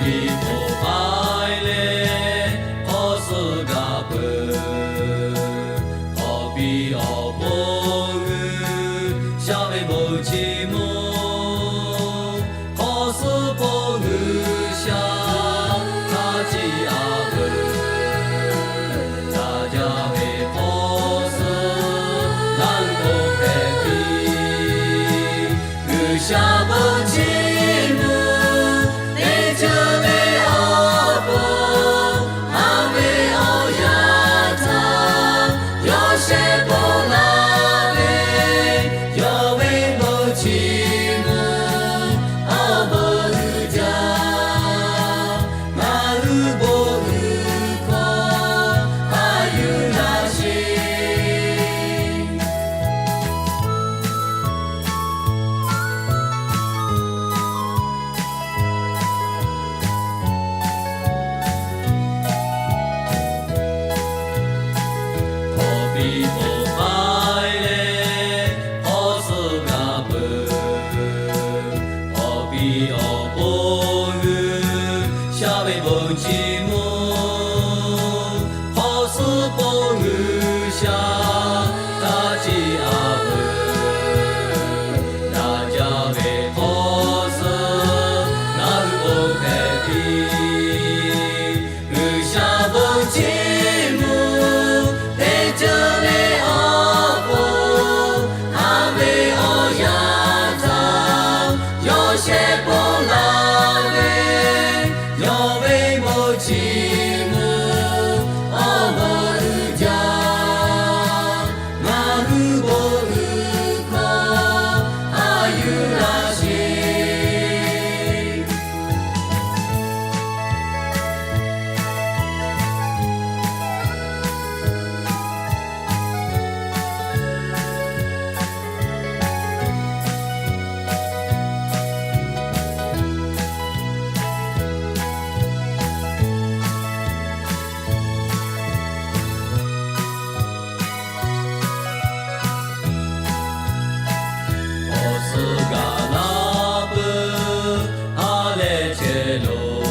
Piˇ poˬ k'ai leh k'awꞈ suh gaˬ peuˬ. K'awꞈ piˇ awˬ bon G'uiˬsha ve bon chiˇ mvuh, k'awꞈ suh pon G'uiˬsha htaꞈ chiˇ aꞈ peuˬ. Daꞈ jaˇ ve k'awꞈ suh ngaˬ hui bon hpehꞈ piˇ. G'uiˬsha bon chiˇ mvuh teˇ ceuˬ ve awˬ pon, haˍ ve awˬ yanˇ htaˇ yawˇ shehˍ pon laˇ ve, yawˇ ve bon chiˇ mvuh awˬ bon uiˍ jaˇ. Ngaˬ hui bon uiˍ hkawˇ a yuˬ laˇ sheˍ. K'awꞈ piˇ poˬ k'ai leh k'awꞈ suh gaˬ peuˬ. K'awꞈ piˇ awˬ pon G'uiˬsha ve bon chiˇ mvuh, k'awꞈ suh pon G'uiˬsha htaꞈ chiˇ aꞈ peuˬ. Daꞈ jaˇ ve k'awꞈ suh ngaˬ hui bon hpehꞈ piˇ. G'uiˬsha bon chiˇ mvuh teˇ ceuˬ ve awˬ pon, haˍ ve awˬ yanˇ htaˇ yawˇ shehˍ pon laˇ ve, yawˇ ve bon chiˇ mvuh awˬ bon uiˍ jaˇ. Ngaˬ hui bon uiˍ hkawˇ a yuˬ laˇ sheˍ. K'awꞈ suh gaˬ laˇ peuˬ, ha lehˬ chehˇ loˬ.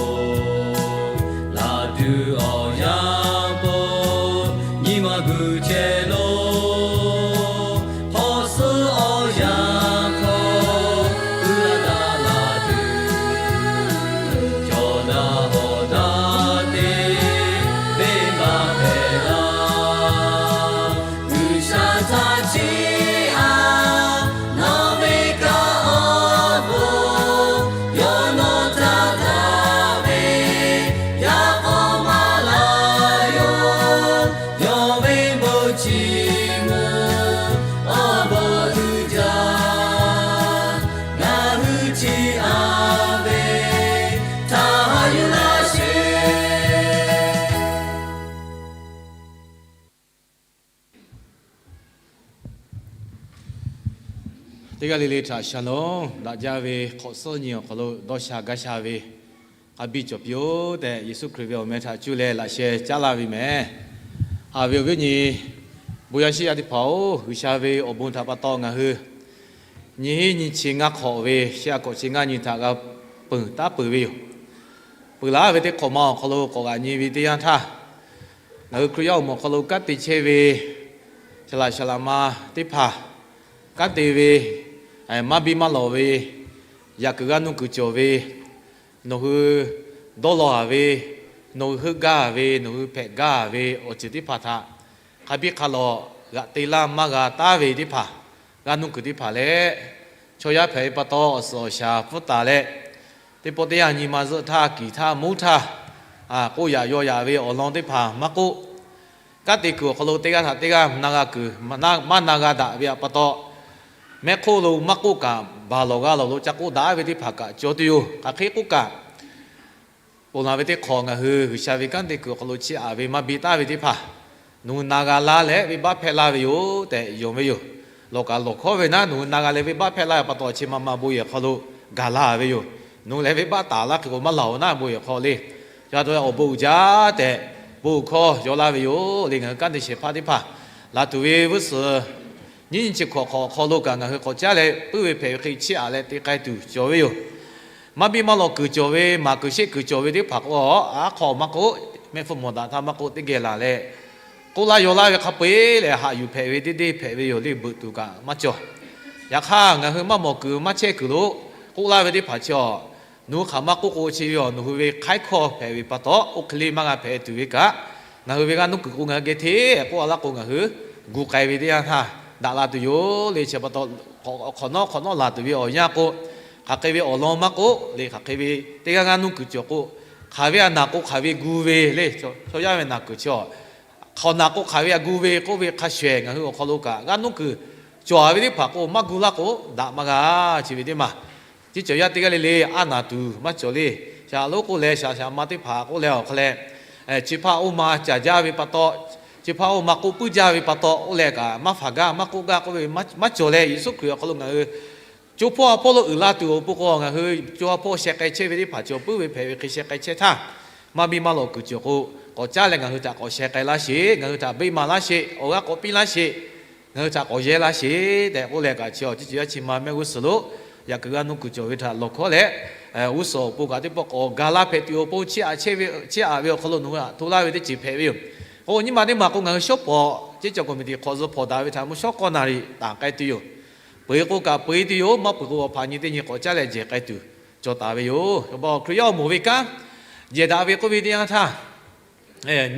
Laˬ tuˬ awˬ yanˇ k'o, nyi ma gu chehˇ loˬ. K'awꞈ suh awˬ yanˇ hk'aw, uiˍ la daꞈ la tuˬ, cawˬ daꞈ hawˍ daꞈ te venˇbaˆ hpehꞈ laˇ. G'uiˬsha htaꞈ chiˇ aꞈ, nawˬ ve kaꞈ awˬ bon, yawˇ nawˬ htaꞈ daꞈ ve yaꞈ k'aw maˇ la yoˬ. Yawˇ ve bon chiˇ mvuh awˬ bon uiˍ jaˇ. Ngaˬ hui chiˇ aꞈ ve htaꞈ yuˬ laˇ sheˍ. Teˇ g'aˇ le le htaꞈ sha lonˉ daꞈ jaˇ ve hk'awꞈ suhˉ nyi awˬ hk'aw lo dawˇ sha gaˇ sha ve, hk'a biˇ cawˬ piˇ-oˆ tehꞈ, Yeˍsuˆ Hkriꞈ ve awˬ meh htaꞈ cuˇ leh laꞈ sheh caˉ laˇ ve mehˍ. Haꞈ ve awˬ viˉ awˬ nyi, bon yaˇ shiˉ yaˇ teˇ hpaˍ-oˬ, G'uiˬsha ve awˬ bon htaꞈ pa taw ngaˬ hui nyiˇ hinˉ nyiˇ chi ngaˇ hk'awꞈ ve shehˆ a k'awꞈ chi ngaˇ nyi htaꞈ g'a peuˬ taˉ peuˬ ve yoˬ. Peuˬ laˉ ve teˇ hk'awꞈ ma awˬ hk'aw lo k'awꞈ g'aꞈ nyi ve teˇ yanˇ htaˇ, ngaˬ hui Hkriꞈ yaˇ awˬ moˍ awˬ hk'aw lo kanˉ te chehˇ ve saˍ laꞈ saˍ laꞈ ma teˇ hpaˍ, kanˉ te ve, maˇ biˇ maˇ lawˬ ve, yaꞈ kuiˬ g'aˇ nuˇ kuiˬ cawˬ ve, nawˬ hui dawˇ law a ve, nawˬ hui heuˆ gaˇ ve, nawˬ hui hpehꞈ gaˇ ve awˬ ceuˬ teˇ hpaˍ htaꞈ hk'a biˇ hk'a lawꞈ g'aꞈ te laˇ maˇ g'a taˉ ve teˇ hpaˍ, g'aˇ nuˇ kuiˬ teˇ hpaˍ leh, chaw yaˇ hpehꞈ ve pa taw awˬ suhˍ awˬ shaˍ pfuhˇ taˍ leh, teˇ pawˆ teˇ yanˇ nyi ma zuhˆ htaˇ, kiˬ htaˇ, muˉ htaˇ, k'oˆ yaꞈ yaw yaꞈ ve awˬ lawn teˇ hpaˍ maˇ k'oˆ, kanˉ te kuiˬ awˬ hk'aw lo teˇ g'aˇ htaꞈ teˇ g'aˇ na g'a kuiˬ maˇ na g'a daꞈ ve pa taw, mehˆ hk'oˆ lo maˇ k'oˆ kaꞈ, baˬ lawˬ g'a lawˬ lo ca k'oˆ daꞈ ve teˇ hpaˍ kaꞈ cawˬ tuˬ yoˬ. Hk'aˬ hk'e k'oˆ kaꞈ, ponˬ laˬ ve teˇ hk'awꞈ ngaˬ hui G'uiˬsha ve kanˉ te kuiˬ awˬ hk'aw lo chiˇ aꞈ ve maˇ biˇ taˉ ve teˇ hpaˍ, nawˬ hui na g'a laˇ leh venˇbaˆ hpehˇ laˇ ve yoˬ tehꞈ yonˍ ve yoˬ. Lawˬ kaꞈ lawˬ hkawˉ ve naˉ, nawˬ hui na g'a leh venˇbaˆ hpehˇ laˇ ve pa taw, chi ma ma bon yehˬ hk'aw lo gaˬ la ve yoˬ. Nawˬ hui lehˬ venˇbaˆ taˍ laˇ hk'e k'o maˇ laˬ-oˬ naˉ, bon yehˬ hk'aw le. Ca taw awˬ bon uiˍ jaˇ tehꞈ, bon hkawˇ yaw laˇ ve yoˬ le. Ngaˬ hui kanˉ te shehˍ hpaˇ teˇ hpaˍ, laˬ tuˬ ve vuiˇ suhˍ nyiˇ nyi chi hk'awꞈ hk'awꞈ awˬ hk'aw lo kaꞈ ngaˬ hui k'awꞈ caˉ leh puiˉ ve hpehꞈ ve hk'e chiˇ aꞈ leh te k'ai tuˬ cawˬ ve yoˬ. maˇ biˇ maˇ lawꞈ kuiˬ cawˬ ve, maˍ kuiˬ sheˆ kuiˬ cawˬ ve teˇ hpaˍ k'o, aˉ hk'aw maˇ k'oˆ, mehˆ hpfuhˇ mawˬ daꞈ htaˇ maˇ k'oˆ, teˇ geh laˬ leh k'oˆ laˇ yaw laˇ ve hk'a peu-eˬ lehˬ, haꞈ yuˬ hpehꞈ ve deˇ deˇ hpehꞈ ve yoˬ le. Beuꞈ tuˬ kaꞈ maˇ cawˬ. Yaꞈ hk'aˇ, ngaˬ hui maˇ mawˬ kuiˬ maˇ chehˇ kuiˬ lo k'oˆ laˇ ve teˇ hpaˍ chi a, nawˬ hui hk'aˬ maˇ k'oˆ k'o chi ve a, nawˬ hui ve hk'aiˉ hkawˇ hpehꞈ ve pa taw, oˇ hk'e le maˇ g'a hpehꞈ tuˬ ve kaꞈ, ngaˬ hui ve g'aˇ nuˇ kuiˬ k'o ngaˬ hui geh hteˇ k'oˆ a laˇ k'o, ngaˬ hui gu k'ai ve teˇ yanˇ htaˇ daꞈ la tuˬ yoˬ le. Chi pa taw, hk'awꞈ nawˉ hk'awꞈ nawˉ laˬ tuˬ ve awˬ yanˇ k'o, hk'aˬ hk'e ve awˬ lawn maˇ k'oˆ le, hk'aˬ hk'e ve teˇ g'aˇ g'aˇ nuˇ kuiˬ cawˬ k'o, hk'aˬ ve a naˬ k'o hk'aˬ ve gu ve le. Chaw yaˇ ve naˬ kuiˬ chi a, hk'awꞈ naˬ k'o hk'aˬ ve a gu ve k'oˆ ve hk'a shuˍ, ngaˬ hui awˬ hk'aw lo kaꞈ g'aˇ nuˇ kuiˬ cawˬ ve teˇ hpaˍ k'o, maˇ gu laˇ k'o daꞈ maˇ g'a. Chi ve teˇ maˬ, teˇ cawˬ yaˇ teˇ g'aˇ le le a naˬ tuˬ maˇ cawˬ le. Shaˍ lonˉ k'oˆ leh shaˍ shaˍ ma teˇ hpaˍ k'oˆ leh awˬ hk'aw leh, chi hpaˇ oˇ ma caˬ jaˇ ve pa taw, chi hpaˇ oˇ ma k'oˆ puiˉ jaˇ ve pa taw, oˇ leh kaꞈ maˇ hpaˍ gaˇ maˇ k'oˆ gaˇ k'oˆ ve maˇ cawˬ leh, Yeˍsuˆ Hkriꞈ awˬ hk'aw lo ngaˬ hui co hpawˇ a hpawˇ lo uiˍ la tuˬ awˬ pon k'o, ngaˬ hui co a hpawˇ sheh k'ai chehˇ ve teˇ hpaˍ cawˬ puiˉ ve hpehꞈ ve hk'e sheh k'ai chehˇ htaˇ, maˇ biˇ maˇ lawꞈ kuiˬ cawˬ k'o, k'awꞈ caˉ leh ngaˬ hui htaꞈ k'awꞈ sheh k'ai laˇ sheˍ, ngaˬ hui htaꞈ beˆ maˍ laˇ sheˍ, awˬ g'aˇ k'awꞈ piˇ laˇ sheˍ, ngaˬ hui htaꞈ k'awꞈ yehˇ laˇ sheˍ tehꞈ k'oˆ leh kaꞈ, chi awˬ teˇ ceuˬ yaˇ chi ma mehˆ g'uˇ suhˍ lo yaꞈ kuiˬ g'aˇ nuˇ kuiˬ cawˬ ve htaꞈ lawˬ hkawˉ leh, g'uˇ suhˍ awˬ pon kaꞈ teˇ pawˆ k'awꞈ ga laˇ hpehꞈ tuˬ awˬ pon, chiˇ aꞈ chehˇ ve awˬ hk'aw lo nawˬ hui htaꞈ hto laˇ ve teˇ ceuˬ hpehꞈ ve yoˬ. K'o, nyi ma teˇ maˬ k'o, ngaˬ hui shawˉ pawˍ ceˇ cawˬ committee hk'awꞈ zuh hpawˍ daꞈ ve htaꞈ mvuhˇ shawˉ kawˇ naˍ riˍ tanˍ k'ai tuˬ yoˬ. Peuˬ k'o kaꞈ peu-eˬ tuˬ yoˬ, maˇ peuˬ k'o awˬ hpaꞈ nyi teˇ nyi k'awꞈ caˉ leh jehˬ k'ai tuˬ cawˬ taˍ ve yoˬ. Awˬ pa Hkriꞈ yaˇ awˬ moˍ ve kanˉ jehˬ daꞈ ve k'oˆ ve teˇ yanˇ htaˇ,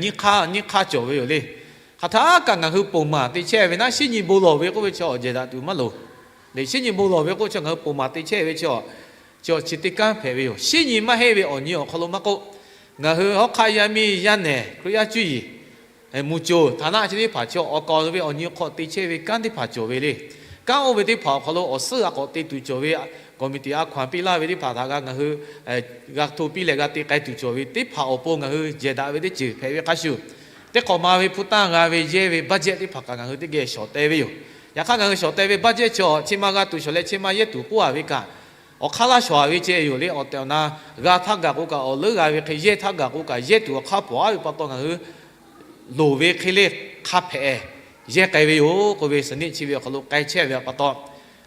nyiˇ hk'aˇ nyiˇ hk'aˇ cawˬ ve yoˬ le. Hk'aˬ htaˇ kaꞈ ngaˬ hui ponˬ maˬ te chehˇ ve naˉ, shinˉ nyi bon lawˬ ve k'oˆ ve chi awˬ jehˬ daꞈ tuˬ maˇ loˍ. Leh shinˉ nyi bon lawˬ ve k'oˆ chi ngaˬ hui ponˬ maˬ te chehˇ ve chi, chi chi teˇ kanˉ hpehꞈ ve yoˬ. Shinˉ nyi maˇ heˆ ve awˬ nyi awˬ hk'aw lo maˇ k'oˆ, ngaˬ hui hawˉ hk'aˆ yaˇ miˇ yaˇ nehˬ Hkriꞈ yaˇ cuˇ yiˍ mvuhˇ coˬ htaꞈ naˆ chi teˇ hpaˍ chi awˬ kaˍ ve awˬ nyi hk'aw te chehˇ ve kanˉ teˇ hpaˍ cawˬ ve le. Kanˉ oˇ ve teˇ hpaˍ awˬ hk'aw lo awˬ suhˉ g'a k'awꞈ te tuˬ cawˬ ve, committee a hkaw-anˬ piˇ laˇ ve teˇ hpaˍ htaꞈ g'a ngaˬ hui g'a hto piˇ leh g'a te k'ai tuˬ cawˬ ve teˇ hpaˍ awˬ pon ngaˬ hui jehˬ daꞈ ve teˇ ceuˬ hpehꞈ ve hk'a shuˍ, teˇ hk'awꞈ ma ve hpu tanˇ g'a ve yehˇ ve budget teˇ hpaˍ kaꞈ ngaˬ hui teˇ geh shawˍ teh ve yoˬ. Yaꞈ hk'aˇ ngaˬ hui shawˍ teh ve budget chi chi ma g'a tuˬ shawˍ leh chi ma yehˇ tuˬ k'oˆ a ve kaꞈ, awˬ hk'aˇ laˇ shawˍ a ve ceh yoˬ le. Awˬ tehˬ awˬ na g'a htaˇ gaˬ k'o kaꞈ, awˬ leuˉ g'a ve hk'e yehˇ htaˇ gaˬ k'o kaꞈ, yehˇ tuˬ awˬ hk'aˇ pawˍ a ve pa taw ngaˬ hui loˍ ve hk'e le hk'a hpehꞈ yehˇ k'ai ve yoˬ k'oˆ ve, suhˍ neˆ chi ve awˬ hk'aw lo k'ai chehˇ ve pa taw,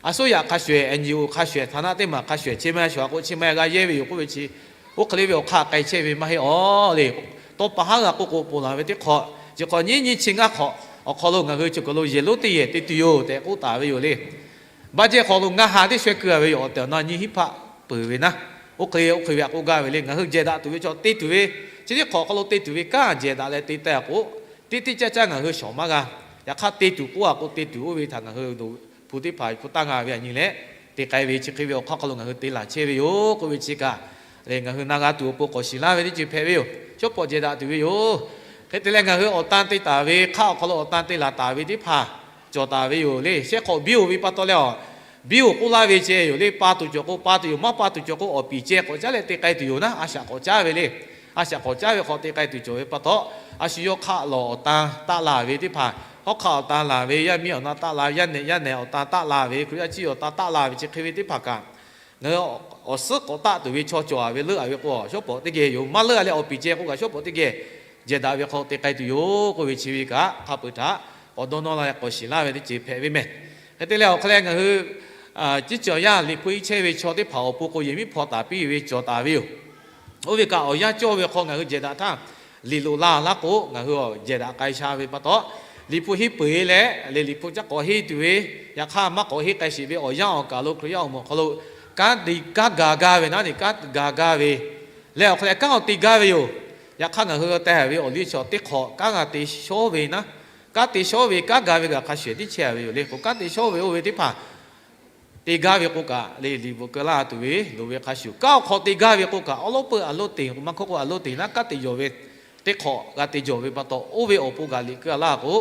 a suˉ yaꞈ hk'a shuˍ, N G O hk'a shuˍ, htaˍ naˆ teˇ maˬ hk'a shuˍ, chi ma shuˍ a k'o chi ma g'a yehˇ ve yoˬ k'oˆ ve chi, oˇ hk'e le ve awˬ hk'aˇ k'ai chehˇ ve maˇ heˆ aw le. Tawˇ pa haˉ g'a k'oˆ k'o ponˬ laˬ ve teˇ hk'awꞈ, chi hk'awꞈ nyiˇ nyiˇ chi ngaˇ hk'awꞈ awˬ hk'aw lo ngaˬ hui chi kaˬ lo yehˬ lonˉ teˇ yehˬ te tuˬ yoˬ tehꞈ k'oˆ taˍ ve yoˬ le. Budget hk'aw lo ngaˇ ha teˇ shawehˇ keu a ve yoˬ. Awˬ tehˬ awˬ na nyiˇ hinˉ hpaˆ peuˬ ve naˉ, oˇ hk'e le oˇ hk'e ve a k'oˆ gaˇ ve le. Ngaˬ hui jehˬ daꞈ tuˬ ve chaw te tuˬ ve, chi teˇ hk'awꞈ hk'aw lo te tuˬ ve kanˉ jehˬ daꞈ leh te teh a k'o, teˇ teˇ caˇ caˇ ngaˬ hui shawˍ maˇ g'a. Yaꞈ hk'aˇ te tuˬ k'oˆ a k'o te tuˬ oˇ ve htaꞈ ngaˬ hui hpu teˇ hpaˍ hpu tanˇ g'a ve a nyi leh te k'ai ve chi hk'e ve awˬ hk'aˇ hk'aw lo ngaˬ hui te laˬ chehˇ ve yoˬ k'oˆ ve chi kaꞈ, leh ngaˬ hui na g'a tuˬ awˬ pon k'awꞈ shiˍ laˇ ve teˇ ceuˬ hpehꞈ ve yoˬ. Shawˉ pawˍ jehˬ daꞈ tuˬ ve yoˬ. Hk'e te leh ngaˬ hui awˬ tan te taˍ ve hk'aˇ awˬ hk'aw lo awˬ tan te laˬ taˍ ve teˇ hpaˍ cawˬ taˍ ve yoˬ le. Shehˆ hk'awꞈ biˇ oˬ ve pa taw leh a, biˇ oˬ k'oˆ laˇ ve ceh yoˬ le. Pa tuˬ cawˬ k'o pa tuˬ yoˬ, maˇ pa tuˬ cawˬ k'o awˬ piˍ ceh k'awꞈ caˉ leh te k'ai tuˬ yoˬ naˉ, a shaꞈ k'awꞈ caˉ ve le. A shaꞈ k'awꞈ caˉ ve hk'aw te k'ai tuˬ cawˬ ve pa taw, a shu yawˇ hk'aˆ lawˬ awˬ tan taˆ la ve teˇ hpaˍ, hawˉ hk'aˆ awˬ tan laˬ ve, yaˇ miˇ awˬ na taˆ la, yaˇ nehˬ yaˇ nehˬ awˬ tan taˆ la ve, Hkriꞈ yaˇ ciˇ awˬ tan taˆ la ve chi hk'e ve teˇ hpaˍ kaꞈ, ngaˬ hui awˬ suhˉ k'awꞈ taˆ tuˬ ve chaw cawˬ a ve leuˆ a ve k'o, shawˉ pawˍ teˇ geh yoˬ. Maˇ leuˆ a leh awˬ piˍ ceh k'o kaꞈ shawˉ pawˍ teˇ geh jehˬ daꞈ ve hk'aw te k'ai tuˬ yoˬ k'oˆ ve chi ve kaꞈ, hk'a peu-eˬ htaꞈ k'awꞈ dawˇ nawˇ la leh k'awꞈ shiˍ laˇ ve teˇ ceuˬ hpehꞈ ve mehˬ. Hk'e te leh awˬ hk'aw leh ngaˬ hui ciˉ cawˬ yaˇ liꞈ hpu iˉ chehˇ ve chaw teˇ hpaˍ awˬ pon k'o, yehˬ miˉ hpaw taˍ piˇ ve cawˬ taˍ ve yoˬ. Oˇ ve kaꞈ awˬ yanˇ cawˇ ve hk'aw ngaˬ hui jehˬ daꞈ htaˇ, liꞈ loꞈ la laˇ k'o ngaˬ hui jehˬ daꞈ k'ai sha ve pa taw, liꞈ hpu henˇ peuˬ e leh le, liꞈ hpu caˉ k'awꞈ henˇ tuˬ ve, yaꞈ hk'aˇ maˇ k'awꞈ henˇ k'ai sheˍ ve awˬ yanˇ awˬ kaˬ lo Hkriꞈ yaˇ awˬ moˍ awˬ hk'aw lo kanˉ te kanˉ ga gaˇ ve naˉ, te kanˉ ga gaˇ ve leh awˬ hk'aw leh kanˉ awˬ te gaˇ ve yoˬ. Yaꞈ hk'aˇ ngaˬ hui teh ve awˬ liˇ chaw teˇ hk'awꞈ kanˉ g'a te shawˉ ve naˉ, kanˉ te shawˉ ve kanˉ ga ve kaꞈ hk'a shuˍ ehˍ tiˉ chehˇ a ve yoˬ le. K'o kanˉ te shawˉ ve oˇ ve teˇ hpaˍ te gaˇ ve k'o kaꞈ le, liꞈ bvuhꞈ keu laˇ tuˬ ve loˍ ve hk'a shuˍ, kanˉ awˬ hk'aw te gaˇ ve k'o kaꞈ awˉ lawˉ peuˇ a loˉ te, maˇ hkawˇ k'o a loˉ te naˉ, kanˉ te jawˬ ve teˇ hk'awꞈ g'a te jawˬ ve pa taw, oˇ ve awˬ pon kaꞈ liꞈ keu a laˇ k'o,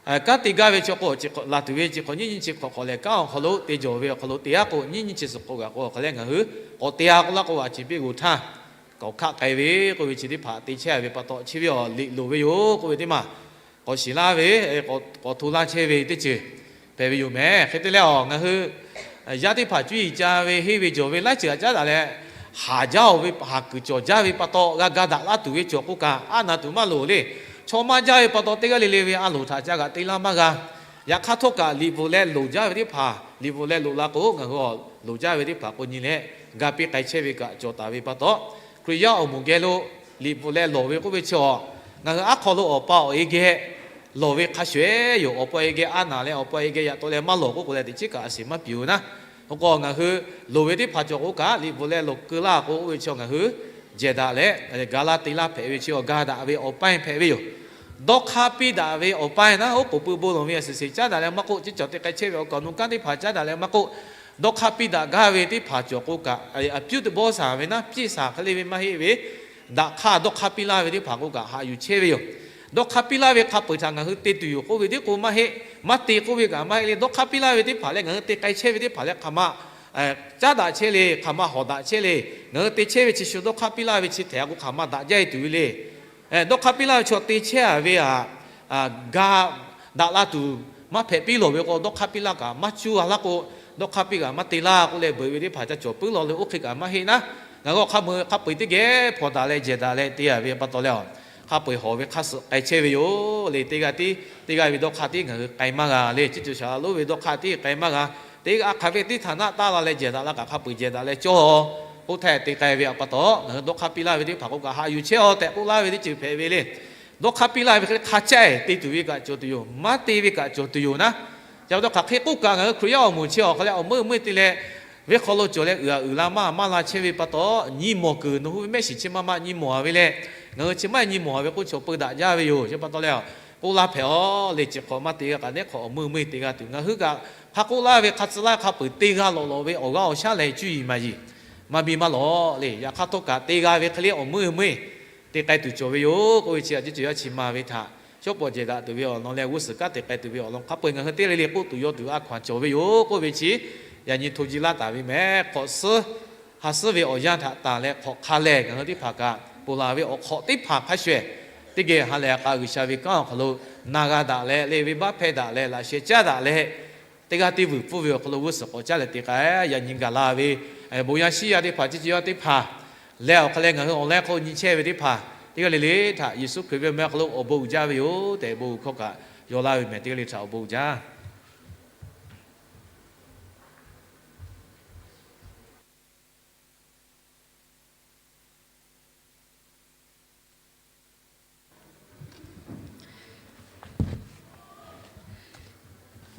kanˉ te gaˇ ve chaw k'o, laˬ tuˬ ve chi hk'awꞈ nyiˇ nyiˇ chi hk'awꞈ hk'awꞈ leh kanˉ awˬ hk'aw lo te jawˬ ve awˬ hk'aw lo te aˉ k'o, nyiˇ nyiˇ chi suhˍ k'o kaꞈ k'o hk'aˬ leh ngaˬ hui k'awꞈ te a k'o laˇ k'o, a ciˍ piˇ g'uˬ htaˇ k'awꞈ hkaˆ k'ai ve k'oˆ ve chi teˇ hpaˍ te chehˇ ve pa taw, chi ve awˬ liꞈ loˍ ve yoˬ k'oˆ ve teˇ maˬ k'awꞈ shiˍ laˇ ve, k'awꞈ hto laˇ chehˇ ve teˇ ceuˬ hpehꞈ ve yoˬ mehˍ. Hk'e te leh a, ngaˬ hui yaˇ teˇ hpaˍ cuˇ yiˍ ca ve henˇ ve jawˬ ve laiˉ ceuˬ a caˉ daꞈ leh, haˍ jaˇ oˬ ve haˍ kuiˬ cawˬ jaˇ ve pa taw, g'a ga daꞈ laˇ tuˬ ve cawˬ k'o kaꞈ, a naˍ tuˬ maˇ loˍ le. Chaw maˇ jaˇ ve pa taw, teˇ g'aˇ le le ve a loˍ htaꞈ ca g'aꞈ te laˇ maˇ g'a. Yaꞈ hk'aˇ htawˇ kaꞈ liꞈ bvuhꞈ leh loˍ jaˇ ve teˇ hpaˍ Liꞈ bvuhꞈ leh loꞈ la k'o, ngaˬ hui awˬ loˍ jaˇ ve teˇ hpaˍ k'o nyi leh, ga piˇ k'ai chehˇ ve kaꞈ cawˬ taˍ ve pa taw, Hkriꞈ yaˇ awˬ moˍ geh lo liꞈ bvuhꞈ leh lawˬ ve k'oˆ ve chi awˬ, ngaˬ hui aˉ hk'aw lo awˬ pa awˬ e geh lawˬ ve hk'a shuˍ shuˍ yoˬ. Awˬ pa awˬ e geh a naˍ leh awˬ pa awˬ e geh yaꞈ taw leh maˇ lawˬ k'oˆ k'o leh, teꞈ chiˉ kaꞈ a shiˍ maˇ piˍ-oˬ naˉ. Awˬ k'o ngaˬ hui loˍ ve teˇ hpaˍ cawˬ k'o kaꞈ, liꞈ bvuhꞈ leh loꞈ keu laˇ k'o, oˇ ve chi ngaˬ hui jehˬ daꞈ leh ga laˇ te laˇ hpehꞈ ve chi awˬ ga daꞈ ve awˬ paˇ hpehꞈ ve yoˬ. Dawˇ hk'aˇ piˇ daꞈ ve awˬ paˇ naˉ, oˉ k'oˍ pui bon lawˬ ve a suhˍ seˍ caˉ daꞈ leh maˇ k'oˆ, chi cawˬ te k'ai chehˇ ve awˬ kaˍ awˬ nu kanˉ teˇ hpaˍ caˉ daꞈ leh maˇ k'oˆ, dawˇ hk'aˇ piˇ daꞈ gaˇ ve teˇ hpaˍ cawˬ k'o kaꞈ, a pyuˇ teˇ bawˇ shaˍ ve naˉ, piˇ shaˍ hk'e le ve maˇ heˆ ve, daꞈ hk'aˇ dawˇ hk'aˇ piˇ laˇ ve teˇ hpaˍ k'o kaꞈ haꞈ yuˬ chehˇ ve yoˬ. Dawˇ hk'aˇ piˇ laˇ ve hk'a peu-eˬ htaꞈ ngaˬ hui te tuˬ yoˬ k'oˆ ve tiˉ k'o maˇ heˆ, maˇ te k'oˆ ve kaꞈ maˇ heˆ le. Dawˇ hk'aˇ piˇ laˇ ve teˇ hpaˍ leh ngaˬ hui te k'ai chehˇ ve teˇ hpaˍ leh hk'aˬ ma caˉ daꞈ chehˇ le, hk'aˬ ma hawˍ daꞈ chehˇ le. Ngaˬ hui te chehˇ ve chi shu dawˇ hk'aˇ piˇ laˇ ve chi htehꞈ k'o hk'aˬ ma daꞈ jaˇ e tuˬ ve le. Dawˇ hk'aˇ piˇ laˇ ve chaw te chehˇ a ve aꞈ, ga daꞈ la tuˬ maˇ hpehꞈ piˇ lawˬ ve k'o, dawˇ hk'aˇ piˇ laˇ kaꞈ maˇ cuˇ a laˇ k'o, dawˇ hk'aˇ piˇ kaꞈ maˇ te laˇ k'oˆ leh beuꞈ ve teˇ hpaˍ ca cawˬ puiˉ law le, oˇ hk'e kaꞈ maˇ heˆ naˉ. Ngaˬ hui awˬ hk'a peu-eˬ hk'a peu-eˬ teˇ geh hpawnˬ daꞈ leh jehˬ daꞈ leh te a ve pa taw leh, hk'a peu-eˬ hawˍ ve hk'a suh k'ai chehˇ ve yoˬ le. Teˇ g'aˇ tiˉ teˇ g'aˇ ve dawˇ hk'aˇ tiˉ ngaˬ hui k'ai maˇ g'a le. Chi ceuˬ shaˍ laꞈ lonˉ ve dawˇ hk'aˇ tiˉ k'ai maˇ g'a. Teˇ g'aˇ hk'aˬ ve teˇ htaꞈ naˆ taˇ la leh jehˬ daꞈ la kaꞈ hk'a peu-eˬ jehˬ daꞈ leh cawˇ k'oˆ htaˇ te k'ai ve pa taw, ngaˬ hui dawˇ hk'aˇ piˇ laˇ ve teˇ hpaˍ k'o kaꞈ haꞈ yuˬ chehˇ a tehꞈ k'oˆ laˇ ve teˇ ceuˬ hpehꞈ ve le. Dawˇ hk'aˇ piˇ laˇ ve hk'e le hk'a caˇ te tuˬ ve kaꞈ cawˬ tuˬ yoˬ, maˇ te ve kaꞈ cawˬ tuˬ yoˬ naˉ. Chi pa taw hk'aˬ hk'e k'oˆ kaꞈ ngaˬ hui Hkriꞈ yaˇ awˬ moˍ chi awˬ hk'aw leh awˬ meuˇ meuˇ te leh, venˇ hk'aw lo cawˬ leh uiˍ a uiˍ la maˇ maˇ la chehˇ ve pa taw, nyi mawˬ kuiˬ nawˬ hui ve mehˆ shiˍ chi maˇ maˇ nyi mawˬ a ve leh, ngaˬ hui chi maˇ nyi mawˬ a ve k'oˆ chaw peu daꞈ jaˇ ve yoˬ. Chi pa taw leh, k'oˆ laˇ hpehꞈ a le, chi hk'awꞈ maˇ te g'a kaꞈ neˉ hk'awꞈ awˬ meuˇ meuˇ te g'a tuˬ, ngaˬ hui kaꞈ hk'a k'oˆ laˇ ve hk'a tcuh laˇ hk'a peu-eˬ te g'a lawꞈ lawꞈ ve awˬ g'aˇ awˬ shaˉ lehˬ cuˇ yiˍ maˍ yiˍ maˇ biˇ maˇ lawꞈ le. Yaꞈ hk'aˇ htawˇ kaꞈ te g'a ve hk'e le awˬ meuˇ meuˇ te k'ai tuˬ cawˬ ve yoˬ k'oˆ ve chi a ciˉ ceuˬ yaˇ chi ma ve htaꞈ shawˉ pawˍ jehˬ daꞈ tuˬ ve awˬ lawn leh g'uˇ suhˍ kanˉ te k'ai tuˬ ve awˬ lawn hk'a peu-eˬ ngaˬ hui teˇ g'aˇ le le k'oˆ tuˬ yaw tuˬ a hkaw-anˬ cawˬ ve yoˬ k'oˆ ve chi, yaꞈ nyi hto ji laˇ taˍ ve mehˍ. Hk'awꞈ suhˉ ha suhˉ ve awˬ yanˇ htaꞈ tanˬ leh hk'awꞈ hk'a lehˬ, ngaˬ hui teˇ hpaˍ kaꞈ ponˬ laˬ ve awˬ hk'awꞈ teˇ hpaˍ hk'a shuˍ shuˍ, teˇ geh ha lehˬ k'a G'uiˬsha ve kanˉ awˬ hk'aw lo na g'a daꞈ leh, le ve baˆ hpehˇ daꞈ leh, laꞈ sheh caˉ daꞈ leh, teˇ g'aˇ teˇ vuiˬ pfuhˇ ve awˬ hk'aw lo g'uˇ suhˍ k'awꞈ caˉ leh te k'ai. Yaꞈ nyi gaˬ la ve bon yaˇ shiˉ yaˇ teˇ hpaˍ, ciˉ ceuˬ yaˇ teˇ hpaˍ leh awˬ hk'a leh ngaˬ hui awˬ lawn hk'aw nyi chehˇ ve teˇ hpaˍ, teˇ g'aˇ le le htaꞈ Yeˍsuˆ Hkriꞈ ve awˬ meh awˬ hk'aw lo awˬ bon uiˍ jaˇ ve yoˬ tehꞈ, bon uiˍ hkawˇ kaꞈ yaw laˇ ve mehˍ. Teˇ g'aˇ le htaꞈ awˬ bon uiˍ jaˇ.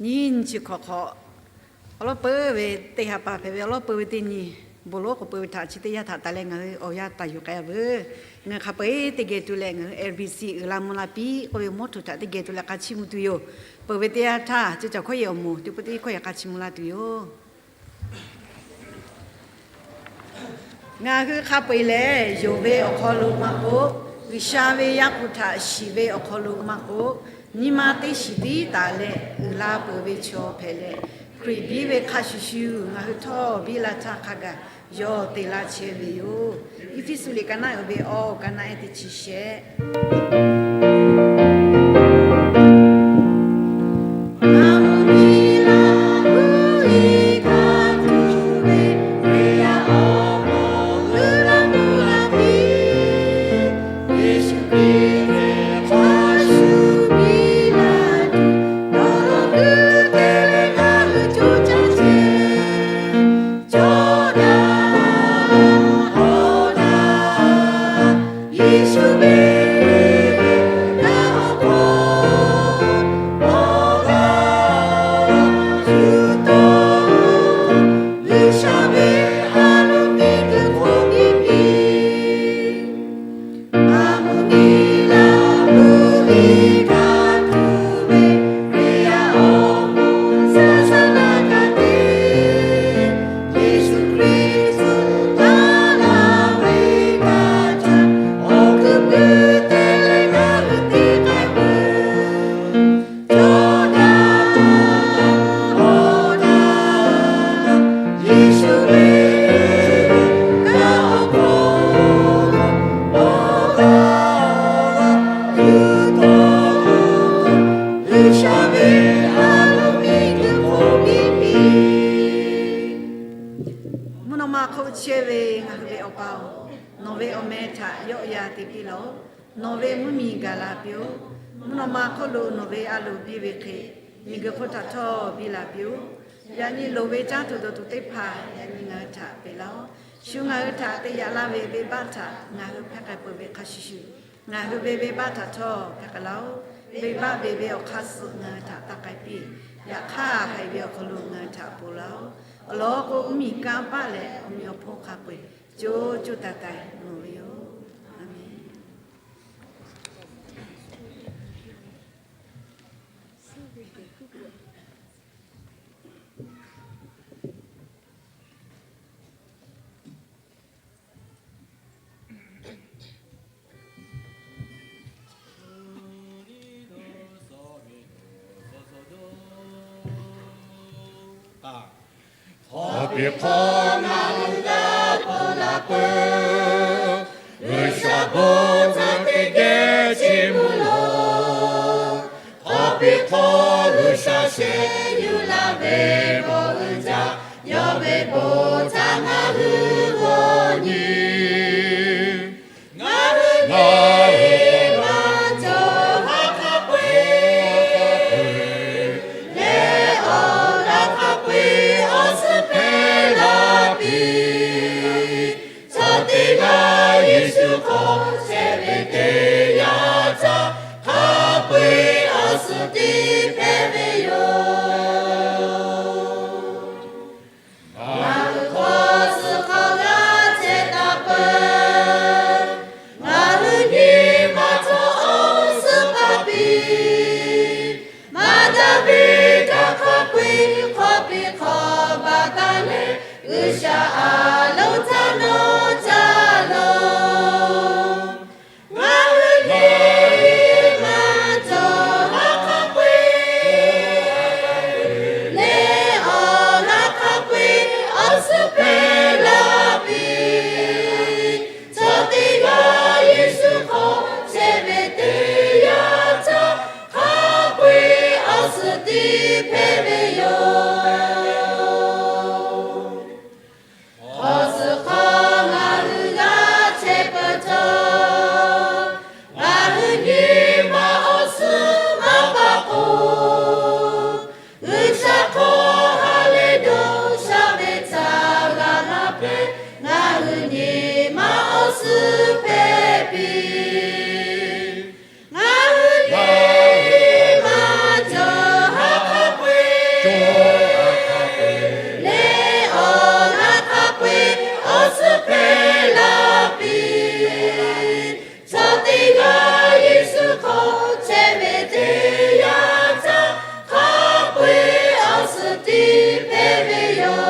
Nyiˇ nyi chi hk'awꞈ hk'awꞈ, awˬ lawˉ peuˬ ve teˇ ha pa hpehꞈ ve awˬ lawˉ peuˬ ve teˇ nyi, bon lonˉ k'awꞈ peuˬ ve htaꞈ chi teˇ yanˇ htaꞈ tanˬ leh ngaˬ hui awˬ yanˇ taˍ yuˬ k'ai a veuˬ. Ngaˬ hui hk'a peu-eˬ teˇ geh tu leh ngaˬ hui L B C uiˍ la mvuh la piˇ k'oˆ ve mawˇ htoꞈ htaꞈ teˇ geh tu leh hk'a chiˇ mvuh tuˬ yoˬ. Peuˬ ve teˇ yanˇ htaˇ, ceuˬ cawˬ hkawˇ yehˬ awˬ moˍ teˇ pawˆ teˇ hkawˇ yehˬ hk'a chiˇ mvuh laˇ tuˬ yoˬ. Ngaˬ hui hk'a peu-eˬ lehˬ, yonˍ ve awˬ hk'aw lo maˇ k'oˆ, G'uiˬsha ve Yaˇ hpu htaꞈ shiˍ ve awˬ hk'aw lo maˇ k'oˆ, nyi ma teˇ shiˍ tiˉ taˍ leh uiˍ la peuˬ ve chaw hpehꞈ leh, Hkriꞈ biˇ ve hk'a shuˍ shuˍ ngaˬ hui htawˇ biˇ la htaˇ hk'a gaˬ yawˇ te laˇ chehˇ ve yoˬ. Eˇfeˇsuꞈ liꞈ ka naˆ uiˍ ve awˬ ka naˆ ehˉ teˇ chi shehˆ. Mvuhˇ naw ma hk'oˆ chehˇ ve ngaˬ hui ve Awˬ pa oˬ, nawˬ ve awˬ meh htaꞈ yawˆ yan te piˇ laˬ-oꞈ. Nawˬ ve mvuhˇmiˬ gaˬ la piˇ-oˆ. Mvuhˇ naw ma hk'oˆ lo nawˬ ve a loˍ biˇ ve hk'e, miˬguiˬ hk'oˆ htaꞈ htawˇ biˇ la piˇ-oˆ. Yaꞈ nyi loˍ ve caˉ tuˬ dawˬ tuˬ teˇ hpaˍ yaꞈ nyi ngaˬ hui htaꞈ peꞈ laˇ-oˆ. Shu ngaˬ hui htaꞈ te yaꞈ laˇ ve venˇbaˆ htaꞈ ngaˬ hui hpehˇ k'ai peuˬ ve hk'a shuˍ shuˍ, ngaˬ hui ve venˇbaˆ htaꞈ htawˇ hpehˇ k'ai laˇ-oˆ. Venˇbaˆ ve ve awˬ hk'aˇ suh ngaˬ hui htaꞈ taˇ k'ai piˇ. Yaꞈ hk'aˇ, haiˬ ve awˬ hk'aw lo ngaˬ hui htaꞈ ponˬ laˇ-oˆ. Awˬ lawn k'o, mvuhˇmiˬ kanˇ paˆ leh awˬ meꞈ awˬ hponˇ hk'a peu-eˬ co co taiˍ taiˍ mawˬ ve yoˬ. A menˬ. Hk'aw piˇ hk'awˇ ngaˬ hui g'a paw la peuˬ. G'uiˬsha bon htaꞈ teˇ geh chi mvuhˇ lo, hk'aw piˇ hk'awˇ G'uiˬsha shehˍ yuˬ laˇ ve bon uiˍ jaˇ. Yawˇ ve bon htaꞈ ngaˬ hui g'aw nyi. Ngaˬ hui ve maˇ cawˬ ha hk'a peu-eˬ leh awˬ ha hk'a peu-eˬ awˬ suhˉ hpehꞈ la piˇ. Chaw teˇ g'aˇ Yeˍsuˆ hk'aw chehˇ ve teˇ yanˇ htaˇ, hk'a peu-eˬ awˬ suhˉ tiˉ hpehꞈ ve yoˬ. Ngaˬ hui hk'aw suh hk'aw g'a chehˇ taˍ peuˬ. Ngaˬ hui nyi ma htaꞈ awˬ suhˉ hpaˇ piˇ. Maˇ daꞈ ve htaꞈ hk'a peu-eˬ hk'aw piˇ hk'awˇ baˬ taˍ leh, G'uiˬsha a loˍ htaꞈ nawˬ ca loˍ. Ngaˬ hui ve maˇ cawˬ ha hk'a peu-eˬ leh awˬ ha hk'a peu-eˬ awˬ suhˉ hpehꞈ la piˇ. Chaw teˇ g'aˇ Yeˍsuˆ hk'aw chehˇ ve teˇ yanˇ htaˇ, hk'a peu-eˬ awˬ suhˉ tiˉ hpehꞈ ve yoˬ. Hk'aw suh hk'aw ngaˬ hui g'a chehˇ peuˬ htawˇ, ngaˬ hui nyi ma awˬ suhˉ maˇ pa k'o, G'uiˬsha hk'aw ha lehˬ dawˇ sha ve htaꞈ g'a na hpehꞈ, ngaˬ hui nyi ma awˬ suhˉ hpehꞈ piˇ. Ngaˬ hui ve maˇ cawˬ ha hk'a peu-eˬ leh awˬ ha hk'a peu-eˬ awˬ suhˉ hpehꞈ la piˇ. Chaw teˇ g'aˇ Yeˍsuˆ hk'aw chehˇ ve teˇ yanˇ htaˇ, hk'a peu-eˬ awˬ suhˉ tiˉ hpehꞈ ve yoˬ.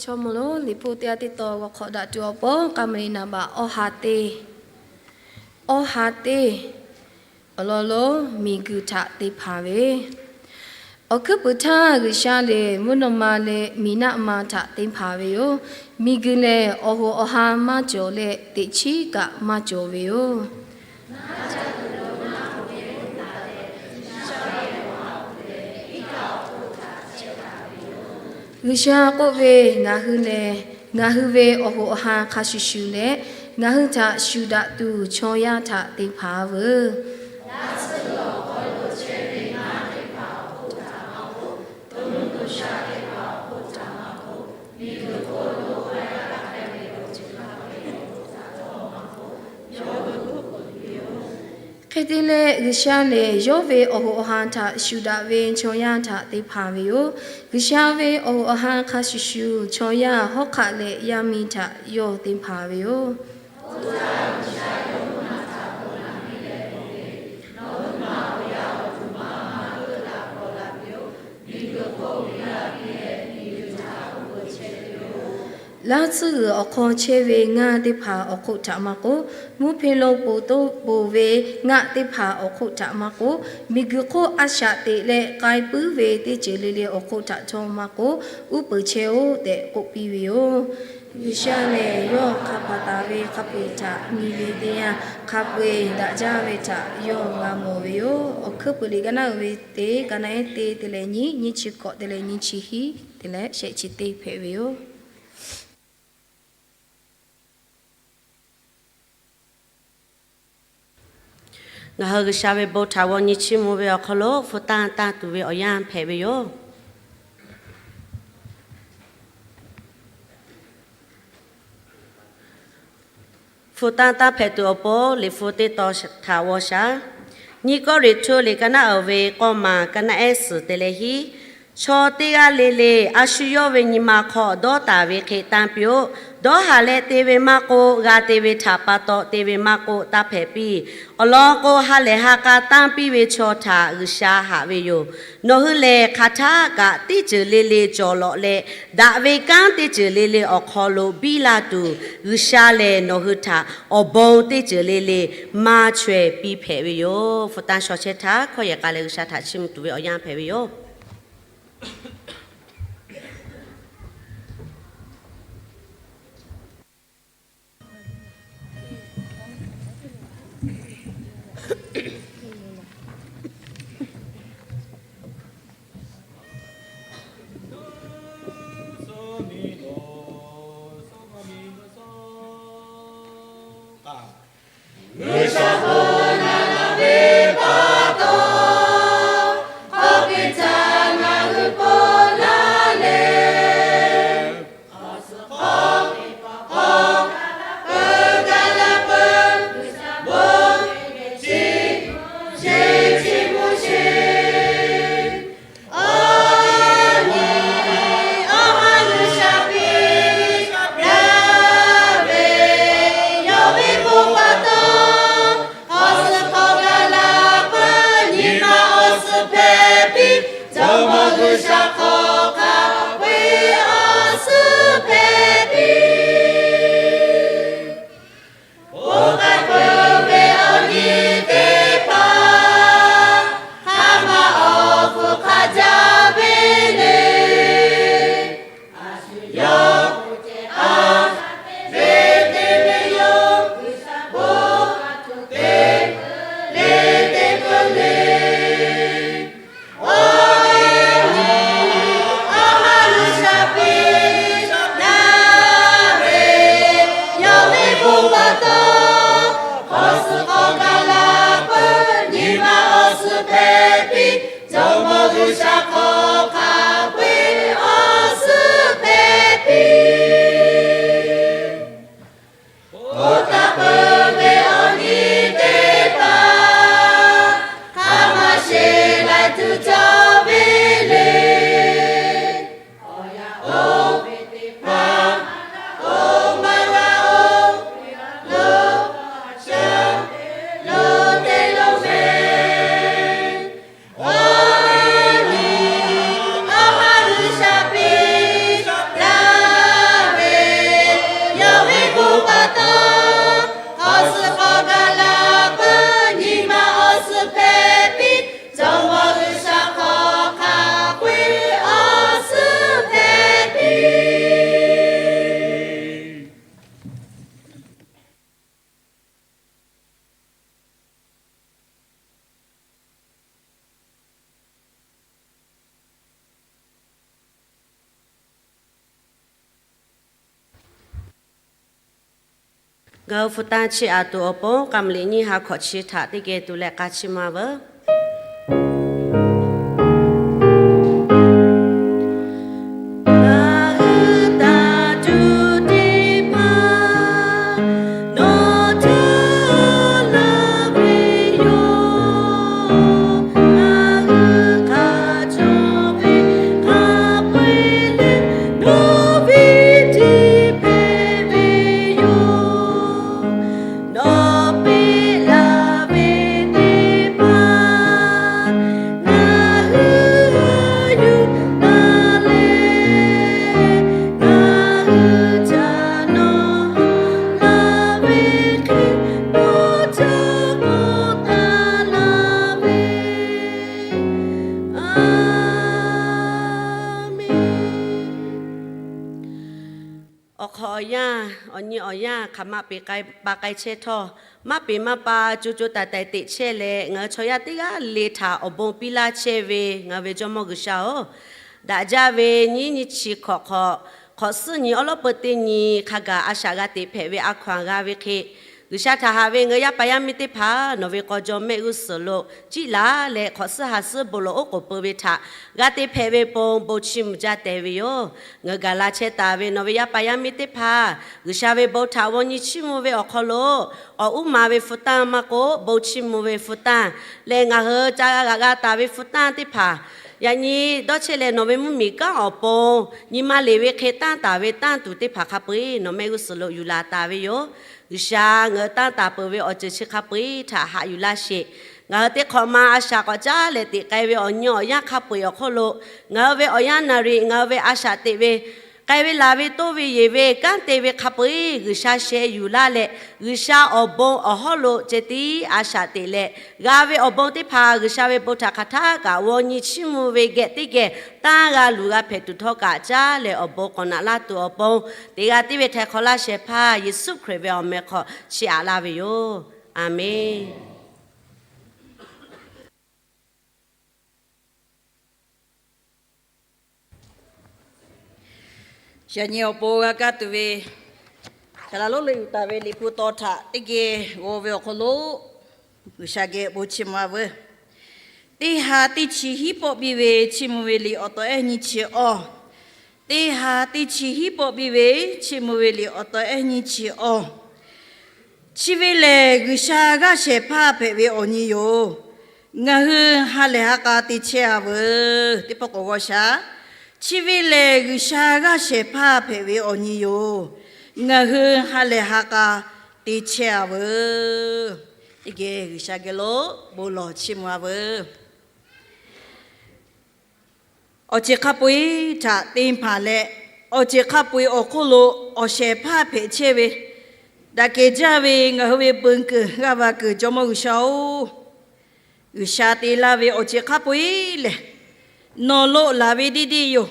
Chaw mawˬ lo Liꞈ hpu teˇ g'aˇ teˇ taw g'aw hk'awꞈ daꞈ tuˬ awˬ pon, k'a ma le naˍ baꞈ awˬ ha teˇ, awˬ ha teˇ awˬ lawn lo miˬguiˬ htaꞈ te hpanˍ ve. Awˬ hkuiˉ puiˍ htaˇ G'uiˬsha lehˬ mvuhˇ naw ma leh miˬ naˆ ma htaꞈ te hpanˍ ve yoˬ. Miˬguiˬ lehˬ awˬ hoꞈ awˬ ha maˇ cawˬ leh teꞈ chiˉ kaꞈ maˇ cawˬ ve yoˬ. G'uiˬsha k'oˆ ve, ngaˬ hui lehˬ ngaˬ hui ve awˬ hoꞈ awˬ ha hk'a shuˍ shuˍ leh, ngaˬ hui htaꞈ shuˍ daꞈ tuˬ chaw yaˇ htaꞈ te hpanˍ veuˬ. Hk'e te leh, G'uiˬsha lehˬ yawˇ ve awˬ hoꞈ awˬ ha htaꞈ shuˍ daꞈ ve chaw yaˇ htaꞈ te hpanˍ ve yoˬ. G'uiˬsha ve awˬ hoꞈ awˬ ha hk'a shuˍ shuˍ chaw yaˇ hawˉ hk'aˆ leh yaˇ miˇ htaꞈ yawˇ te hpanˍ ve yoˬ. Laˇ tcuhˉ g'uiˬ awˬ hk'aw chehˇ ve ngaˇ teˇ hpaˍ awˬ hk'oˆ htaꞈ maˇ k'oˆ, mvuhˇ hpe lo ponˬ to ponˬ ve ngaˆ teˇ hpaˍ awˬ hk'oˆ htaꞈ maˇ k'oˆ, miˬguiˬ hk'oˆ a shaꞈ teꞈ leh k'ai puiˉ ve teˇ ceuˬ le le awˬ hk'oˆ htaꞈ htawˇ maˇ k'oˆ, uˉ peunˍ chehˇ-oˆ tehꞈ k'oˆ piˇ ve yoˬ. G'uiˬsha lehˬ, yawˇ hk'a hpaˍ taˍ ve hk'a peu-eˬ htaꞈ nyi ve teˇ yanˇ, hk'a peu-eˬ daꞈ jaˇ ve htaꞈ yawˇ g'a mawˬ ve yoˬ. Awˬ hkuiˉ puiˍ liꞈ ka naˉ uiˍ ve teˇ, ka naˉ ehˉ teˇ te leh nyiˇ, nyiˇ chi hkawꞈ te leh nyiˇ chi hiˉ te leh shehˆ chi teˇ hpehꞈ ve yoˬ. Ngaˬ hui G'uiˬsha ve bon htaꞈ g'aw nyi chiˇ mvuh ve awˬ hk'aw lo hpu tanˇ tanˇ tuˬ ve awˬ yanˇ hpehꞈ ve yoˬ. Hpu tanˇ tanˇ hpehꞈ tuˬ awˬ pon Liꞈ hpu teˇ tawn htaꞈ g'aw shaˍ. Nyiˇ Kawˇrenˍhtuˆ liꞈ ka naˉ uiˍ ve k'awˇ maˬ, ka naˉ ehˉ suhˍ te leh hiˉ, chaw teˇ g'aˇ le le a shu yawˇ ve nyi ma hk'aw dawˇ taˍ ve hk'e tanˇ piˇ-oˆ. Dawˇ haˍ leh te ve maˇ k'oˆ, g'a te ve htaꞈ pa taw te ve maˇ k'oˆ, taˇ hpehꞈ piˇ. Awˬ lawn k'o, ha lehˬ ha k'a tanˇ piˇ ve chaw htaꞈ G'uiˬsha haꞈ ve yoˬ. Nawˬ hui lehˬ, hk'aˬ htaˆ kaꞈ teˇ ceuˬ le le cawˬ lawꞈ leh, daꞈ ve kanˉ teˇ ceuˬ le le awˬ hk'aw lo biˇ la tuˬ, G'uiˬsha lehˬ nawˬ hui htaꞈ awˬ bon teˇ ceuˬ le le maˇ chaweh piˇ hpehꞈ ve yoˬ. Hpu tanˇ shaw chehˇ htaˇ, hkawˇ yehˬ k'a leh G'uiˬsha htaꞈ chiˇ mvuh tuˬ ve awˬ yanˇ hpehꞈ ve yoˬ. G'uiˬsha bon naꞈ laˬ ve pa taw, hk'aw hk'e htaˇ ngaˬ hui paw laˇ leh, hk'aw hk'e hpaw hk'aw peuˬ gaˬ la peuˬ, G'uiˬsha bon chi, chi, chi mvuh sheˍ. Awˬ nyi, Awˬ ha G'uiˬsha piˇ laˇ ve, yawˇ ve bon pa taw, awˬ suhˍ hk'aw gaˬ la peuˬ, nyi ma awˬ suhˍ hpehꞈ piˇ, Jawˇmawˇ G'uiˬsha hk'aw hk'a peu-eˬ awˬ suhˍ hpehꞈ piˇ. Oˇ k'ai peuˬ ve awˬ nyi teˇ hpaˍ, hk'aˬ ma awˬ hpfuhˇ hk'a jaˇ ve le. A shu yawˇ ve te ve yoˬ, G'uiˬsha bon te le te peuˬ le. Awˬ nyi, Awˬ ha G'uiˬsha piˇ laˇ ve, yawˇ ve bon pa taw, awˬ suhˍ hk'aw gaˬ la peuˬ, nyi ma awˬ suhˍ hpehꞈ piˇ, Jawˇmawˇ G'uiˬsha hk'aw hk'a peu-eˬ awˬ suhˍ hpehꞈ piˇ. Oˇ taˇ peuˬ ve awˬ nyi teˇ hpaˍ, hk'aˬ ma sheˍ laiˬ tuˬ cawˬ ve le. Awˬ yanˇ oˇ ve teˇ hpaˍ, oˇ maˇ g'a oˇ lo, lo te lo ve. Awˬ nyi, Awˬ ha G'uiˬsha piˇ laˇ ve, yawˇ ve bon pa taw, awˬ suhˍ hk'aw gaˬ la peuˬ, nyi ma awˬ suhˍ hpehꞈ piˇ, Jawˇmawˇ G'uiˬsha hk'aw hk'a peu-eˬ awˬ suhˍ hpehꞈ piˇ. Ngaˬ hui hpu tanˇ chiˇ aꞈ tuˬ awˬ pon, Kaˍmaˍliꞈ nyiˇ ha hkawꞈ chi htaꞈ teˇ geh tuˬ leh k'a chiˇ ma veuˬ. Awˬ yanˇ, awˬ nyi awˬ yanˇ hk'aˬ ma peꞈ k'ai pa k'ai chehˇ htawˇ, maˇ peꞈ maˇ pa co co taiˍ taiˍ teꞈ chehˇ leh, ngaˬ hui chaw yaˇ teˇ g'aˇ le htaꞈ awˬ bon piˇ laˇ chehˇ ve ngaˬ hui ve Jawˇmawˇ G'uiˬsha-oˬ, daꞈ jaˇ ve nyiˇ nyi chi hkawꞈ hk'awꞈ, hk'awꞈ suhˉ nyi awˉ lawˉ peu teˇ nyi hk'a gaˬ a shaꞈ g'a teꞈ hpehꞈ ve a hkaw anˬ g'a ve hk'e, G'uiˬsha htaꞈ haꞈ ve ngaˬ hui yaˇ paˍ yaˇ miˇ teˇ hpaˍ nawˬ ve k'aw jaw mehˆ g'uˇ suhˍ lo ciˉ laˬ leh, hk'awꞈ suhˉ ha suhˉ bon lawˬ oˉ k'oˍ pui ve htaꞈ g'a te hpehꞈ ve pon bon chiˇ mvuh jaˇ tehꞈ ve yoˬ. Ngaˬ hui gaˬ la chehˇ taˍ ve nawˬ ve yaˇ paˍ yaˇ miˇ teˇ hpaˍ, G'uiˬsha ve bon htaꞈ g'aw nyi chiˇ mvuh ve awˬ hk'aw lo, awˬ uˉ ma ve hpu tanˇ maˇ k'oˆ, bon chiˇ mvuh ve hpu tanˇ leh ngaˬ hui ca g'a g'a taˍ ve hpu tanˇ teˇ hpaˍ, yaꞈ nyi dawˇ chehˇ leh nawˬ ve mvuhˇmiˬ kanˉ awˬ pon nyi ma leˬ ve hk'e tanˇ taˍ ve tanˇ tuˬ teˇ hpaˍ hk'a peu-eˬ nawˬ mehˆ g'uˇ suhˍ lo yuˬ laˬ taˍ ve yoˬ. G'uiˬsha, ngaˬ hui tanˇ taˍ peuˬ ve awˬ ceuˬ chi hk'a peu-eˬ htaꞈ haꞈ yuˬ laˇ sheˍ. Ngaˬ hui teˇ hk'awꞈ ma a shaꞈ k'awꞈ caˉ leh teꞈ k'ai ve awˬ nyi awˬ yanˇ hk'a peu-eˬ awˬ hk'oˆ lo, ngaˬ hui ve awˬ yanˇ naˍ riˍ, ngaˬ hui ve a shaꞈ teꞈ ve, k'ai ve laˬ ve toˇ ve yeˬ ve kanˉ te ve hk'a peu-eˬ G'uiˬsha sheh yuˬ laˇ leh, G'uiˬsha awˬ bon awˬ hawˉ lo ceh tiˉ a shaꞈ teꞈ leh, g'a ve awˬ bon teˇ hpaˍ G'uiˬsha ve bon htaꞈ hk'aˬ htaˇ kaꞈ g'aw nyi chiˇ mvuh ve geh teˇ geh tanˇ g'a luˬ g'a hpehꞈ tuˬ htawˇ kaꞈ caˉ leh awˬ bon k'awꞈ naꞈ laˇ tuˬ awˬ pon, teˇ g'aˇ tiˉ ve htaiˍ hk'awꞈ laˇ shehˍ hpaˇ Yeˍsuˆ Hkriꞈ ve awˬ meh hk'aw chiˇ aꞈ laˇ ve yoˬ. A menˬ. Yaꞈ nyi awˬ pon g'a kaˇ tuˬ ve, Saˍ laꞈ lonˉ leuˆ yuˬ taˍ ve Liꞈ hpu taw htaꞈ teˇ geh g'aw ve awˬ hk'aw lo, G'uiˬsha geh bon chiˇ mvuh-a veuˬ. Teˇ ha teˇ chi hiˉ pawˆ biˇ ve chiˇ mvuh ve liꞈ awˬ taw ehˉ nyiˇ chi awˇ. Teˇ ha teˇ chi hiˉ pawˆ biˇ ve chiˇ mvuh ve liꞈ awˬ taw ehˉ nyiˇ chi awˇ. Chi ve lehˬ, G'uiˬsha g'aˇ shehˍ hpaˇ hpehꞈ ve awˬ nyi yoˬ. Ngaˬ hui ha lehˬ ha k'a te chehˇ-a veuˬ. Teˇ pawˆ k'awꞈ g'aw shaˍ. Chi ve lehˬ, G'uiˬsha g'aˇ shehˍ hpaˇ hpehꞈ ve awˬ nyi yoˬ. Ngaˬ hui ha lehˬ ha k'a te chehˇ-a veuˬ. Teˇ geh G'uiˬsha geh lo bon lawˬ chiˇ mvuh-a veuˬ. Awˬ ceuˬ hk'a peu-eˬ htaꞈ te hpanˍ leh, awˬ ceuˬ hk'a peu-eˬ awˬ hk'oˆ lo awˬ shehˍ hpaˇ hpehꞈ chehˇ ve, daꞈ kehˬ jaˇ ve ngaˬ hui ve bon kuiˬ g'aˇ va kuiˬ Jawˇmawˇ G'uiˬsha-oˬ, G'uiˬsha te laˇ ve awˬ ceuˬ hk'a peu-eˬ lehˬ, nawˬ loꞈ laˬ ve deˇ deˇ yoˬ.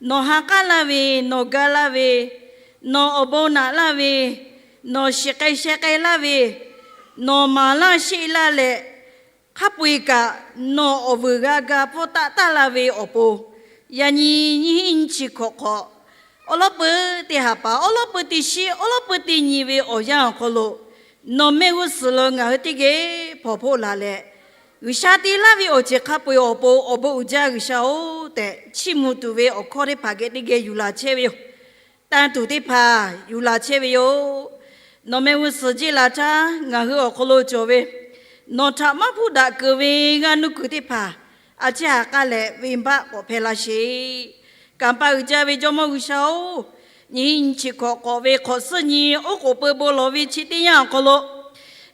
Nawˬ ha k'aˉ laˇ ve, nawˬ ga laˇ ve, nawˬ awˬ bon naꞈ laˇ ve, nawˬ shiˍ k'ai sheh k'ai laˇ ve, nawˬ maˍ laˇ sheˆ laˇ leh, hk'a peu-eˬ kaꞈ nawˬ awˬ vuiˬ g'a ga hpawˇ taˆ taˍ laˇ ve awˬ pon, yaꞈ nyi nyiˇ hinˉ nyiˇ chi hkawꞈ hk'awꞈ, awˉ lawˉ peu teˇ ha pa, awˉ lawˉ peu teˇ shinˉ, awˉ lawˉ peu teˇ nyi ve awˬ yanˇ awˬ hk'aw lo, nawˬ mehˆ g'uˇ suhˍ lo ngaˬ hui teˇ geh hpawnˬ hpoˆ laˬ leh, G'uiˬsha te laˇ ve awˬ ceuˬ hk'a peu-eˬ awˬ pon awˬ bon uiˍ jaˇ G'uiˬsha-oˬ tehꞈ chiˇ mvuh tuˬ ve awˬ hkawˇ teˇ hpaˍ geh teˇ geh yuˬ laˬ chehˇ ve yoˬ. Tanˇ tuˬ teˇ hpaˍ yuˬ laˬ chehˇ ve yoˬ. Nawˬ mehˆ g'uˇ suhˍ jeˇ la htaˇ ngaˬ hui awˬ hk'aw lo cawˬ ve, nawˬ htaꞈ maˇ hpuˇ daꞈ keunˍ ve g'aˇ nuˇ kuiˬ teˇ hpaˍ a ciˉ ha k'aˇ leh venˇbaˆ k'awꞈ hpehˇ laˇ sheˍ. Kanˍ pa uiˍ jaˇ ve Jawˇmawˇ G'uiˬsha-oˬ, nyiˇ hinˉ nyiˇ chi hkawꞈ k'awꞈ ve hk'awꞈ suhˉ nyi oˉ k'oˍ pui bon lawˬ ve chi teˇ yanˇ awˬ hk'aw lo,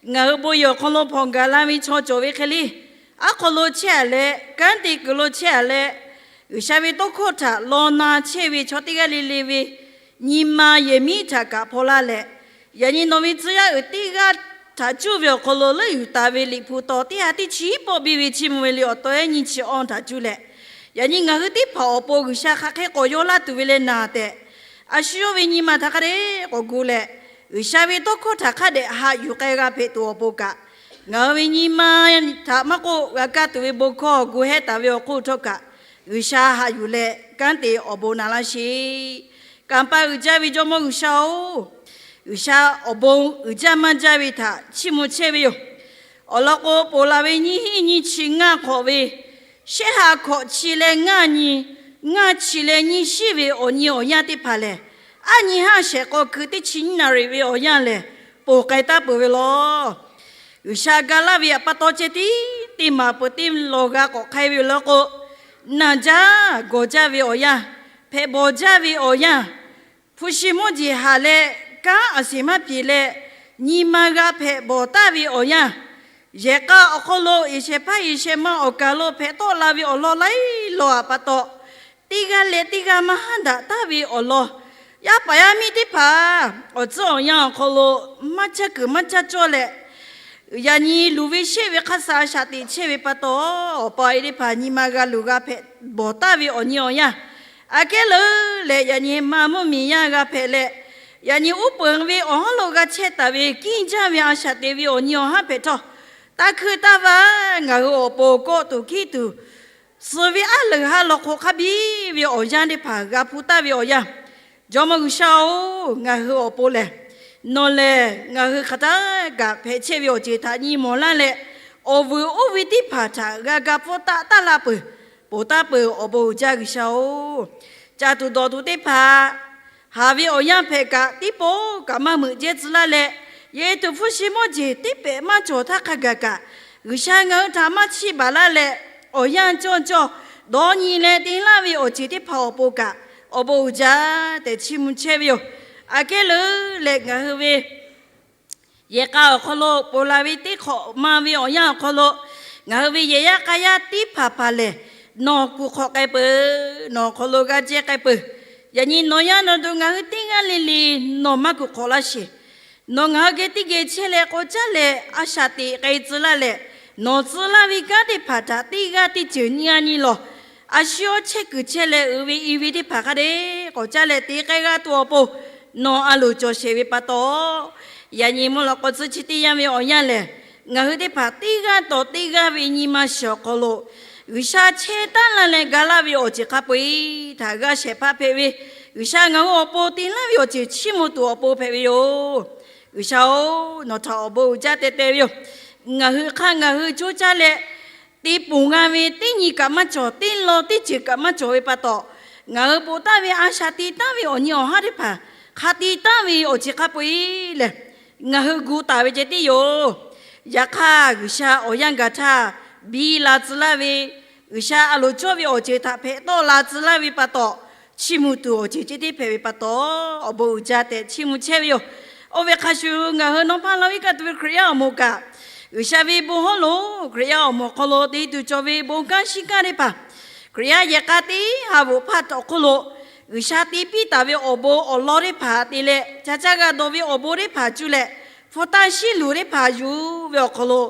ngaˬ hui bon yehˬ awˬ hk'aw lo hpawnˬ gaˬ la ve chaw cawˬ ve hk'e le, aˉ hk'aw lo chehˇ-a leh, kanˉ te kuiˬ lo chehˇ-a leh, G'uiˬsha ve tawˇ hkawˇ htaꞈ law na chehˇ ve chaw teˇ g'aˇ le le ve nyi ma yehˬ miˉ htaꞈ kaꞈ hpaw laˇ leh, yaꞈ nyi nawˬ ve tcuh yaˇ uiˍ teˇ g'aˇ htaꞈ cuˇ ve awˬ hk'aw lo leuˆ yuˬ taˍ ve Liꞈ hpu taw teˇ ha teˇ chi hiˉ pawˆ biˇ ve chiˇ mvuh ve liꞈ awˬ taw ehˉ nyiˇ chi awˇ htaꞈ cuˇ leh, yaꞈ nyi ngaˬ hui teˇ hpaˍ awˬ pon G'uiˬsha hk'aˬ hk'e k'awꞈ yaw laˇ tuˬ ve leh naˍ tehꞈ, a shu yawˇ ve nyi ma htaꞈ hk'a dehꞈ k'awꞈ gu leh, G'uiˬsha ve tawˇ hkawˇ htaꞈ hk'a dehꞈ haꞈ yuˬ k'ai g'a hpehꞈ tuˬ awˬ pon kaꞈ, ngaˬ hui ve nyi ma htaꞈ maˇ k'oˆ g'a kaˇ tuˬ ve bon hkawˇ gu hehˉ taˍ ve awˬ hk'oˆ htawˇ kaꞈ, G'uiˬsha haꞈ yuˬ leh kanˉ te awˬ bon na laˇ sheˍ. Kanˍ pa uiˍ jaˇ ve Jawˇmawˇ G'uiˬsha-oˬ, G'uiˬsha awˬ bon uiˍ jaˇ maˇ jaˇ ve htaꞈ chiˇ mvuh chehˇ ve yoˬ. Awˬ lawn k'o, ponˬ laˬ ve nyiˇ hinˉ nyiˇ chi ngaˇ hk'awꞈ ve shehˆ ha hkawꞈ chi leh ngaˇ nyi, ngaˇ chi leh nyiˇ shinˉ ve awˬ nyi awˬ yanˇ teˇ hpaˍ lehˬ, aˉ nyi haˉ shehˍ k'aw keu teˇ chi nyiˇ naˍ riˍ ve awˬ yanˇ lehˬ, ponˬ k'ai taˉ peuˬ ve law. G'uiˬsha ga laˇ ve pa taw ceh tiˉ teˇ maˍ peuˬ teˇ lawˬ g'a k'awꞈ hk'ai ve yoˬ law k'o, naˬ jaˇ gawˬ jaˇ ve awˬ yanˇ, hpehꞈ bawˬ jaˇ ve awˬ yanˇ, hpu shi mawˇ jeˬ haꞈ leh, kanˉ a siˍ maˇ peꞈ leh, nyi ma g'a hpehꞈ bawˬ taˍ ve awˬ yanˇ, yehˬ k'a awˬ hk'aw lo Iˉsaˍreˍlaˆ hpaˇ Iˉsaˍreˍlaˆ ma awˬ kaˬ lo hpehꞈ tawˆ la ve awˬ lawn laiˉ lawn pa taw, teˇ g'aˇ leh teˇ g'aˇ maˇ haˉ daꞈ taˍ ve awˬ lawn, yaˇ paˍ yaˇ miˇ teˇ hpaˍ awˬ tcuhˉ awˬ yanˇ awˬ hk'aw lo maˇ caˇ kuiˬ maˇ caˇ cawˇ leh, yaꞈ nyi luˬ ve sheˆ ve hk'a shuˍ a shaꞈ teꞈ chehˇ ve pa taw, awˬ pa awˬ e teˇ hpaˍ nyi ma g'a luˬ g'a hpehꞈ bawˬ taˍ ve awˬ nyi awˬ yanˇ, aꞈ kehˉ leuˉ leh yaꞈ nyi ma mvuhˇmiˬ yaˇ g'a hpehꞈ leh, Yaꞈ nyi uˉ peunˍ ve awˬ hawˉ lo g'a chehˇ taˍ ve kiˇ jaˇ ve a shaꞈ teꞈ ve awˬ nyi awˬ haˉ hpehꞈ htawˇ, taˇ hkuiˇ taˇ vaˇ ngaˬ hui awˬ pon kawˆ tuˬ hkiˉ tuˬ, suh ve aˉ leuˬ ha lawˬ hk'aw hk'a biˇ ve awˬ yanˇ teˇ hpaˍ g'a hpu taˍ ve awˬ yanˇ, Jawˇmawˇ G'uiˬsha-oˬ, ngaˬ hui awˬ pon lehˬ, nawˬ lehˬ ngaˬ hui hk'aˬ htaˇ kaꞈ hpehꞈ chehˇ ve awˬ ceuˬ htaꞈ nyi mawˬ laˇ leh, awˬ vuiˬ oˇ ve teˇ hpaˍ htaꞈ g'a ga pfuhˇ taˆ taˉ la peuˬ, ponˬ taˉ peuˬ, awˬ bon uiˍ jaˇ G'uiˬsha-oˬ. Ca tuˬ dawˬ tuˬ teˇ hpaˍ haˍ ve awˬ yanˇ hpehꞈ kaꞈ, teˇ pawˆ kaꞈ maˇ meuꞈ jehˇ tcuh laˇ leh, yehˬ tuˬ hpu shi mawˇ jeˬ teˇ pehꞈ maˇ cawˬ htaˇ hk'a gaˬ kaꞈ, G'uiˬsha ngaˬ hui htaꞈ maˇ chiˇ baˬ laˇ leh, awˬ yanˇ cawˇ cawˇ dawˇ nyi leh te laˇ ve awˬ ceuˬ teˇ hpaˍ awˬ pon kaꞈ, awˬ bon uiˍ jaˇ tehꞈ chiˇ mvuh chehˇ ve yoˬ. Aꞈ kehˉ leuˉ leh ngaˬ hui ve yehˬ k'a awˬ hk'aw lo ponˬ laˬ ve teˇ hk'awꞈ ma ve awˬ yanˇ awˬ hk'aw lo, ngaˬ hui ve yehˬ yaˇ k'a yaˇ teˇ hpaˍ hpaˍ lehˬ, nawˬ kuˬ hk'awꞈ k'ai peuˬ, nawˬ awˬ hk'aw lo g'a jehˇ k'ai peuˬ. Yaꞈ nyi nawˬ yaˇ nawˬ duˬ ngaˬ hui teˇ g'aˇ le le nawˬ maˇ kuˬ hk'awꞈ laˇ sheˍ. Nawˬ ngaˬ hui geh teˇ geh chehˇ leh k'awꞈ caˉ leh a shaꞈ teꞈ k'ai tcuh laˇ leh, nawˬ tcuh laˇ ve kanˉ teˇ hpaˍ htaꞈ teˇ g'aˇ teˇ ceuˬ nyi a nyi lawˬ, a shu yawˇ chehˇ kuiˬ chehˇ leh uiˍ ve i ve teˇ hpaˍ hk'a dehꞈ k'awꞈ caˉ leh te k'ai g'a tuˬ awˬ pon, nawˬ a loˍ cawˬ sheˍ ve pa taw, yaꞈ nyi mvuhˇ lawꞈ k'aw tcuhˇ chi teˇ yanˇ ve awˬ yanˇ lehˬ, ngaˬ hui teˇ hpaˍ teˇ g'aˇ tawˍ teˇ g'aˇ ve nyi ma shiˍ awˬ hk'aw lo G'uiˬsha chehˇ taˉ laˇ leh ga laˇ ve awˬ ceuˬ hk'a peu-eˬ htaꞈ g'a shehˍ hpaˇ hpehꞈ ve, G'uiˬsha ngaˬ hui awˬ pon te laˇ ve awˬ ceuˬ chiˇ mvuh tuˬ awˬ pon hpehꞈ ve yoˬ. G'uiˬsha-oˬ, nawˬ htaꞈ awˬ bon uiˍ jaˇ teh teh ve yoˬ. Ngaˬ hui hk'aˇ ngaˬ hui coˇ caˇ leh te ponˬ g'a ve teˇ nyi kaꞈ maˇ cawˬ, teˇ law teˇ ceuˬ kaꞈ maˇ cawˬ ve pa taw, ngaˬ hui ponˬ taˍ ve a shaꞈ te taˍ ve awˬ nyi awˬ haˉ teˇ hpaˍ hk'a te taˍ ve awˬ ceuˬ hk'a peu-eˬ lehˬ, ngaˬ hui gu taˍ ve ceh tiˉ yoˬ. Yaꞈ hk'aˇ, G'uiˬsha awˬ yanˇ gaˬ htaˇ biˇ la tcuh laˇ ve, G'uiˬsha a loˍ cawˇ ve awˬ ceuˬ htaꞈ hpehꞈ tawˆ la tcuh laˇ ve pa taw, chiˇ mvuh tuˬ awˬ ceuˬ ceh tiˉ hpehꞈ ve pa taw, awˬ bon uiˍ jaˇ tehꞈ chiˇ mvuh chehˇ ve yoˬ. Oˇ ve hk'a shuˍ, ngaˬ hui nawˉ hpaˇ laˇ viˉ kaˆ tuˬ ve Hkriꞈ yaˇ awˬ moˍ kaꞈ, G'uiˬsha ve bon hawˉ lo Hkriꞈ yaˇ awˬ moˍ awˬ hk'aw lo te tuˬ cawˬ ve bon kanˉ shinˉ kanˉ teˇ hpaˍ, Hkriꞈ yaˇ yehˬ k'a teˇ ha bvuhꞈ hpaˇ awˬ hk'oˆ lo G'uiˬsha te piˇ taˍ ve awˬ bon awˬ lawn teˇ hpaˍ te leh, ca caˇ g'a dawˬ ve awˬ bon teˇ hpaˍ cuˇ leh, hpu taˇ shiˉ luˬ teˇ hpaˍ yuˬ ve awˬ hk'aw lo,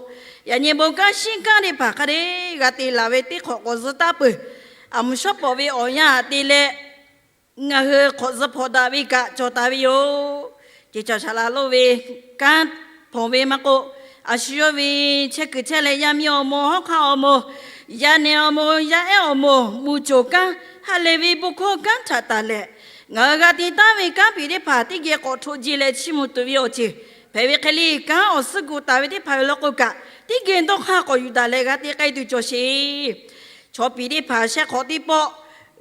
yaꞈ nyi bon kanˉ shinˉ kanˉ teˇ hpaˍ hk'a dehꞈ g'a te laˬ ve teˇ hk'awꞈ k'awꞈ zuh taˍ peuˬ. A mvuhˇ shawˉ pawˍ ve awˬ yanˇ te leh, ngaˬ hui hk'awꞈ zuh hpawꞈ daꞈ ve kaꞈ cawˬ taˍ ve yoˬ. Ceuˬ cawˬ shaˍ laꞈ lo ve kanˉ hpawꞈ ve maˇ k'oˆ, a shu yawˇ ve chehˇ kuiˬ chehˇ leh yaˇ miˇ awˬ moˍ, hawˉ hk'aˇ awˬ moˍ, yaˇ nehˬ awˬ moˍ, yaˇ ehˉ awˬ moˍ, mvuhˇ coˬ kanˉ, ha lehˬ ve bon hkawˇ kanˉ htaꞈ tanˬ leh, ngaˬ hui g'a te taˍ ve kanˉ piˍ teˇ hpaˍ teˇ geh k'awꞈ htoꞈ ji leh chiˇ mvuh tuˬ ve awˬ ceuˬ hpehꞈ ve hk'e le, kanˉ awˬ suhˉ gu taˍ ve teˇ hpaˍ ve law k'o kaꞈ, teˇ geh dawˇ hk'aˇ k'awꞈ yuˬ daꞈ leh g'a te k'ai tuˬ cawˬ sheˍ. Chaw piˍ teˇ hpaˍ shehˆ hk'awꞈ teˇ pawˆ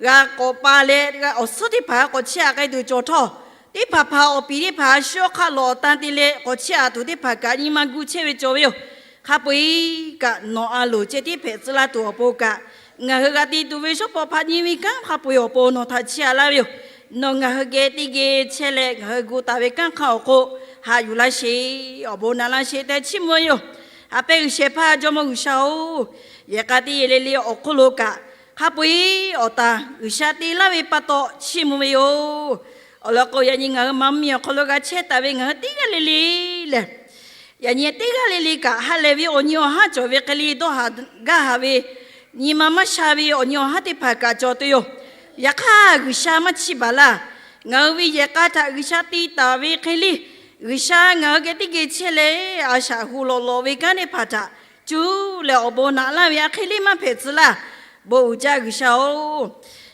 g'a k'awꞈ pa leh, awˬ suhˉ teˇ hpaˍ k'awꞈ chiˇ aꞈ k'ai tuˬ cawˬ htawˇ, teˇ hpaˍ hpaˍ awˬ piˍ teˇ hpaˍ a shu yawˇ hk'aˆ lawꞈ awˬ tan te leh k'awꞈ chiˇ aꞈ tuˬ teˇ hpaˍ kaꞈ nyi ma gu chehˇ ve cawˬ ve yoˬ. Hk'a peu-eˬ kaꞈ nawˬ a loˍ ceh tiˉ hpehꞈ tcuh laˇ tuˬ awˬ pon kaꞈ, ngaˬ hui g'a te tuˬ ve shawˉ pawˍ hpaꞈ nyi ve kanˉ hk'a peu-eˬ awˬ pon nawˬ htaꞈ chiˇ aꞈ laˇ ve yoˬ. Nawˬ ngaˬ hui geh teˇ geh chehˇ leh ngaˬ hui gu taˍ ve kanˉ hk'a awˬ hk'oˆ haꞈ yuˬ laˇ sheˍ, awˬ bon naꞈ laˇ sheˍ tehꞈ chiˇ mvuh ve yoˬ. Haꞈ pehnˇ G'uiˬsha hpaˇ Jawˇmawˇ G'uiˬsha-oˬ, yehˬ k'a teˇ yehˬ le le awˬ hk'oˆ lo kaꞈ, hk'a peu-eˬ awˬ taˍ G'uiˬsha te laˇ ve pa taw chiˇ mvuh ve yoˬ. Awˬ lawn k'o, yaꞈ nyi ngaˬ hui ma mvuhˇmiˬ awˬ hk'aw lo g'a chehˇ taˍ ve ngaˬ hui teˇ g'aˇ le le lehˬ, yaꞈ nyi teˇ g'aˇ le le kaꞈ ha lehˬ ve awˬ nyi awˬ haˉ cawˬ ve hk'e le dawˇ haˍ gaˇ haˍ ve, nyi ma maˇ sha ve awˬ nyi awˬ haˉ teˇ hpaˍ kaꞈ cawˬ tuˬ yoˬ. Yaꞈ hk'aˇ, G'uiˬsha maˇ chiˇ baˬ laˇ. Ngaˬ hui ve yehˬ k'a htaꞈ G'uiˬsha te taˍ ve hk'e le, G'uiˬsha ngaˬ hui geh teˇ geh chehˇ leh, a shaꞈ hu lawꞈ lawꞈ ve kanˉ teˇ hpaˍ htaꞈ cuˇ leh awˬ bon naꞈ laˇ ve aˬ hk'e le maˇ hpehꞈ tcuh laˇ. Bon uiˍ jaˇ G'uiˬsha-oˬ,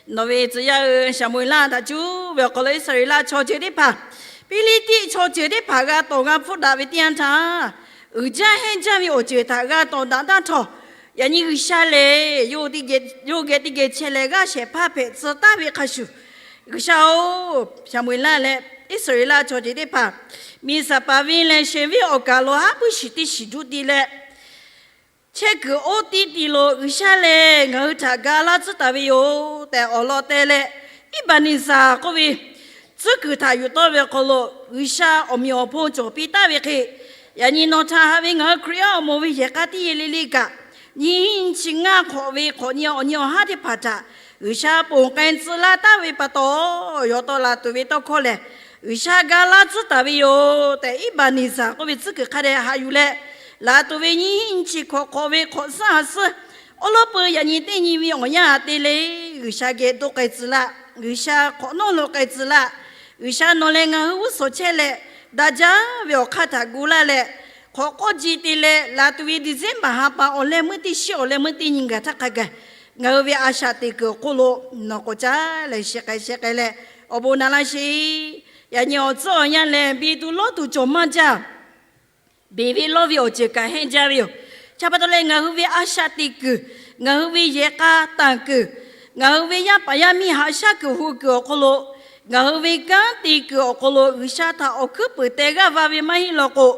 nawˬ ve tcuh yaˇ ui Saˍmoˍeˍlaˆ htaꞈ cuˇ ve awˬ hk'aw lo Iˉsaˍreˍlaˆ chaw ceuˬ teˇ hpaˍ, Piˇliˇtiˆ chaw ceuˬ teˇ hpaˍ g'a tawˍ g'a hpfuhˆ daꞈ ve teˇ yanˇ htaˇ, uiˍ jaˇ hehnˇ jaˇ ve awˬ ceuˬ htaꞈ g'a tawˍ daꞈ taˇ htawˇ, yaꞈ nyi G'uiˬsha lehˬ yawˇ geh teˇ geh chehˇ leh g'aˇ shehˍ hpaˇ hpehꞈ tcuh taˍ ve hk'a shuˍ, G'uiˬsha-oˬ, Saˍmoˍeˍlaˆ leh Iˉsaˍreˍlaˆ chaw ceuˬ teˇ hpaˍ miˬ saˍ paˍ venˇ leh shehˍ venˇ awˬ kaˍ lo haˉ puiˉ shiˍ teˇ shiˍ duˇ te leh, chehˇ kuiˬ oˇ tiˉ ti lo G'uiˬsha lehˬ ngaˬ hui htaꞈ ga laˇ tcuhˉ taˍ ve yoˬ tehꞈ awˬ lawn te leh, Iˉbaˍneˍzaˍ k'oˆ ve tcuhˉ kuiˬ htaꞈ yuˬ tawˆ ve awˬ hk'aw lo G'uiˬsha awˬ meꞈ awˬ hponˇ cawˬ piˇ taˍ ve hk'e, yaꞈ nyi nawˬ htaꞈ haꞈ ve ngaˬ hui Hkriꞈ yaˇ awˬ moˍ ve yehˬ k'a teˇ yehˬ le le kaꞈ, nyiˇ hinˉ nyiˇ chi ngaˇ hk'awꞈ ve hk'awꞈ nyi awˬ nyi awˬ haˉ teˇ hpaˍ htaꞈ G'uiˬsha ponˬ k'ai tcuh laˇ taˍ ve pa taw, yawˇ tawˆ la tuˬ ve tawˇ hkawˇ lehˬ, G'uiˬsha ga laˇ tcuhˉ taˍ ve yoˬ tehꞈ, Iˉbaˍneˍzaˍ k'oˆ ve tcuhˉ kuiˬ hk'a dehꞈ haꞈ yuˬ leh, laˬ tuˬ ve nyiˇ hinˉ nyiˇ chi hk'awꞈ hk'awꞈ ve hk'awꞈ suhˉ ha suhˉ awˉ lawˉ peu yaꞈ nyi teˇ nyi ve awˬ yanˇ te le, G'uiˬsha geh doˆ k'ai tcuh laˇ, G'uiˬsha hk'awꞈ nawˉ lo k'ai tcuh laˇ, G'uiˬsha nawˬ leh ngaˬ hui g'uˇ suhˍ chehˇ leh, daꞈ jaˇ ve awˬ hk'aˇ htaꞈ gu laˇ leh, hk'awꞈ k'awˆ ji te leh, laˬ tuˬ ve December ha pa awˬ leh meuˇ teˇ shiˉ awˬ leh meuˇ teˇ nyi gaˬ htaˇ hk'a gaˬ, ngaˬ hui ve a shaꞈ teꞈ kuiˬ awˬ hk'oˆ lo nawˬ k'awꞈ caˉ leh sheh k'ai sheh k'ai leh awˬ bon na laˇ sheˍ. Yaꞈ nyi awˬ tcuhˉ awˬ yanˇ lehˬ, beˬ tuˬ lawˇ tuˬ cawˬ maˇ jaˇ. Beˬ ve lawˇ ve awˬ ceuˬ kaꞈ hehnˇ jaˇ ve yoˬ. Chi pa taw leh ngaˬ hui ve a shaꞈ teꞈ kuiˬ, ngaˬ hui ve yehˬ k'a tanˬ kuiˬ, ngaˬ hui ve yaˇ paˍ yaˇ miˇ haꞈ shaˉ kuiˬ hu kuiˬ awˬ hk'aw lo, ngaˬ hui ve kanˉ te kuiˬ awˬ hk'aw lo G'uiˬsha htaꞈ awˬ hkuiˉ puiˍ teh g'aˇ va ve maˇ heˆ law k'o,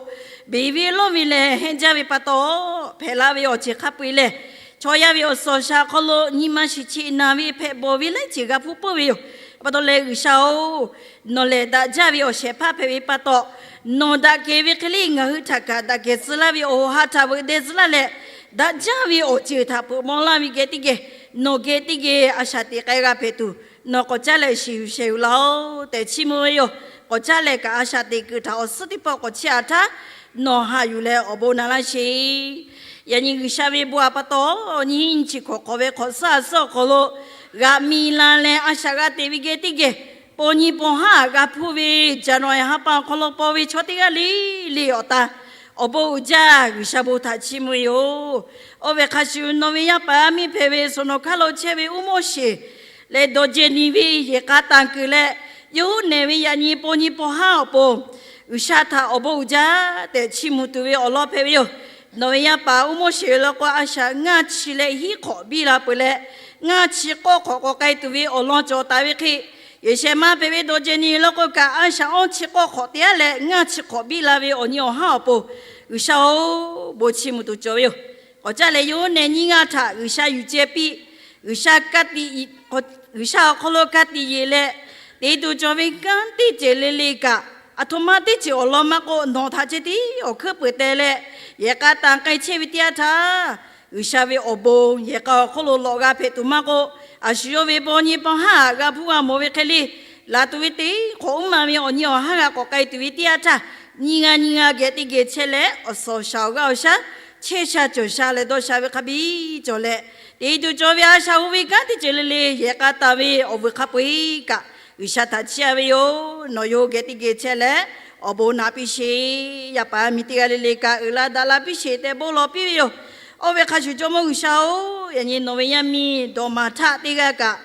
beˬ ve lawˇ ve lehˬ hehnˇ jaˇ ve pa taw, hpehꞈ la ve awˬ ceuˬ hk'a peu-eˬ lehˬ, chaw yaˇ ve awˬ suhˍ awˬ shaˍ awˬ hk'aw lo nyi ma shiˍ cheꞈ naˬ ve hpehꞈ bawˬ ve laiˉ ceuˬ g'a hpuˇ peuˬ ve yoˬ. Chi pa taw leh G'uiˬsha-oˬ, nawˬ lehˬ daꞈ jaˇ ve awˬ shehˍ hpaˇ hpehꞈ ve pa taw, nawˬ daꞈ kehˬ ve hk'e le ngaˬ hui htaꞈ kaꞈ daꞈ kehˬ tcuh laˇ ve awˬ ha htaꞈ veuꞈ deh tcuh laˇ leh, daꞈ jaˇ ve awˬ ceuˬ htaꞈ peuꞈ maw laˇ ve geh teˇ geh, nawˬ geh teˇ geh a shaꞈ teꞈ k'ai g'a hpehꞈ tuˬ, nawˬ k'awꞈ caˉ leh shiˍ yuˬ sheh yuˬ laˇ-oˆ tehꞈ chiˇ mvuh ve yoˬ. K'awꞈ caˉ leh kaꞈ a shaꞈ teꞈ kuiˬ htaꞈ awˬ suhˉ teˇ pawˆ k'awꞈ chehˇ-a htaˇ, nawˬ haꞈ yuˬ leh awˬ bon na laˇ sheˍ. Yaꞈ nyi G'uiˬsha ve bon a pa taw, nyiˇ hinˉ nyiˇ chi hkawꞈ hk'awꞈ ve hk'awꞈ suhˉ a suhˉ awˬ hk'aw lo g'aꞈ mi la leh a shaꞈ g'a teꞈ ve geh teˇ geh, paw nyi paw haˉ g'a hpuˇ ve January ha pa awˬ hk'aw lo paw ve chaw teˇ g'aˇ le le awˬ ta, awˬ bon uiˍ jaˇ G'uiˬsha bon htaꞈ chiˇ mvuh ve yoˬ. Oˇ ve hk'a shuˍ nawˬ ve yaˇ paˍ yaˇ miˇ hpehꞈ ve Soˍnaw hkaˉ lo chehˇ ve Uˉmawˇsheˍ leh Dawˇjehˇniˆ ve yehˬ k'a tanˬ kuiˬ leh, yawˇ huˉ nehˬ ve yaꞈ nyi paw nyi paw haˉ awˬ pon G'uiˬsha htaꞈ awˬ bon uiˍ jaˇ tehꞈ chiˇ mvuh tuˬ ve awˬ lawn hpehꞈ ve yoˬ. Nawˬ ve yaˇ paˍ Uˉmawˇsheˍ ve law k'o, a shaꞈ ngaˇ chi leh hiˉ hk'awꞈ biˇ la peuˬ leh, ngaˇ chi k'awˇ hk'awꞈ k'awꞈ k'ai tuˬ ve awˬ lawn cawˬ taˍ ve hk'e, yehˬ shehˍ ma hpehꞈ ve Dawˇjehˇniˆ ve law k'o kaꞈ, a shaꞈ awˇ chi k'awˇ hk'awꞈ teˇ g'aˇ leh ngaˇ chi hk'awꞈ biˇ la ve awˬ nyi awˬ haˉ awˬ pon, G'uiˬsha-oˬ, bon chiˇ mvuh tuˬ cawˬ ve yoˬ. K'awꞈ caˉ leh yawˇ huˉ nehˬ nyiˇ g'aˇ htaꞈ G'uiˬsha yuˬ ceh piˇ, G'uiˬsha awˬ hk'aw lo ka tiꞈ yeˬ leh, te tuˬ cawˬ ve kanˉ teˇ ceuˬ le le kaꞈ, aˬ htoꞈ ma teˇ ceuˬ awˬ lawn maˇ k'oˆ, nawˬ htaꞈ ceh tiˉ awˬ hkuiˉ puiˍ teh leh, yehˬ k'a tanˬ k'ai chehˇ ve teˇ yanˇ htaˇ, G'uiˬsha ve awˬ bon yehˬ k'a awˬ hk'oˆ lo lawꞈ g'a hpehꞈ tuˬ maˇ k'oˆ, a shu yawˇ ve paw nyi paw haˉ g'a hpuˇ g'a mawˬ ve hk'e le, laˬ tuˬ ve teˇ hk'awꞈ uˉ ma ve awˬ nyi awˬ haˉ g'a k'awꞈ k'ai tuˬ ve teˇ yanˇ htaˇ, nyiˇ g'aˇ nyiˇ g'aˇ geh teˇ geh chehˇ leh, awˬ suhˍ awˬ shaˍ awˬ g'aˇ awˬ shaˉ chehˇ sha cawˬ sha leh dawˇ sha ve hk'a biˇ cawˬ leh, te tuˬ cawˬ ve a shaꞈ hu ve kanˉ teˇ ceuˬ le le yehˬ k'a tanˬ ve awˬ vuiˬ hk'a peu-eˬ kaꞈ, G'uiˬsha htaꞈ chiˇ a ve yoˬ. Nawˬ yawˇ geh teˇ geh chehˇ leh, awˬ bon naꞈ piˇ sheˍ. Yaˇ paˍ yaˇ miˇ teˇ g'aˇ le le kaꞈ uiˍ la daꞈ la piˇ sheˍ tehꞈ bon lawˬ piˇ ve yoˬ. Oˇ ve hk'a shuˍ Jawˇmawˇ G'uiˬsha-oˬ, yaꞈ nyi nawˬ ve yaˇ miˇ dawˬ maˍ htaˆ teˇ g'aˇ kaꞈ,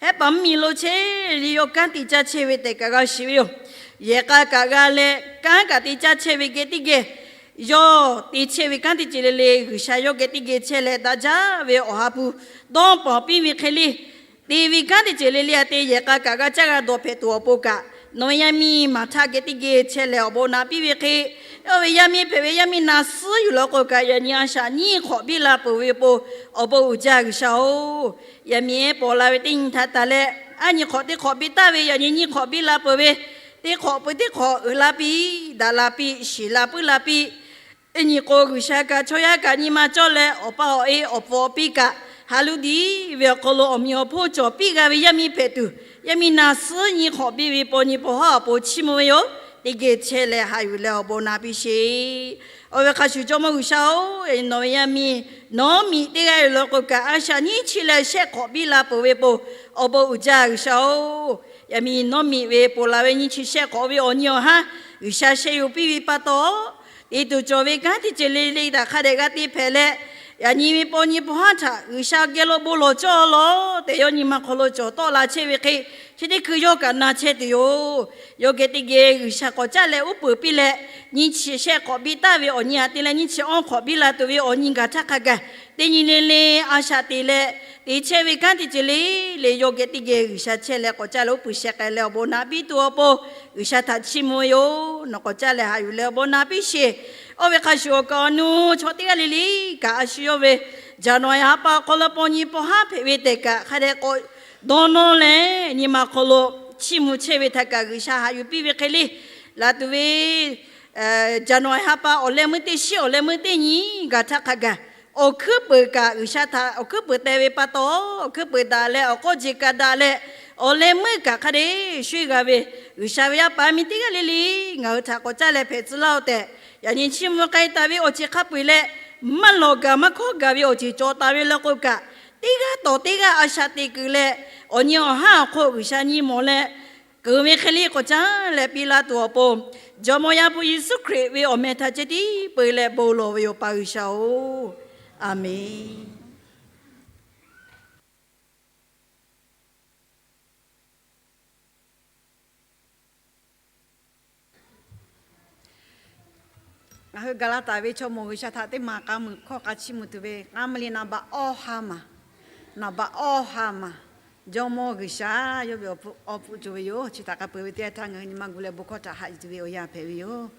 hehˉ paˍ mvuhˇmiˬ lo chehˇ leh yawˇ kanˉ te caˇ chehˇ ve tehꞈ kaꞈ g'a shiˍ ve yoˬ. Yehˬ k'a kaꞈ g'a leh kanˉ kaꞈ te caˇ chehˇ ve geh teˇ geh, yawˇ te chehˇ ve kanˉ teˇ ceuˬ le le G'uiˬsha yawˇ geh teˇ geh chehˇ leh daꞈ jaˇ ve awˬ ha hpu dawˇ pawnˍ piˇ ve hk'e le, te ve kanˉ teˇ ceuˬ le le a te yehˬ k'a kaꞈ g'a caˇ g'a dawˬ hpehꞈ tuˬ awˬ pon kaꞈ, nawˬ ve yaˇ miˇ maˍ htaˆ geh teˇ geh chehˇ leh awˬ bon naꞈ piˇ ve hk'e, yawˇ ve yaˇ miˇ hpehꞈ ve yaˇ miˇ na suhˉ yuˬ law k'o kaꞈ, yaꞈ nyi a shaꞈ nyiˇ hk'awꞈ biˇ la peuˬ ve awˬ pon awˬ bon uiˍ jaˇ G'uiˬsha-oˬ. Yaˇ miˇ ehˉ paw la ve teˇ nyi htaꞈ tanˬ leh, a nyi hk'awꞈ teˇ hk'awꞈ biˇ taˍ ve yaꞈ nyi nyiˇ hk'awꞈ biˇ la peuˬ ve, teˇ hk'awꞈ peuˬ teˇ hk'awꞈ uiˍ la piˇ, daꞈ la piˇ, shiˍ la puiˉ la piˇ, teˇ nyi k'o G'uiˬsha kaꞈ chaw yaˇ kaꞈ nyi ma cawˇ leh awˬ pa awˬ e awˬ pfuhˍ awˬ piˇ kaꞈ ha luˇ diˉ ve awˬ hk'aw lo awˬ meꞈ awˬ hponˇ cawˬ piˇ g'a ve yaˇ miˇ hpehꞈ tuˬ, yaˇ miˇ na suhˉ nyiˇ hk'awꞈ biˇ ve paw nyi paw haˉ awˬ pon chiˇ mvuh ve yoˬ. Teˇ geh chehˇ leh haꞈ yuˬ leh awˬ bon naꞈ piˇ sheˍ. Oˇ ve hk'a shuˍ Jawˇmawˇ G'uiˬsha-oˬ, nawˬ ve yaˇ miˇ nawˉ miˬ teˇ g'aˇ ve law k'o kaꞈ a shaꞈ nyiˇ chi leh shehˆ hk'awꞈ biˇ la peuˬ ve pon awˬ bon uiˍ jaˇ G'uiˬsha-oˬ. Yaˇ miˇ nawˉ miˬ ve ponˬ laˬ ve nyiˇ chi shehˆ hk'awꞈ ve awˬ nyi awˬ haˉ G'uiˬsha shehˆ yuˬ piˇ ve pa taw, te tuˬ cawˬ ve kanˉ teˇ ceuˬ le le htaꞈ hk'a dehꞈ g'a te hpehꞈ leh, yaꞈ nyi ve paw nyi paw haˉ htaꞈ G'uiˬsha geh lo bon lawˬ cawˇ lawˬ tehꞈ yawˇ nyi ma hk'aw lo cawˬ tawˆ la chehˇ ve hk'e, chi teˇ hkui yawˇ kaꞈ na chehˇ tuˬ yoˬ. Yawˇ geh teˇ geh G'uiˬsha k'awꞈ caˉ leh uˉ peunˍ piˇ leh, nyiˇ chi shehˆ hk'awꞈ biˇ taˍ ve awˬ nyi a te leh nyiˇ chi awˇ hk'awꞈ biˇ la tuˬ ve awˬ nyi gaˬ htaˇ hk'a gaˬ, teˇ nyi le le a shaꞈ teꞈ leh te chehˇ ve kanˉ teˇ ceuˬ le le yawˇ geh teˇ geh G'uiˬsha chehˇ leh k'awꞈ caˉ leh uˉ peunˍ sheh k'ai leh awˬ bon naꞈ piˇ tuˬ awˬ pon G'uiˬsha htaꞈ chiˇ mvuh ve yoˬ. Nawˬ k'awꞈ caˉ leh haꞈ yuˬ leh awˬ bon naꞈ piˇ sheˍ. Oˇ ve hk'a shuˍ awˬ kaˍ awˬ nu chaw teˇ g'aˇ le le kaꞈ a shu yawˇ ve January ha pa awˬ hk'aw lo paw nyi paw haˉ hpehꞈ ve tehꞈ kaꞈ hk'a dehꞈ k'awꞈ dawˇ nawˇ leh nyi ma hk'aw lo chiˇ mvuh chehˇ ve htaꞈ kaꞈ G'uiˬsha haꞈ yuˬ piˇ ve hk'e le, laˬ tuˬ ve January ha pa awˬ leh meuˇ teˇ shiˉ awˬ leh meuˇ teˇ nyi gaˬ htaˇ hk'a gaˬ, awˬ hkuiˉ peunˍ kaꞈ G'uiˬsha htaꞈ awˬ hkuiˉ peunˍ teh ve pa taw, awˬ hkuiˉ peunˍ daꞈ leh awˬ k'awˇ jeˬ ka daꞈ leh, awˬ leh meuˇ kaꞈ hk'a dehꞈ sho-eˬ g'a ve, G'uiˬsha ve yaˇ paˍ miˇ teˇ g'aˇ le le ngaˬ hui htaꞈ k'awꞈ caˉ leh hpehꞈ tcuh laˇ-oˆ tehꞈ, yaꞈ nyi chiˇ mvuh k'ai taˍ ve awˬ ceuˬ hk'a peu-eˬ leh, maˇ lawˬ gaˬ maˇ hkawˇ gaˬ ve awˬ ceuˬ cawˬ taˍ ve law k'o kaꞈ, teˇ g'aˇ tawˍ teˇ g'aˇ a shaꞈ teꞈ kuiˬ leh, awˬ nyi awˬ haˉ awˬ hk'oˆ G'uiˬsha nyi mawˬ leh, Kuˬ ve hk'e le k'awꞈ caˉ leh piˇ laˇ tuˬ awˬ pon, Jawˇmawˇ Yaˇ hpu Yeˍsuˆ Hkriꞈ ve awˬ meh htaꞈ ceh tiˉ peu leh bon lawˬ ve yoˬ, pa G'uiˬsha-oˬ, Aˍmenˍ. Ngaˬ hui Gaˍlaˍtaˍ ve chaw mawˬ G'uiˬsha htaꞈ teˇ maˬ k'a muiˬ hkawˇ k'a chiˇ mvuh tuˬ ve k'a mvuh le naˍ baꞈ awˇ ha maˬ, naˍ baꞈ awˇ ha maˬ, Jawˇmawˇ G'uiˬsha yawˇ ve awˬ hpfuhˆ cawˬ ve yoˬ. Chi htaꞈ k'a peuˬ ve teˇ yanˇ htaˇ ngaˬ hui nyi ma gu leh bon hkawˇ htaꞈ haꞈ yuˬ tuˬ ve awˬ yanˇ hpehꞈ ve yoˬ.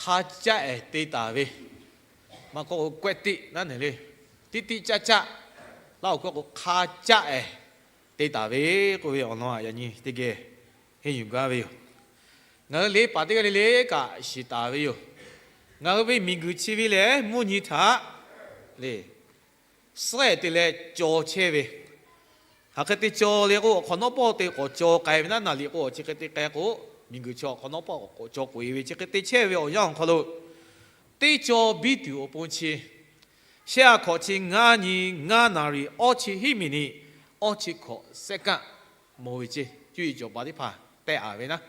Hk'a caˆ ehˍ te taˍ ve, maˇ k'oˆ k'o, kawehˇ teˆ naˉ neˬ le, tiˇ tiˇ caˆ caˆ, laˇ awˬ hkawˇ k'o, hk'a caˆ ehˍ te taˍ ve k'oˆ ve awˬ lawn yaꞈ nyi teˇ geh henˇ yuˬ gaˇ ve yoˬ. Ngaˬ hui le paˍ teˇ g'aˇ le le kaꞈ shiˍ taˍ ve yoˬ. Ngaˬ hui ve miˬguiˬ chi ve lehˬ, mvuhˇ nyi htaꞈ le suhˉ ehˍ te leh caw chehˇ ve, hk'aˬ hk'e te caw le k'o, awˬ hk'awꞈ nawˉ pawˆ te k'awꞈ caw k'ai ve naˉ, naˍ liꞈ k'o, chi hk'e te k'ai k'o, miˬguiˬ chi awˬ hk'awꞈ nawˉ pawˆ k'awꞈ caw k'oꞈ e ve, chi hk'e te chehˇ ve awˬ yanˇ awˬ hk'aw lo, teˇ caw biˇ tuˬ awˬ pon chi, shehˆ ha hkawꞈ chi ngaˇ nyi ngaˇ naˍ riˍ awˇ chi hiˉ miˬ niꞈ awˇ chi hkawꞈ sehˉ kaˆ mawˬ ve ceˇ. Cuˇ yiˍ cawˬ paˍ teˇ hpaˍ tehˆ a ve naˉ,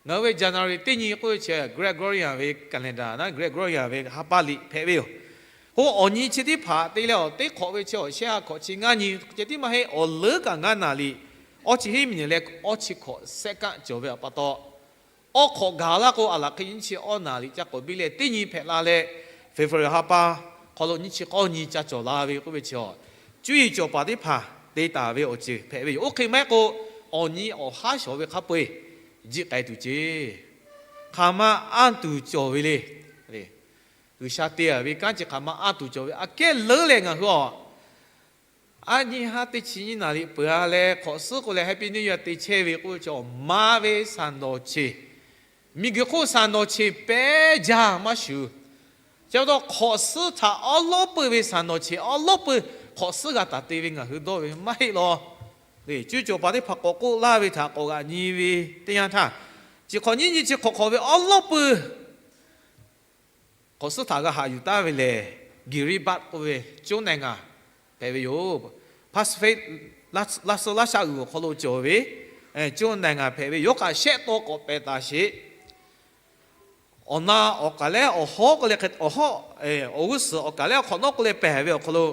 ngaˬ hui ve January teˇ nyi k'oˆ ve chi Gregorian ve calendar naˉ, Gregorian ve ha pa liꞈ hpehꞈ ve yoˬ. K'o awˬ nyi chi teˇ hpaˍ te leh awˬ teˇ hk'awꞈ ve chi awˬ shehˆ ha hkawꞈ chi ngaˇ nyi ceh tiˉ maˇ heˆ, awˬ leuˉ kaꞈ ngaˇ naˍ riˍ awˇ chi hiˉ miˬ niꞈ leh awˇ chi hkawꞈ sehˉ kaˆ cawˬ ve awˬ pa taw, awˇ hk'awꞈ gaˬ laˇ k'o, a laˬ hk'e nyiˇ chi awˇ naˍ riˍ ca k'awꞈ biˇ leh teˇ nyi hpehꞈ la leh, February ha pa hk'aw lo nyiˇ chi k'awˇ nyi ca cawˬ la ve k'oˆ ve chi, cuˇ yiˍ cawˬ paˍ teˇ hpaˍ te taˍ ve awˬ ceuˬ hpehꞈ ve yoˬ. Oˇ hk'e maˇ heˆ k'o, awˬ nyi awˬ haˉ shawˍ ve hk'a peu-eˬ jiˆ k'ai tuˬ ceˇ. Hk'aˬ ma anˇ tuˬ cawˬ ve le. G'uiˬsha te a ve kanˉ chi hk'aˬ ma anˇ tuˬ cawˬ ve aꞈ kehˉ leuˉ leh ngaˬ hui a aˉ nyi haˉ teˇ chi nyiˇ naˍ riˍ peuˬ a leh hk'awꞈ suhˉ k'oˆ leh Happy New Year te chehˇ ve k'oˆ ve chi, maˇ ve saˍ nawˍ cheˬ, miˬguiˬ hk'oˆ saˍ nawˍ cheˬ pehˉ jaˇ maˇ shuˍ. Chi pa taw hk'awꞈ suhˉ htaꞈ awˉ lawˉ peuˇ ve saˍ nawˍ cheˬ awˉ lawˉ peuˇ hk'awꞈ suhˉ g'a taˍ te ve ngaˬ hui dawˇ ve maˇ heˆ law. Cuˇ caw paˍ teˇ hpaˍ k'awꞈ k'oˆ laˇ ve htaꞈ k'awꞈ g'aꞈ nyi ve teˇ yanˇ htaˇ, chi hk'awꞈ nyiˇ nyi chi hk'awꞈ hk'awꞈ ve awˉ lawˉ peuˇ hk'awꞈ suhˉ htaꞈ g'a haꞈ yuˬ taˉ ve lehˬ, Giˍriˆbaˆ k'oˆ ve coˇ naˍ ngaˬ hpehꞈ ve yoˬ. Pacific, Laˇ suh Laˇshaˆ g'uiˬ awˬ hk'aw lo cawˬ ve coˇ naˍ ngaˬ hpehꞈ ve yoˬ. Kaꞈ shehˆ taw k'awꞈ pehˍ taˍ sheˍ. Awˬ na awˬ kaˍ lehˉ awˬ hawˉ k'oˆ leh hk'e awˬ hawˉ, awˬ g'uˇ suhˍ awˬ kaˍ lehˉ awˬ hk'awꞈ nawˉ k'oˆ leh pehˍ ve awˬ hk'aw lo,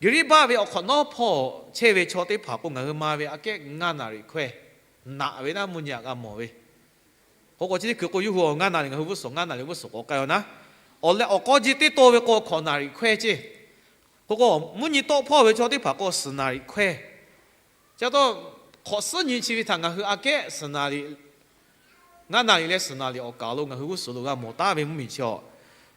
Giˍriˆbaˆ ve awˬ hk'awꞈ nawˉ hpawˇ chehˇ ve chaw teˇ hpaˍ k'o ngaˬ hui ma ve aꞈ kehˉ ngaˇ naˍ riˍ hkawehˇ naꞈ ve naˉ mvuhˇ nyi aꞈ g'a mawˬ ve. K'o k'o chi teˇ kuiˬ k'o yawˇ hui awˬ ngaˇ naˍ riˍ ngaˬ hui g'uˇ suhˍ ngaˇ naˍ riˍ g'uˇ suhˍ k'awꞈ k'ai a naˉ, awˬ leh awˬ k'aw ji teˇ taw ve k'o hkawꞈ naˍ riˍ hkawehˇ ceˇ. K'o k'o mvuhˇ nyi tawˆ hpawˇ ve chaw teˇ hpaˍ k'o suhˍ naˍ riˍ hkawehˇ. Chi pa taw hk'awꞈ suhˉ nyi chi ve htaꞈ ngaˬ hui aꞈ kehˉ suhˍ naˍ riˍ ngaˇ naˍ riˍ leh suhˍ naˍ riˍ awˬ kaˍ lo ngaˬ hui g'uˇ suhˍ lo g'a mawˬ taˉ ve mvuhˇ miˬ chi awˬ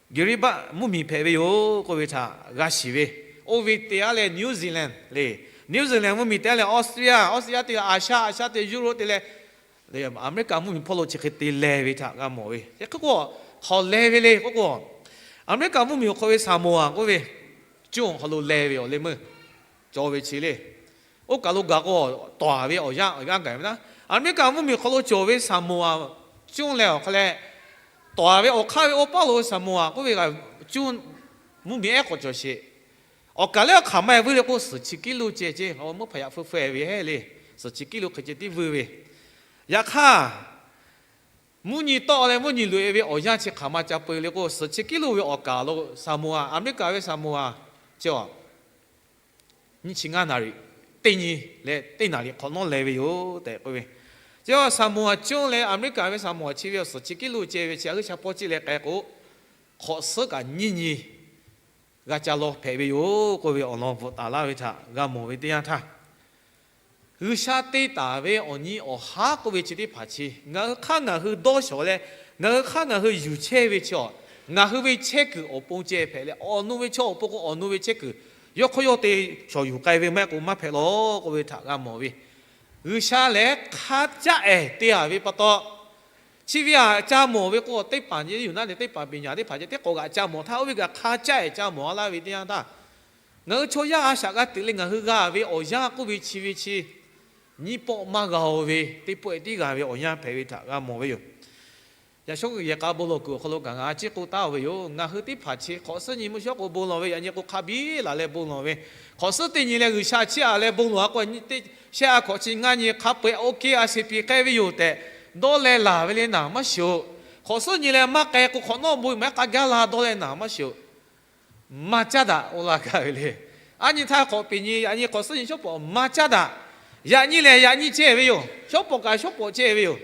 Giˍriˆbaˆ mvuhˇ miˬ hpehꞈ ve yoˬ k'oˆ ve htaꞈ g'a shiˍ ve. Oˇ ve te a leh New Zealand le. New Zealand mvuhˇ miˬ te a leh Australia, Australia te leh Aˍshaˆ, Aˍshaˆ te leh Europe te leh, America mvuhˇ miˬ hpawˇ lo chi hk'e te leh ve htaꞈ g'a mawˬ ve. Hk'e k'o, hk'awꞈ leh ve le k'oˆ k'o, America mvuhˇ miˬ awˬ hk'aw ve Samoa k'oˆ ve coˇ awˬ hk'aw lo leh ve awˬ leh meuˇ cawˬ ve chi le. Oˇ kaˬ lo gaˬ k'o, tawˍ ve awˬ yanˇ awˬ yanˇ gaˬ ve naˉ, America mvuhˇ miˬ hk'aw lo cawˬ ve Samoa coˇ leh awˬ hk'a leh, tawˍ ve awˬ hk'aˇ ve oˇ paˉ lo Samoa k'oˆ ve coˇ mvuhˇ miˬ ehˉ k'awꞈ cawˬ sheˍ. Awˬ kaˍ lehˉ awˬ hk'aˬ ma vuiˇ le k'o, suhˍ chi kiˉ lo ceh ceh, mvuhˇ hpaˍ yaꞈ feu feu ve hehˉ le, suhˍ chi kiˉ lo hk'e ceh tiˉ vuiˇ ve. Yaꞈ hk'aˇ, mvuhˇ nyi tawˆ leh mvuhˇ nyi loꞈ-e ve awˬ yanˇ chi hk'aˬ ma ca peu le k'o, suhˍ chi kiˉ lo ve awˬ kaˍ lo Samoa, America ve Samoa chi a nyiˇ chi ngaˇ naˍ riˍ teˇ nyi leh teˇ naˍ riˍ hk'awꞈ nawˉ leh ve yoˬ tehꞈ k'oˆ ve. Chi a Samoa coˇ leh America ve Samoa chi ve awˬ suhˍ chi kiˉ lo ceh ve chi a g'uiˇ sha pawˇ ciˇ leh k'ai k'o, hk'awꞈ suhˉ kaꞈ nyiˇ nyi g'a ca law hpehꞈ ve yoˬ k'oˆ ve awˬ lawn bvuhꞈ taˍ laˇ ve htaꞈ g'a mawˬ ve teˇ yanˇ htaˇ, G'uiˬsha te taˍ ve awˬ nyi awˬ haˉ k'oˆ ve chi teˇ hpaˍ chi ngaˬ hui hk'aˇ ngaˬ hui dawˇ shawˍ leh, ngaˬ hui hk'aˇ ngaˬ hui yuˬ chehˇ ve chi a, ngaˬ hui ve chehˇ kuiˬ awˬ pon ceh hpehꞈ leh, awˬ nu ve chaw awˬ pon k'o awˬ nu ve chehˇ kuiˬ yawˇ hk'aw yawˇ te shawˍ yuˬ k'ai ve maˇ heˆ k'o maˇ hpehꞈ law k'oˆ ve htaꞈ g'a mawˬ ve. G'uiˬsha lehˬ hk'a caˆ ehˍ te a ve pa taw, chi ve aꞈ ca mawˬ ve k'o, teˇ hpaˍ nyi yuˬ naˉ leh teˇ hpaˍ beˬ nyaˍ teˇ hpaˍ ceh teˇ k'awꞈ g'aꞈ ca mawˬ htaˇ, oˇ ve kaꞈ hk'a caˆ ehˍ ca mawˬ a laˇ ve teˇ yanˇ htaˇ, ngaˬ hui chaw yaˇ a shaꞈ g'a teꞈ leh ngaˬ hui g'a ve awˬ yanˇ k'oˆ ve chi ve chi nyiˇ pawˆ maˇ g'a-o ve, teˇ pawˆ tiˉ g'a ve awˬ yanˇ hpehꞈ ve htaꞈ g'a mawˬ ve yoˬ. Yaꞈ shawˉ yehˬ k'a bon lawˬ kuiˬ awˬ hk'aw lo kaꞈ ngaˬ a ciˉ k'oˆ taˉ-o ve yoˬ. Ngaˬ hui teˇ hpaˍ chi hk'awꞈ suhˉ nyi mvuhˇ shawˉ k'o bon lawˬ ve, yaꞈ nyi k'o hk'a biˉ laˬ leh bon lawˬ ve, hk'awꞈ suhˉ teˇ nyi leh G'uiˬsha chiˇ aꞈ leh bon lawˬ a k'o, shehˆ a hk'awꞈ chi ngaˇ nyi hk'a peu-eˬ oˇ kehˉ a se pi k'ai ve yoˬ tehꞈ dawˇ leh laˬ ve le naˍ maˇ shiˍ-oꞈ. Hk'awꞈ suhˉ nyi leh maˇ k'ai k'o hk'awꞈ nawˉ bon maˇ k'a gaˇ la dawˇ leh naˍ maˇ shiˍ-oꞈ. Maˇ caˉ daꞈ oˇ laˇ gaˇ ve le. Aˉ nyi htaˇ hk'awꞈ peꞈ nyi, yaꞈ nyi hk'awꞈ suhˉ nyi shawˉ pawˍ maˇ caˉ daꞈ. Yaꞈ nyi lehˬ yaꞈ nyi ceh ve yoˬ. Shawˉ pawˍ kaꞈ shawˉ pawˍ ceh ve yoˬ.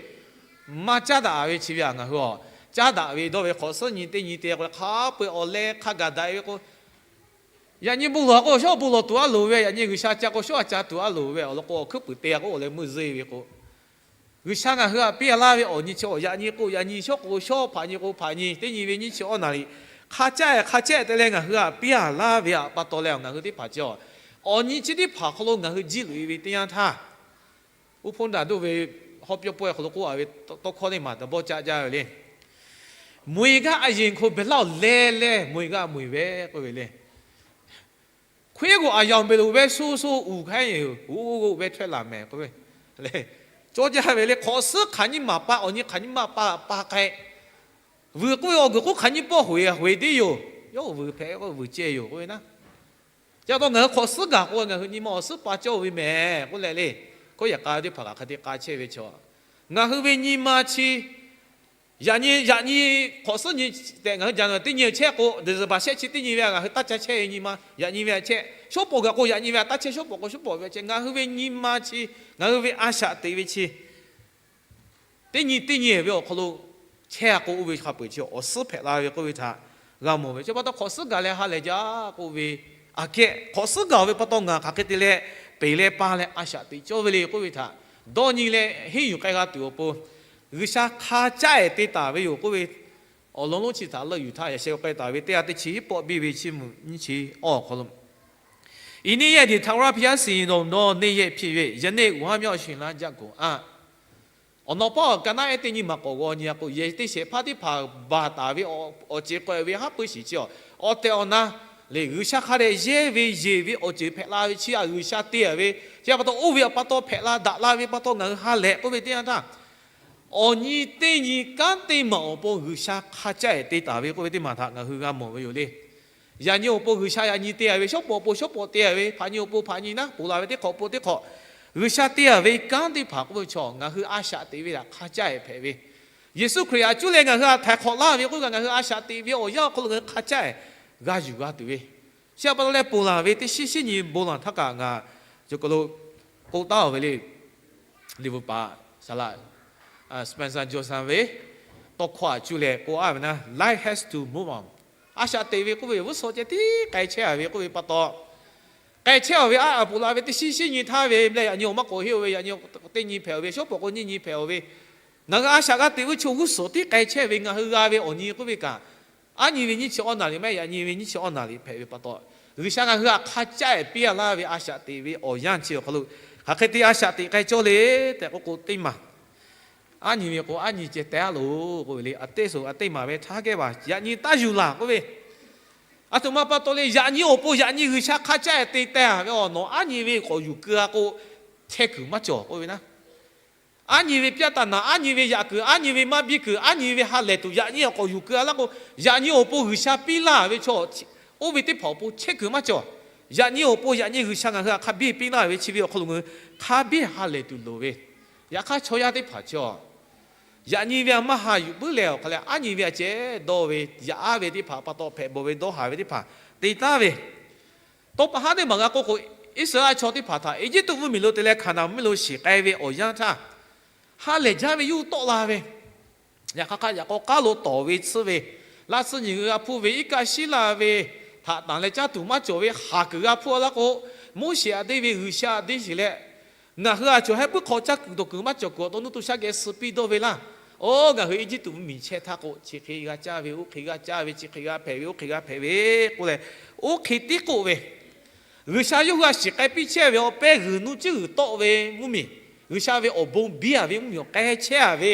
Maˇ caˉ daꞈ ve chi ve aꞈ ngaˬ hui a caˉ daꞈ ve dawˇ ve hk'awꞈ suhˉ nyi teˇ nyi te k'o hk'a peu-eˬ awˬ leh hk'a gaˬ daꞈ ve k'o, yaꞈ nyi bon lawˬ k'o shawˉ bon lawˬ tuˬ a loˍ ve, yaꞈ nyi G'uiˬsha ca k'o shawˉ a ca tuˬ a loˍ ve awˬ lawn k'o, awˬ hkuiˉ puiˍ te a k'o awˬ leh meuˇ zeˇ ve k'o, G'uiˬsha ngaˬ hui htaꞈ piˇ laˇ ve awˬ nyi chi awˬ yaꞈ nyi k'o yaꞈ nyi, shawˉ k'o shawˉ, hpaꞈ nyi k'o hpaꞈ nyi, teˇ nyi ve nyiˇ chi awˇ naˍ riˍ hk'a caˆ-e hk'a caˆ te leh ngaˬ hui htaꞈ piˇ laˇ ve aꞈ pa taw leh ngaˬ hui teˇ hpaˍ chi a, awˬ nyi chi teˇ hpaˍ hk'aw lo ngaˬ hui jiˇ loꞈ-e ve teˇ yanˇ htaˇ, uˉ hponˇ daꞈ doˇ ve hawˉ pyawˇ pawehˇ hk'aw lo k'oˆ a ve tawˇ hkawˇ teˇ maˬ taˍ bawˇ caˆ jaˇ ve le. မြွေက အရင်ကို ဘယ်လောက်လဲလဲ မြွေက မြွေပဲ k'oˆ ve le. ခွေးကို အရောင်ဘယ်လိုပဲ ဆိုးဆိုး အူၣ်ခိုင်းရင် ဝုတ်ဝုတ်ပဲ ထွက်လာမယ် k'oˆ ve le. Cawˇ jaˇ ve le. Hk'awꞈ suhˉ hk'aˬ nyiˇ maˬ pa, awˬ nyi hk'aˬ nyiˇ maˬ pa pa k'ai Vuiˬ k'oˆ ve awˬ guiˬ k'oˆ hk'aˬ nyiˇ pawˆ hoꞈ e, hoꞈ e deˇ yoˬ. Yawˇ vuiˬ hpehꞈ k'oˆ vuiˬ ceh yoˬ k'oˆ ve naˉ. Chi pa taw ngaˬ hui hk'awꞈ suhˉ gaˬ k'o, ngaˬ hui nyi ma awˬ suhˉ pa cawˇ ve mehˍ k'oˆ leh le. Hkawˇ yaꞈ k'a teˇ hpaˍ kaꞈ hk'a te k'a chehˇ ve chaw, ngaˬ hui ve nyi ma chi yaꞈ nyi, yaꞈ nyi hk'awꞈ suhˉ nyi tehꞈ ngaˬ hui jaˍ naˬ teˇ nyi chehˇ k'o, December shehˆ chi teˇ nyi ve ngaˬ hui taˇ ca chehˇ ve nyi ma, yaꞈ nyi ve a chehˇ. Shawˉ pawˍ gaˬ k'o yaꞈ nyi ve a taˇ chehˇ, shawˉ pawˍ k'o shawˉ pawˍ ve a chehˇ. Ngaˬ hui ve nyi ma chi, ngaˬ hui ve a shaꞈ teꞈ ve chi teˇ nyi teˇ nyi ve awˬ hk'aw lo chehˇ k'o, oˇ ve hk'a peu-eˬ chi awˬ suhˉ hpehꞈ la ve k'oˆ ve htaꞈ g'a mawˬ ve. Chi pa taw hk'awꞈ suhˉ gaˬ leh ha lehˬ jaˇ k'oˆ ve, aꞈ kehˉ hk'awꞈ suhˉ gaˬ ve pa taw ngaˬ hk'aˬ hk'e te leh peˬ leh pa leh a shaꞈ teꞈ cawˇ ve le k'oˆ ve htaꞈ dawˇ nyi leh henˇ yuˬ k'ai g'a tuˬ awˬ pon, G'uiˬsha hk'a caˇ ehˍ te taˍ ve yoˬ k'oˆ ve awˬ lawn lonˉ chi htaꞈ leuˆ yuˬ htaˇ, yaꞈ sheh k'ai taˍ ve teˇ ha teˇ chi hiˉ pawˆ biˇ ve chiˇ mvuh nyiˇ chi awˬ hk'aw lo, ဒီနေ့ရက်သည် ထာဝရဘုရားစီရင်တော်မူသောနေ့ရက်ဖြစ်၍ ယနေ့ ဝမ်းမြောက်ရွှင်လန်းကြကုန်အံ့. Awˬ naw paˉ awˬ ka naˉ ehˉ teˇ nyi maˬ k'awꞈ g'aw nyi a k'o, yehˬ teˇ shehˍ hpaˇ teˇ hpaˍ baˬ taˍ ve awˬ ceuˬ k'awꞈ ve haˉ pui shiˍ chi awˬ, awˬ tehˬ awˬ na lehˬ, G'uiˬsha hk'a dehꞈ yehˇ ve yeˬ ve awˬ ceuˬ hpehꞈ la ve chi a G'uiˬsha te a ve, chi pa taw oˇ ve awˬ pa taw hpehꞈ la daꞈ la ve pa taw ngaˬ hui ha lehˬ k'oˆ ve teˇ yanˇ htaˇ, awˬ nyi teˇ nyi kanˉ teˇ maˬ awˬ pon G'uiˬsha hk'a caˇ ehˍ te taˍ ve k'oˆ ve teˇ maˬ htaꞈ ngaˬ hui g'a mawˬ ve yoˬ le. Yaꞈ nyi awˬ pon G'uiˬsha yaꞈ nyi te a ve, shawˉ pawˍ awˬ pon shawˉ pawˍ te a ve, hpaꞈ nyi awˬ pon hpaꞈ nyi naˉ, ponˬ laˬ ve teˇ hk'awꞈ pon teˇ hk'awꞈ, G'uiˬsha te a ve kanˉ teˇ hpaˍ k'oˆ ve chaw ngaˬ hui a shaꞈ teꞈ ve htaꞈ hk'a caˇ ehˍ hpehꞈ ve, Yeˍsuˆ Hkriꞈ a cuˇ leh ngaˬ hui a htaiˍ hk'awꞈ laˇ ve k'oˆ kaꞈ ngaˬ hui a shaꞈ teꞈ ve awˬ yanˇ awˬ hk'aw lo ngaˬ hui hk'a caˇ ehˍ g'a yuˬ g'a tuˬ ve, chi pa taw leh ponˬ laˬ ve teˇ shinˉ shinˉ nyi bon laˬ htaˇ kaꞈ ngaˬ co ka lo k'oˆ taˉ-oˬ ve le. Liꞈ bvuhꞈ paˍ saˍ laꞈ Spencer Johnson ve tawˇ hkawˇ a cuˇ leh k'oˆ a ve naˉ, life has to move on. A shaꞈ teꞈ ve k'oˆ ve awˬ g'uˇ suhˍ ceh tiˉ k'ai chehˇ a ve k'oˆ ve pa taw, k'ai chehˇ a ve a a ponˬ laˬ ve teˇ shinˉ shinˉ nyi htaˇ ve leh yaꞈ nyi awˬ maˇ k'oꞈ heˆ-oˬ ve, yaꞈ nyi teˇ nyi hpehꞈ-oˬ ve, shawˉ pawˍ k'o nyiˇ nyi hpehꞈ-oˬ ve, ngaˬ hui a shaꞈ g'a teꞈ ve chi awˬ g'uˇ suhˍ tiˉ k'ai chehˇ ve, ngaˬ hui g'a ve awˬ nyi k'oˆ ve kaꞈ, aˉ nyi ve nyiˇ chi awˇ naˍ riˍ maˇ heˆ, yaꞈ nyi ve nyiˇ chi awˇ naˍ riˍ hpehꞈ ve pa taw, G'uiˬsha ngaˬ hui htaꞈ hk'a caˇ ehˍ piˇ a laˇ ve a shaꞈ teꞈ ve awˬ yanˇ chi awˬ hk'aw lo hk'aˬ hk'e te a shaꞈ teꞈ k'ai cawˇ le tehꞈ k'oˆ k'o, teˇ maˬ aˉ nyi ve k'o, aˉ nyi ceh teh a loˬ k'oˆ ve le. A teˇ suhˍ a teˇ maˬ ve htaˇ geh baˬ yaꞈ nyi taˇ yuˬ laˬ k'oˆ ve, a htoꞈ ma pa taw le, yaꞈ nyi awˬ pon yaꞈ nyi G'uiˬsha hk'a caˇ ehˍ te teh a ve awˬ nawˬ aˉ nyi ve k'awꞈ yuˬ keu a k'o, chehˇ kuiˬ maˇ cawˬ k'oˆ ve naˉ. Aˉ nyi ve ပြဿနာ, aˉ nyi ve yaꞈ kuiˬ, aˉ nyi ve maˇ biˇ kuiˬ, aˉ nyi ve ha lehˬ tuˬ yaꞈ nyi awˬ k'awꞈ yuˬ keu a laˇ k'o, yaꞈ nyi awˬ pon G'uiˬsha piˇ laˇ ve chaw, oˇ ve teˇ hpaˍ awˬ pon chehˇ kuiˬ maˇ cawˬ. Yaꞈ nyi awˬ pon yaꞈ nyi G'uiˬsha ngaˬ hui htaꞈ hk'a biˇ piˇ laˇ ve chi ve awˬ hk'aw lo ngaˬ hui hk'a biˇ ha lehˬ tuˬ loˍ ve. Yaꞈ hk'aˇ chaw yaˇ teˇ hpaˍ chi a, yaꞈ nyi ve a maˇ ha yuˬ puiˉ leh awˬ hk'a leh, aˉ nyi ve a ceh dawˇ ve, yaꞈ aˉ ve teˇ hpaˍ pa taw hpehꞈ bawˬ ve dawˇ haˍ ve teˇ hpaˍ te taˍ ve, tawˇ pa haˉ teˇ maˬ g'a k'oˆ k'o, Iˉsaˍreˍlaˆ chaw teˇ hpaˍ htaꞈ Eˇjiˇtuꞈ mvuhˇmiˬ lo te leh Hkaˍnanˍ mvuhˇmiˬ lo shiˍ k'ai ve awˬ yanˇ htaˇ, ha lehˬ jaˇ ve yawˇ hui tawˆ la ve, yaꞈ hk'aˇ hk'a yaꞈ k'aw k'aˉ lo tawˍ ve tsuhˇ ve, laˇ tsuhˇ nyi g'a hpuˇ ve, iˉ kaˆ shiˉ la ve, htaꞈ tanˍ leh caˇ tuˬ maˇ cawˬ ve haˍ kuiˬ g'a hpuˇ a laˇ k'o, Moˉseˍ a deˇ ve G'uiˬsha a deˇ sheˍ leh, ngaˬ hui a cawˬ heh puiˉ hk'aw caˇ kuiˬ dawˬ kuiˬ maˇ cawˬ kuiˬ awˬ taw nuˇ to shaˉ geh suh piˇ dawˇ ve laˇ. Oˇ, ngaˬ hui Eˇjiˇtuꞈ mvuhˇmiˬ chehˇ htaˇ k'o, chi hk'e g'a caˇ ve, oˇ hk'e g'a caˇ ve, chi hk'e g'a hpehꞈ ve, oˇ hk'e g'a hpehꞈ ve k'oˆ leh, oˇ hk'e tiˉ k'oˆ ve, G'uiˬsha yawˇ hui a shiˍ k'ai piˇ chehˇ ve awˬ pehˇ g'uiˬ nuˇ cuˉ g'uiˬ tawˆ ve mvuhˇmiˬ, G'uiˬsha ve awˬ bon biˇ a ve mvuhˇmiˬ awˬ k'ai chehˇ a ve,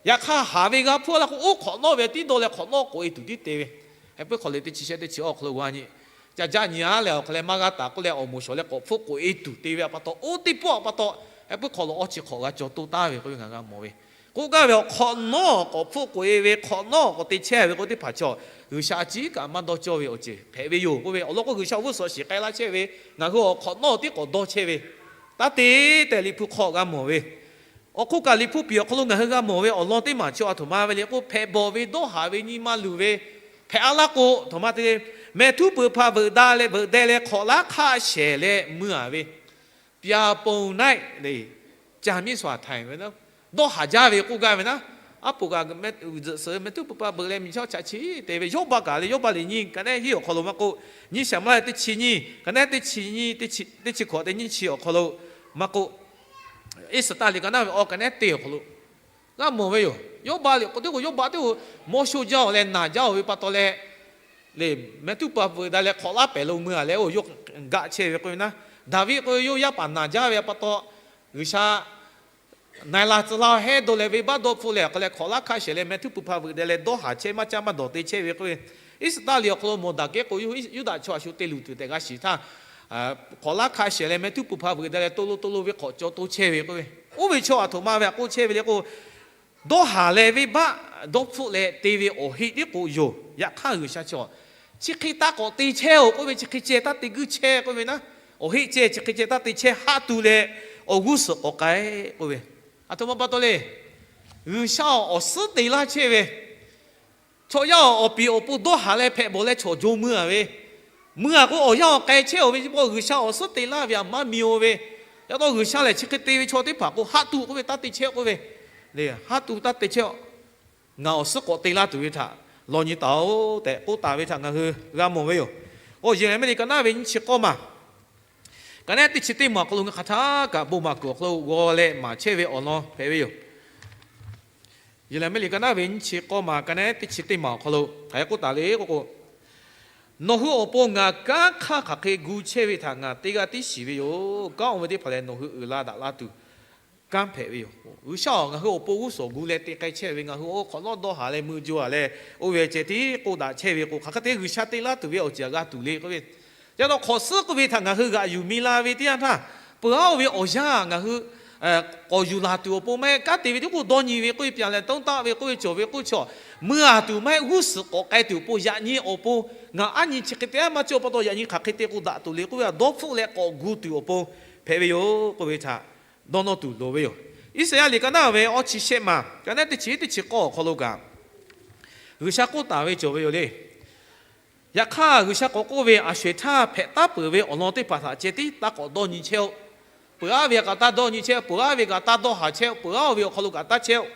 yaꞈ hk'aˇ haˍ ve g'a hpuˇ a laˇ k'o, oˇ hk'awꞈ nawˉ ve tiˉ dawˇ leh hk'awꞈ nawˉ k'oꞈ e tuˬ tiˉ te ve, heh puiˉ hk'aw leh teˇ chi shehˆ teˇ chi awˬ hk'aw lo g'a nyi, ca jaˇ nyi a leh awˬ hk'aw leh maˇ g'a taˍ k'oˆ leh awˬ moˍ shawˍ leh k'awꞈ hpfuhˆ k'oꞈ e tuˬ te ve a pa taw, oˇ teˇ pawˆ a pa taw, heh puiˉ hk'aw lo awˇ chi hk'awꞈ g'a cawˬ toˇ taˍ ve k'oˆ ve ngaˬ g'a mawˬ ve. K'oˆ gaˇ ve awˬ hk'awꞈ nawˉ k'awꞈ hpfuhˆ k'oꞈ e ve, hk'awꞈ nawˉ k'awꞈ te chehˇ ve k'o, teˇ hpaˍ chaw G'uiˬsha a ciˉ kaꞈ maˇ dawˇ cawˇ ve awˬ ceuˬ hpehꞈ ve yoˬ k'oˆ ve awˬ lawn k'o, G'uiˬsha awˬ g'uˇ suhˍ shiˍ k'ai laˇ chehˇ ve, ngaˬ hui awˬ hk'awꞈ nawˉ tiˉ k'awꞈ dawˇ chehˇ ve, taˇ te tehꞈ Liꞈ hpu hk'aw g'a mawˬ ve. Awˬ hk'oˆ kaꞈ Liꞈ hpu piˍ awˬ hk'aw lo ngaˬ hui g'a mawˬ ve awˬ lawn teˇ maˬ chi a htoꞈ ma ve le k'o, hpehꞈ bawˬ ve dawˇ haˍ ve nyi ma luˬ ve hpehꞈ a laˇ k'o, a htoꞈ ma te le, mehˬ htuˉ peuˬ hpaˍ veuꞈ da leh veuꞈ deh leh hk'awꞈ laˉ hk'aˆ shehˍ leh mui a ve ပြာပုံ၌ ကြာမြင့်စွာ ထိုင် ve, dawˇ haˍ jaˇ ve k'oˆ gaˇ ve naˉ. Aˉ poꞈ kaꞈ zuhꞈ suhˍ mehˬ htuˉ peuˬ hpaˍ veuꞈ leh miˬ chaˇ chaꞈ chi te ve, Yawˇbaˆ kaꞈ leh Yawˇbaˆ liꞈ nyiˇ ka nehˉ hiˉ awˬ hk'aw lo maˇ k'oˆ, nyiˇ shaˍ maˇ leh teˇ chi nyiˇ ka nehˉ teˇ chi nyiˇ, teˇ chi hkawꞈ teˇ nyiˇ chi awˬ hk'aw lo maˇ k'oˆ, Iˉsaˍtaˆ liꞈ ka naˉ ve awˬ ka nehˉ teˇ awˬ hk'aw lo g'a mawˬ ve yoˬ. Yawˇbaˆ liꞈ k'o teˇ k'o Yawˇbaˆ teˇ k'o mawˇ sho jaˇ-oˬ leh naˬ jaˇ-oˬ ve pa taw leh, le, mehˬ htuˉ peuˬ hpaˍ veuꞈ da leh hk'awꞈ laˉ pehˍ lo mui a leh oˇ yawˇ gaˆ chehˇ ve k'oˆ ve naˉ. Daˍviˆ k'o yawˇ yaˇ paˍ naˬ jaˇ ve pa taw, G'uiˬsha na la tcuh laˇ hehˉ dawˇ leh venˇbaˆ dawˇ hpfuhˆ leh awˬ hk'aw leh hk'awꞈ laˉ hk'aˆ shehˍ leh mehˬ htuˉ peuˬ hpaˍ veuꞈ deh leh dawˇ haˍ chehˇ maˇ caˇ maˇ dawˬ te chehˇ ve k'oˆ ve, Iˉsaˍtaˆ liꞈ awˬ hk'aw lo mawˬ daꞈ kehˉ k'o, Yuˇdaꞈ chaw a shu te luˬ tuˬ tehꞈ g'a shiˍ htaˇ, hk'awꞈ laˉ hk'aˆ shehˍ leh mehˬ htuˉ peuˬ hpaˍ veuꞈ deh leh to lo to lo ve hk'awꞈ caw to chehˇ ve k'oˆ ve, oˇ ve chaw a htoꞈ ma ve a k'oˆ chehˇ ve le k'o, dawˇ haˍ leh venˇbaˆ dawˇ hpfuhˆ leh te ve awˬ heˆ tiˉ k'o yoˬ. Yaꞈ hk'aˇ G'uiˬsha chi, chi hk'e taˇ k'awꞈ te chehˇ-oˬ k'oˆ ve, chi hk'e ceh taˇ te guiˇ chehˇ k'oˆ ve naˉ, awˬ heˆ ceh chi hk'e ceh taˇ te chehˇ, haˆ tu leh awˬ g'uˇ suhˍ k'awꞈ k'ai k'oˆ ve. Aˬ htoꞈ ma pa taw le. G'uiˬsha awˬ suhˉ te laˇ chehˇ ve chaw yaˇ awˬ piˍ awˬ pon dawˇ haˍ leh hpehꞈ bawˬ leh chaw jo mui-a ve, mui-a k'o awˬ yanˇ awˬ k'ai chehˇ-oˬ ve, G'uiˬsha awˬ suhˉ te laˇ ve aꞈ maˇ mi-o ve. Yaꞈ taw G'uiˬsha lehˬ chi hk'e te ve chaw teˇ hpaˍ k'o, haˆ tu k'oˆ ve taˇ te chehˇ k'oˆ ve, haˆ tu taˇ te chehˇ-oˆ. Ngaˬ awˬ suhˉ k'awꞈ te laˇ tuˬ ve htaꞈ law nyi taˍ-oꞈ tehꞈ k'oˆ taˍ ve htaꞈ ngaˬ hui g'a mawˬ ve yoˬ. K'o Yeˍraˍmiˆ liꞈ ka naˉ ve nyiˇ chi k'awˇ maˬ, ka naˉ teˇ chi teˇ maˬ awˬ hk'aw lo ngaˬ hk'aˬ htaˇ kaꞈ bon maˍ kuiˬ awˬ hk'aw lo g'aw leh maˍ chehˇ ve awˬ lawn hpehꞈ ve yoˬ. Yeˍraˍmiˆ liꞈ ka naˉ ve nyiˇ chi k'awˇ maˬ, ka naˉ teˇ chi teˇ maˬ awˬ hk'aw lo hk'aˬ hk'e k'oˆ taˍ le k'o k'o, Nawˬ hui awˬ pon ngaˬ kanˉ hk'aˇ hk'aˬ hk'e gu chehˇ ve htaꞈ ngaˬ teˇ g'aˇ tiˉ shiˍ ve yoˬ. Kanˉ oˇ ve teˇ hpaˍ lehˬ nawˬ hui uiˍ la daꞈ la tuˬ kanˉ hpehꞈ ve yoˬ. G'uiˬsha-oˬ, ngaˬ hui awˬ pon g'uˇ suhˍ gu leh te k'ai chehˇ ve, ngaˬ hui oˇ hk'awꞈ nawˉ dawˇ haˍ leh mui jo-a leh oˇ ve ceh tiˉ k'oˆ daꞈ chehˇ ve k'o, hk'aˬ hk'e te G'uiˬsha te laˇ tuˬ ve awˬ ceuˬ g'a tuˬ le k'oˆ ve. Yaꞈ taw hk'awꞈ suhˉ k'oˆ ve htaꞈ ngaˬ hui g'aꞈ yuˬ mi la ve teˇ yanˇ htaˇ, peuˬ-aˉ oˇ ve awˬ yanˇ ngaˬ hui k'awꞈ yuˬ laˬ tuˬ awˬ pon maˇ heˆ. Kanˉ te ve tiˉ k'oˆ dawˇ nyi ve k'oˆ ve, ပြန်လည်သုံးသပ် ve k'oˆ ve, cawˬ ve k'oˆ ve chaw, mui-a tuˬ maˇ heˆ, g'uˇ suhˍ k'awꞈ k'ai tuˬ awˬ pon yaꞈ nyi awˬ pon ngaˬ aˉ nyi chi hk'e te-aˉ maˇ cawˇ pa taw, yaꞈ nyi hk'aˬ hk'e te k'o daꞈ tuˬ le k'oˆ ve htaꞈ dawˇ hpfuhˆ leh k'awꞈ gu tuˬ awˬ pon hpehꞈ ve yoˬ k'oˆ ve htaꞈ dawˇ nawˇ tuˬ loˍ ve yoˬ. Iˉsaˍyaˆ liꞈ ka naˉ ve awˇ chi shehˆ maˬ, ka naˉ teˇ chi teˇ chi k'awˇ awˬ hk'aw lo kaꞈ, G'uiˬsha k'oˆ taˍ ve cawˬ ve yoˬ le. Yaꞈ hk'aˇ G'uiˬsha k'awꞈ k'oˆ ve, Aˬ sho-eˬ htaˇ hpehꞈ taˉ peuˬ ve awˬ lawn teˇ hpaˍ htaꞈ ceh tiˉ taˇ k'awꞈ dawˇ nyi chehˇ-oˆ. Peuˬ-aˉ ve kaꞈ taˇ dawˇ nyi chehˇ-oˆ. Peuˬ-aˉ ve kaꞈ taˇ dawˇ haˍ chehˇ-oˆ. Peuˬ-aˉ ve awˬ hk'aw lo kaꞈ taˇ chehˇ-oˆ.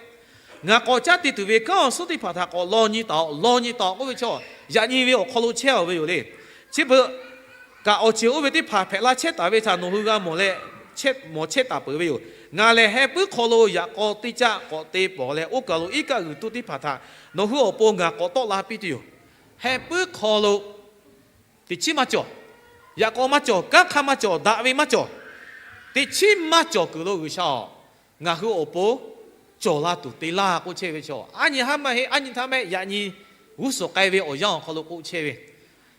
Ngaˬ k'awꞈ caˇ te tuˬ ve kanˉ awˬ suhˉ teˇ hpaˍ htaꞈ k'awꞈ law nyi taˍ-oꞈ, law nyi taˍ-oꞈ k'oˆ ve chaw, yaꞈ nyi ve awˬ hk'aw lo chehˇ-aˬ ve yoˬ le. Chi beuꞈ kaꞈ awˬ ceuˬ oˇ ve teˇ hpaˍ hpehꞈ la chehˇ taˍ ve htaꞈ nawˬ hui g'a mawˬ leh, mawˬ chehˇ taˍ peuˬ ve yoˬ. Ngaˬ lehˬ heh puiˉ hk'aw lo yaꞈ k'aw teˇ caˆ k'awꞈ te pawˍ leh, oˇ kaˬ lo iˉ kaˆ g'uiˬ tuˇ teˇ hpaˍ htaꞈ nawˬ hui awˬ pon ngaˬ k'awꞈ tawˆ la piˇ tuˬ yoˬ. Heh puiˉ hk'aw lo teꞈ chiˉ maˇ cawˬ. Yaꞈ k'aw maˇ cawˬ. Kanˉ hk'aˇ maˇ cawˬ. Daꞈ ve maˇ cawˬ. Teꞈ chiˉ maˇ cawˬ kuiˬ lo G'uiˬsha-oˬ, ngaˬ hui awˬ pon cawˬ la tuˬ te laˇ k'oˆ chehˇ ve chaw, aˉ nyi haˉ maˇ heˆ, aˉ nyi htaˇ mehˆ yaꞈ nyi g'uˇ suhˍ k'ai ve awˬ yanˇ awˬ hk'aw lo k'oˆ chehˇ ve.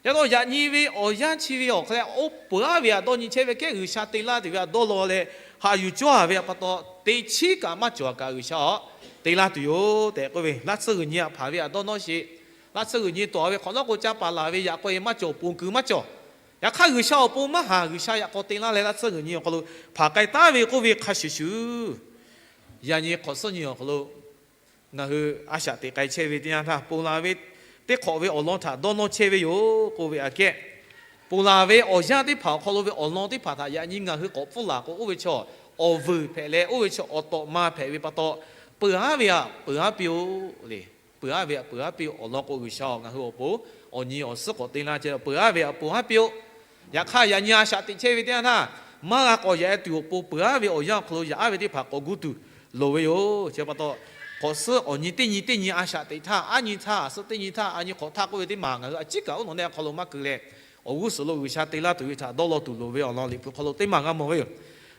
Yaꞈ taw yaꞈ nyi ve awˬ yanˇ chi ve awˬ hk'aw leh oˇ peuˬ-aˉ ve htaꞈ dawˇ nyi chehˇ ve kehˉ, G'uiˬsha te laˇ tuˬ ve htaꞈ dawˇ law leh haꞈ yuˬ cawˇ-a ve pa taw, teꞈ chiˉ kaꞈ maˇ cawˬ kaꞈ G'uiˬsha-oˬ, te laˇ tuˬ yoˬ tehꞈ k'oˆ ve, laˇ tsuhˇ g'uiˬ nyi htaꞈ hpanˍ ve htaꞈ dawˇ nawˇ sheˍ. Laˇ tsuhˇ g'uiˬ nyi tawˍ ve hk'awꞈ nawˉ k'o, ca paˍ laˬ ve yaꞈ k'aw-e maˇ cawˬ, ponˬ kuiˬ maˇ cawˬ. Yaꞈ hk'aˇ G'uiˬsha awˬ pon maˇ haˍ, G'uiˬsha yaꞈ k'aw te laˇ leh laˇ tsuhˇ g'uiˬ nyi awˬ hk'aw lo hpanˍ k'ai taˉ ve k'oˆ ve hk'a shuˍ shuˍ, yaꞈ nyi hk'awꞈ suhˉ nyi awˬ hk'aw lo ngaˬ hui a shaꞈ teꞈ k'ai chehˇ ve teˇ yanˇ htaˇ, ponˬ laˬ ve teˇ hk'awꞈ ve awˬ lawn htaꞈ dawˇ nawˇ chehˇ ve yoˬ k'oˆ ve aꞈ kehˉ, ponˬ laˬ ve awˬ yanˇ teˇ hpaˍ awˬ hk'aw lo ve awˬ lawn teˇ hpaˍ htaꞈ yaꞈ nyi ngaˬ hui k'awꞈ pfuhˇ laˬ k'o, oˇ ve chaw awˬ vuiˬ hpehꞈ leh oˇ ve chaw awˬ tawꞈ ma hpehꞈ ve pa taw, peuˬ-aˉ ve htaꞈ peuˬ-aˉ piˇ-oˆ le. Peuˬ-aˉ ve htaꞈ peuˬ-aˉ piˇ-oˆ. Awˬ lawn k'o, G'uiˬsha-oˬ, ngaˬ hui awˬ pon awˬ nyi awˬ suhˉ k'awꞈ te laˇ chehˇ, peuˬ-aˉ ve htaꞈ peuˬ-aˉ piˇ-oˆ. Yaꞈ hk'aˇ yaꞈ nyi a shaꞈ teꞈ chehˇ ve teˇ yanˇ htaˇ, maˇ g'a k'awꞈ yaꞈ-e tuˬ awˬ pon peuˬ-aˉ ve awˬ yanˇ awˬ hk'aw lo yaꞈ-aˉ ve teˇ hpaˍ k'awꞈ gu tuˬ loˍ ve yoˬ. Chi pa taw, hk'awꞈ suhˉ awˬ nyi teˇ nyi teˇ nyi a shaꞈ teꞈ htaˇ, aˉ nyi htaˇ, suhˉ teˇ nyi htaˇ, a nyi hk'awꞈ htaˇ k'oˆ ve teˇ maˬ ngaˬ hui a ciˉ kaꞈ oˉ nawˬ neˆ awˬ hk'aw lo maˇ keu leh, awˬ g'uˇ suhˍ lo G'uiˬsha te laˇ tuˬ ve htaꞈ dawˇ law tuˬ loˍ ve awˬ lawn Liꞈ hpu hk'aw lo teˇ maˬ g'a mawˬ ve yoˬ.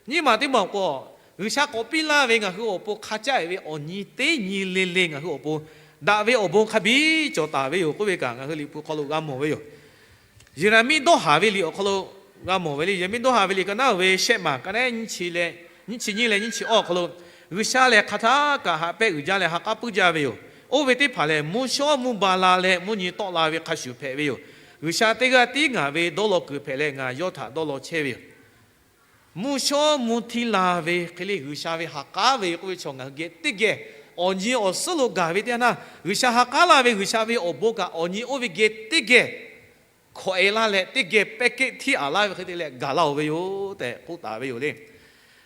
Nyiˇ maˬ teˇ maˬ awˬ pon, G'uiˬsha k'awꞈ piˇ laˇ ve ngaˬ hui awˬ pon hk'a caˆ-e ve awˬ nyi teˇ nyi le le ngaˬ hui awˬ pon daꞈ ve awˬ bon hk'a biˇ cawˬ taˍ ve yoˬ k'oˆ ve kaꞈ ngaˬ hui Liꞈ hpu hk'aw lo g'a mawˬ ve yoˬ. Yeˍraˍmiˆ dawˇ haˍ ve liꞈ awˬ hk'aw lo g'a mawˬ ve le. Yeˍraˍmiˆ dawˇ haˍ ve liꞈ ka naˉ ve shehˆ maˬ, ka naˉ nyiˇ chi leh, nyiˇ chi nyiˇ leh nyiˇ chi awˇ awˬ hk'aw lo, G'uiˬsha lehˬ hk'aˬ htaˇ kaꞈ haꞈ pehnˇ uiˍ jaˇ leh ha k'aˉ puiˉ jaˇ ve yoˬ. Oˇ ve teˇ hpaˍ lehˬ, mvuhˇ shawˉ mvuhˇ ba la leh mvuhˇ nyi tawˆ la ve hk'a shuˍ hpehꞈ ve yoˬ. G'uiˬsha teˇ g'aˇ tiˉ ngaˬ ve dawˇ law kuiˬ hpehꞈ leh ngaˬ yawˇ htaꞈ dawˇ law chehˇ ve yoˬ. Mvuhˇ shawˉ mvuhˇ htiˇ la ve hk'e le, G'uiˬsha ve ha k'aˉ ve k'oˆ ve chaw ngaˬ hui geh teˇ geh, awˬ nyi awˬ suhˉ lo gaˬ ve teˇ yanˇ htaˇ, G'uiˬsha ha k'aˉ laˇ ve G'uiˬsha ve awˬ bon kaꞈ awˬ nyi oˇ ve geh teˇ geh hkawꞈ-e laˇ leh, teˇ geh pehˇ kehˆ htiˇ aꞈ laˇ ve hk'e te leh gaˬ laˇ-oˬ ve yoˬ tehꞈ k'oˆ taˍ ve yoˬ le.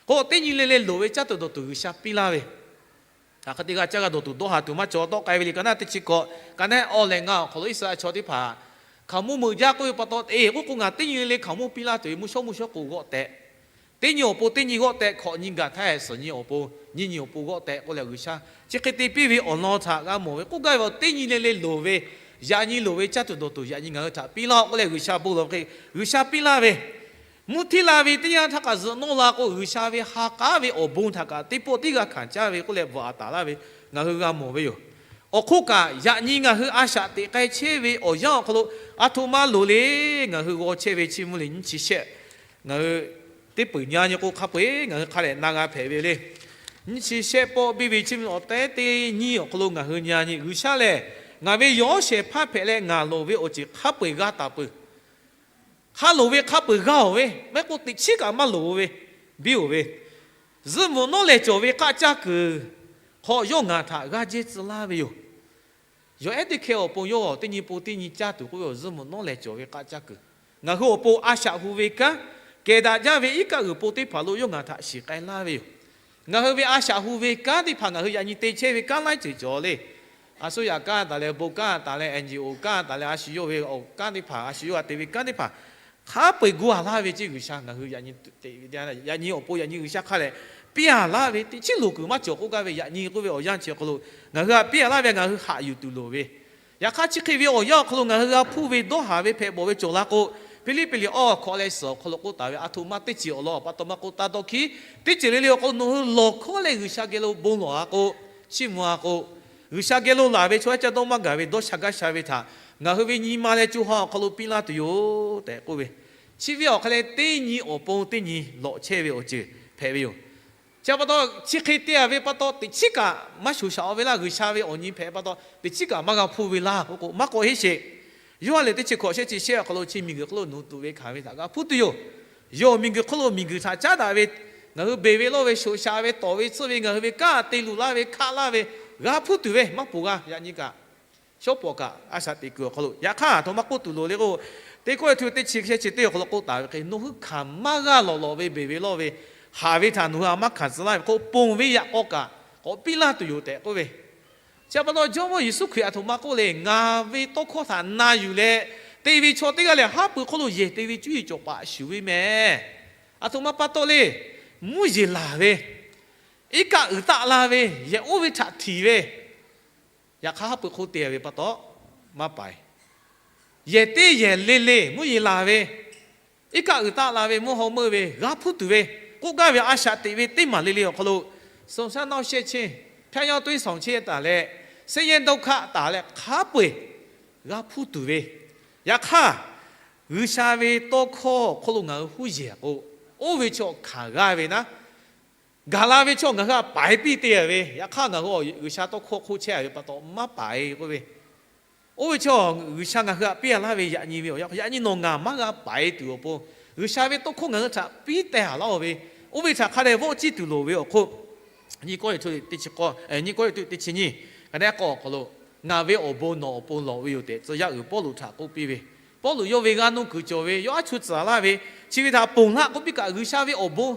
K'o, teˇ nyi le le loˍ ve caˇ tuˬ dawˬ tuˬ G'uiˬsha piˇ laˇ ve, hk'aˬ hk'e te g'a caˇ g'a dawˬ tuˬ dawˇ haˍ tuˬ maˇ cawˬ. Tawˆ k'ai ve liꞈ ka naˉ teˇ chi hkawꞈ, ka naˉ awˇ leh ngaˇ awˬ hk'aw lo Iˉsaˍreˍlaˆ chaw teˇ hpaˍ hkaoˍmonˇ meuꞈ jaˇ k'oˆ ve pa taw, eˬ k'oˆ k'o, ngaˬ teˇ nyi le le hkaoˍmonˇ piˇ laˇ tuˬ ve mvuhˇ shawˉ mvuhˇ shawˉ k'o g'awˆ tehꞈ, teˇ nyi awˬ pon teˇ nyi g'awˆ tehꞈ, hkawꞈ nyi gaˬ htaˇ suhˍ nyi awˬ pon nyiˇ nyi awˬ pon g'awˆ tehꞈ k'oˆ leh, G'uiˬsha chi hk'e te piˇ ve awˬ lawn htaꞈ g'a mawˬ ve k'oˆ gaˇ ve, teˇ nyi le le loˍ ve, yaꞈ nyi loˍ ve caˇ tuˬ dawˬ tuˬ yaꞈ nyi ngaˬ hui htaꞈ piˇ laˇ-oˆ k'oˆ leh G'uiˬsha bon lawˬ ve hk'e G'uiˬsha piˇ laˇ ve, mvuhˇ htiˇ la ve teˇ yanˇ htaˇ kaꞈ zuhꞈ nawˇ la k'o, G'uiˬsha ve ha k'aˉ ve awˬ bon htaꞈ kaꞈ teˇ pawˆ tiˉ g'a hkanˍ caˇ ve k'oˆ leh bvuhꞈ taˍ laˇ ve ngaˬ hui g'a mawˬ ve yoˬ. Awˬ hk'oˆ kaꞈ, yaꞈ nyi ngaˬ hui a shaꞈ teꞈ k'ai chehˇ ve awˬ yanˇ awˬ hk'aw lo, aˬ htoꞈ ma loˍ le, ngaˬ hui g'aw chehˇ ve chi mvuhˇ leh nyiˇ chi shehˆ, ngaˬ hui teˇ peuˬ nyi nyi k'o hk'a peu-eˬ ngaˬ hui hk'a lehꞈ na g'a hpehꞈ ve le. Nyi chi shehˆ pawˆ biˇ ve chi ve awˬ tehˉ teˇ nyi awˬ hk'aw lo ngaˬ hui nyi nyi, G'uiˬsha lehˬ ngaˬ ve yawˇ shehˍ hpaˇ hpehꞈ leh ngaˬ loˍ ve awˬ ceuˬ hk'a peu-eˬ g'a taˍ peuˬ. Hk'a loˍ ve hk'a peu-eˬ g'a-oˬ ve, maˇ heˆ k'o teꞈ chiˉ kaꞈ maˇ loˍ ve, biˇ-oˬ ve, zuhˇ mvuhꞈ nawˉ leh cawˬ ve k'aˆ caˇ kuiˬ hk'aw yawˇ ngaˬ htaꞈ g'aˇ jehˇ tcuh laˇ ve yoˬ. Yawˬ ehˉ teˇ hkeh awˬ pon yawˇ teˇ nyi pon teˇ nyi caˇ tuˬ k'oˆ ve awˬ zuhˇ mvuhꞈ nawˉ leh cawˬ ve k'aˆ caˇ kuiˬ, ngaˬ hui awˬ pon a shaꞈ hu ve kanˉ, kehˬ daꞈ jaˇ ve iˉ kaˆ g'uiˬ po teˇ hpaˍ lo yawˇ ngaˬ htaꞈ shiˍ k'ai laˇ ve yoˬ. Ngaˬ hui ve a shaꞈ hu ve kanˉ teˇ hpaˍ ngaˬ hui yaꞈ nyi te chehˇ ve kanˉ laiˉ ceuˬ cawˬ le. A suˉ yaꞈ kanˉ taˍ leh, bon kanˉ taˍ leh, N G O kanˉ taˍ leh, a shu yawˇ ve awˬ kanˉ teˇ hpaˍ, a shu yawˇ g'a te ve kanˉ teˇ hpaˍ, hk'a peu-eˬ gu-a laˇ ve ceˇ. G'uiˬsha ngaˬ hui yaꞈ nyi awˬ pon yaꞈ nyi G'uiˬsha hk'a leh piˇ-a laˇ ve, teˇ chiˉ loˍ kuiˬ maˇ cawˬ k'oˆ gaˇ ve yaꞈ nyi k'oˆ ve awˬ yanˇ chi awˬ hk'aw lo ngaˬ hui htaꞈ piˇ-a laˇ ve ngaˬ hui haꞈ yuˬ tuˬ loˍ ve, yaꞈ hk'aˇ chi hk'e ve awˬ yanˇ awˬ hk'aw lo ngaˬ hui g'a hpuˇ ve dawˇ haˍ ve hpehꞈ bawˬ ve cawˬ la k'o, Hpiˇliˇpiˆ liꞈ awˇ hkawꞈ leh suhˍ awˬ hk'aw lo k'oˆ taˍ ve, a htoꞈ ma teˇ ceuˬ awˬ lawn awˬ pa taw maˇ k'oˆ, taˇ dawˇ hkiˉ. Teˇ ceuˬ le le awˬ hk'aw lo nawˬ hui lawˬ hkawˉ leh G'uiˬsha geh lo bon lawˬ-a k'o, chiˇ mvuh-a k'o, G'uiˬsha geh lo laˬ ve chaw yaˇ caˇ dawˇ maˇ gaˬ ve dawˇ sha gaˇ sha ve htaꞈ ngaˬ hui ve nyi ma leh co ha awˬ hk'aw lo piˇ laˇ tuˬ yoˬ tehꞈ k'oˆ ve, chi ve awˬ hk'a leh teˇ nyi awˬ pon teˇ nyi lawꞈ chehˇ ve awˬ ceuˬ hpehꞈ ve yoˬ. Chi pa taw chi hk'e te-a ve pa taw teꞈ chiˉ kaꞈ maˇ shoˍ shaꞈ-aw ve laˇ. G'uiˬsha ve awˬ nyi hpehꞈ pa taw teꞈ chiˉ kaꞈ maˇ g'a hpuˇ ve laˇ k'oˆ k'o, maˇ k'awꞈ heˆ sheˍ. Yoˇhanˬ lehˬ teˇ chi hkawꞈ shehˆ chi shehˆ awˬ hk'aw lo chi miˬguiˬ hk'oˆ lo nawˬ hui tuꞈ ve hkanˍ ve htaꞈ g'a hpuˇ tuˬ yoˬ. Yawˇ miˬguiˬ hk'oˆ lo miˬguiˬ htaꞈ caˉ daꞈ ve, ngaˬ hui beˬ ve lawˇ ve shoˍ shaꞈ ve tawˍ ve tsuhˇ ve ngaˬ hui ve kanˉ te luˬ laˇ ve hkaˆ laˇ ve g'a hpuˇ tuˬ ve maˇ poˬ g'a. Yaꞈ nyi kaꞈ shawˉ pawˍ kaꞈ a shaꞈ teꞈ kuiˬ awˬ hk'aw lo yaꞈ hk'aˇ a htoꞈ ma k'oˆ tuˬ loˍ le k'o, Teˇ Kawˇrenˍhtuˆ teˇ chi shehˆ chi teˇ awˬ hk'aw lo k'oˆ taˍ ve hk'e, nawˬ hui hkanˍ maˇ g'a lawˬ lawꞈ ve beˬ ve lawˇ ve haˍ ve htaꞈ nawˬ hui a maˇ hkanˍ tcuh laˇ ve k'o, ponˬ ve yaꞈ k'aw kaꞈ k'awꞈ piˇ laˇ tuˬ yoˬ tehꞈ k'oˆ ve. Chi pa taw Jawˇmawˇ Yeˍsuˆ Hkriꞈ a htoꞈ ma k'oˆ le, ngaˬ ve tawˇ hkawˇ htaꞈ na yuˬ leh te ve chaw teˇ g'aˇ lehˬ haˉ pui hk'oˆ lo yehˬ te ve cuˇ yiˍ cawˬ paˍ shuˍ ve mehˍ. A htoꞈ ma pa taw le, mvuhˇ yeˬ laˬ ve, iˉ kaˆ uiˍ taˆ la ve, yehˬ oˇ ve htaꞈ htiˍ ve, yaꞈ hk'aˇ haˉ pui hk'oˆ te ve pa taw maˇ paiˍ. Yehˬ teˇ yehˬ le le mvuhˇ yeˬ laˬ ve, iˉ kaˆ uiˍ taˆ la ve, mvuhˇ haw meuˇ ve g'a hpuˇ tuˬ ve k'oˆ gaˇ ve a shaꞈ teꞈ ve teˇ maˬ le le awˬ hk'aw lo, สุขสันต์นอกเส้นชัย Phyaˇ yaˇ tuˇ iˉ sawˍ chi taˍ leh, เส้นแยกดงขะ taˍ leh hk'a peu-eˬ g'a hpuˇ tuˬ ve, yaꞈ hk'aˇ G'uiˬsha ve tawˇ hkawˇ awˬ hk'oˆ lo ngaˬ hui huˉ yeˬ k'o, oˇ ve chaw hkanˍ g'a ve naˉ, gaˬ la ve chaw ngaˬ hui htaꞈ paiˍ piˇ te-a ve, yaꞈ hk'aˇ ngaˬ hui G'uiˬsha tawˇ hkawˇ hk'oˆ chehˇ-a ve pa taw maˇ paiˍ k'oˆ ve, oˇ ve chaw G'uiˬsha ngaˬ hui htaꞈ piˇ-a laˇ ve yaꞈ nyi ve awˬ yanˇ, yaꞈ nyi nawˬ ngaˬ maˇ g'a paiˍ tuˬ awˬ pon, G'uiˬsha ve tawˇ hkawˇ ngaˬ hui htaꞈ piˇ teh-a laˇ-oˬ ve, oˇ ve htaꞈ hk'a dehꞈ vawˆ ciˇ tuˬ loˍ ve awˬ hk'oˆ, Nyiˇ Kawˇrenˍhtuˆ teˇ chi k'awˇ, Nyiˇ Kawˇrenˍhtuˆ teˇ chi nyiˇ, hk'a dehꞈ k'awꞈ awˬ hk'aw lo, ngaˬ ve awˬ bon nawˬ awˬ pon lawꞈ ve yoˬ tehꞈ tcuh yaˇ uiˍ Pawˇluꞈ htaꞈ k'oˆ piˇ ve, Pawˇluꞈ yawˇ ve g'aˇ nuˇ kuiˬ cawˬ ve, yawˇ aˉ chu tcuhˍ laˇ ve, chi ve htaꞈ ponˬ laˇ k'oˆ piˇ kaꞈ, G'uiˬsha ve awˬ bon,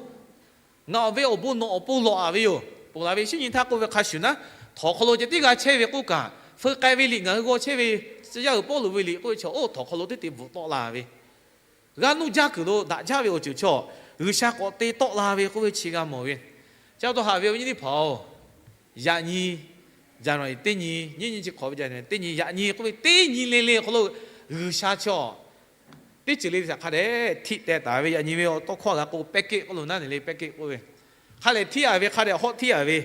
ngaˬ ve awˬ bon nawˬ awˬ pon lawꞈ-a ve yoˬ. Ponˬ laˬ ve shinˉ nyi htaˇ k'oˆ ve hk'a shuˍ naˉ, htawnˍ hk'aw lo ceh tiˉ g'a chehˇ ve k'oˆ kaꞈ, feu k'ai ve liꞈ ngaˬ hui g'aw chehˇ ve, tcuh yaˇ uiˍ Pawˇluꞈ ve liꞈ k'oˆ ve chaw oˇ htawnˍ hk'aw lo teˇ te bvuhꞈ tawˆ la ve, g'aˇ nuˇ jaˇ kuiˬ lo daꞈ jaˇ ve awˬ ceuˬ chaw G'uiˬsha k'awꞈ te tawˆ la ve k'oˆ ve chi g'a mawˬ ve. Chi pa taw haꞈ ve awˬ nyi teˇ hpaˍ-oˬ, yaꞈ nyi, January teˇ nyi, nyiˇ nyi chi hk'awꞈ ve January teˇ nyi, yaꞈ nyi k'oˆ ve teˇ nyi le le awˬ hk'aw lo G'uiˬsha chaw teˇ ceuˬ le le htaꞈ hk'a dehꞈ htiˆ teh taˍ ve, yaꞈ nyi ve awˬ tawˇ hkawˇ g'a k'o แพ็กเกจ k'oˆ lo naˉ ne le, แพ็กเกจ k'oˆ ve, hk'a dehꞈ htiˆ-a ve, hk'a dehꞈ hawˆ htiˆ-a ve,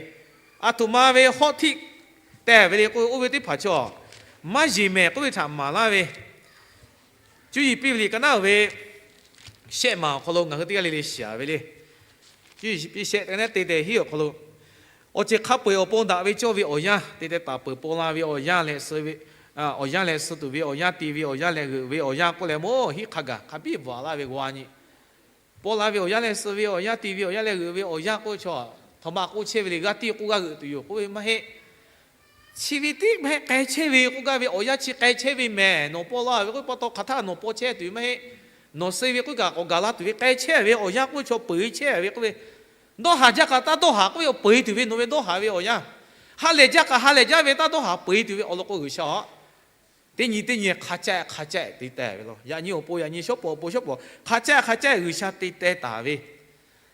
a htoꞈ ma ve hawˆ htiˆ teh ve le k'oˆ ve, oˇ ve teˇ hpaˍ chaw maˇ yeˬ mehˍ k'oˆ ve htaꞈ maˍ laˇ ve, cuˇ yiˍ piˇ ve liꞈ ka naˉ-oˬ ve shehˆ maˬ awˬ hk'aw lo ngaˬ hui teˇ g'aˇ le le shiˍ-a ve le. Cuˇ yiˍ piˇ shehˆ te naˉ te tehꞈ hiˉ awˬ hk'aw lo, awˬ ceuˬ hk'a peu-eˬ awˬ pon daꞈ ve cawˇ ve awˬ yanˇ te teh taˍ peuˬ. Paw la ve awˬ yanˇ leh suh ve, awˬ yanˇ leh suh tuˬ ve awˬ yanˇ, ti ve awˬ yanˇ leh g'euꞈ ve awˬ yanˇ k'oˆ leh mawˇ hiˉ hk'a gaˬ hk'a biˇ bvuhꞈ-a laˇ ve g'a nyi. Paw la ve awˬ yanˇ leh suh ve awˬ yanˇ, ti ve awˬ yanˇ leh g'euꞈ ve awˬ yanˇ k'oˆ ve chaw, htaꞈ ma k'oˆ chehˇ ve le, g'a tiˇ k'oˆ g'a g'euꞈ tuˬ yoˬ k'oˆ ve maˇ heˆ. Chi ve tiˉ maˇ heˆ, k'ai chehˇ ve k'oˆ gaˇ ve awˬ yanˇ chi k'ai chehˇ ve mehˍ. Nawˬ paw la ve k'oˆ ve pa taw hk'aˬ htaˇ nawˬ paw chehˇ tuˬ ve maˇ heˆ. Nawˬ suh ve k'oˆ kaꞈ k'awꞈ gaˬ la tuˬ ve k'ai chehˇ ve awˬ yanˇ k'oˆ ve chaw peuˬ-e chehˇ ve k'oˆ ve, dawˇ haˍ jaˇ kaꞈ taˇ dawˇ haˍ k'oˆ ve peuˬ-e tuˬ ve nawˬ ve dawˇ haˍ ve awˬ yanˇ, ha lehˬ jaˇ kaꞈ ha lehˬ jaˇ ve taˇ dawˇ haˍ peuˬ-e tuˬ ve awˬ lawn k'o G'uiˬsha-aˬ teˇ nyi teˇ nyi hk'a caˆ hk'a caˆ te teh ve law. Yaꞈ nyi awˬ pon yaꞈ nyi, shawˉ pawˍ awˬ pon shawˉ pawˍ hk'a caˆ hk'a caˆ G'uiˬsha te teh taˍ ve.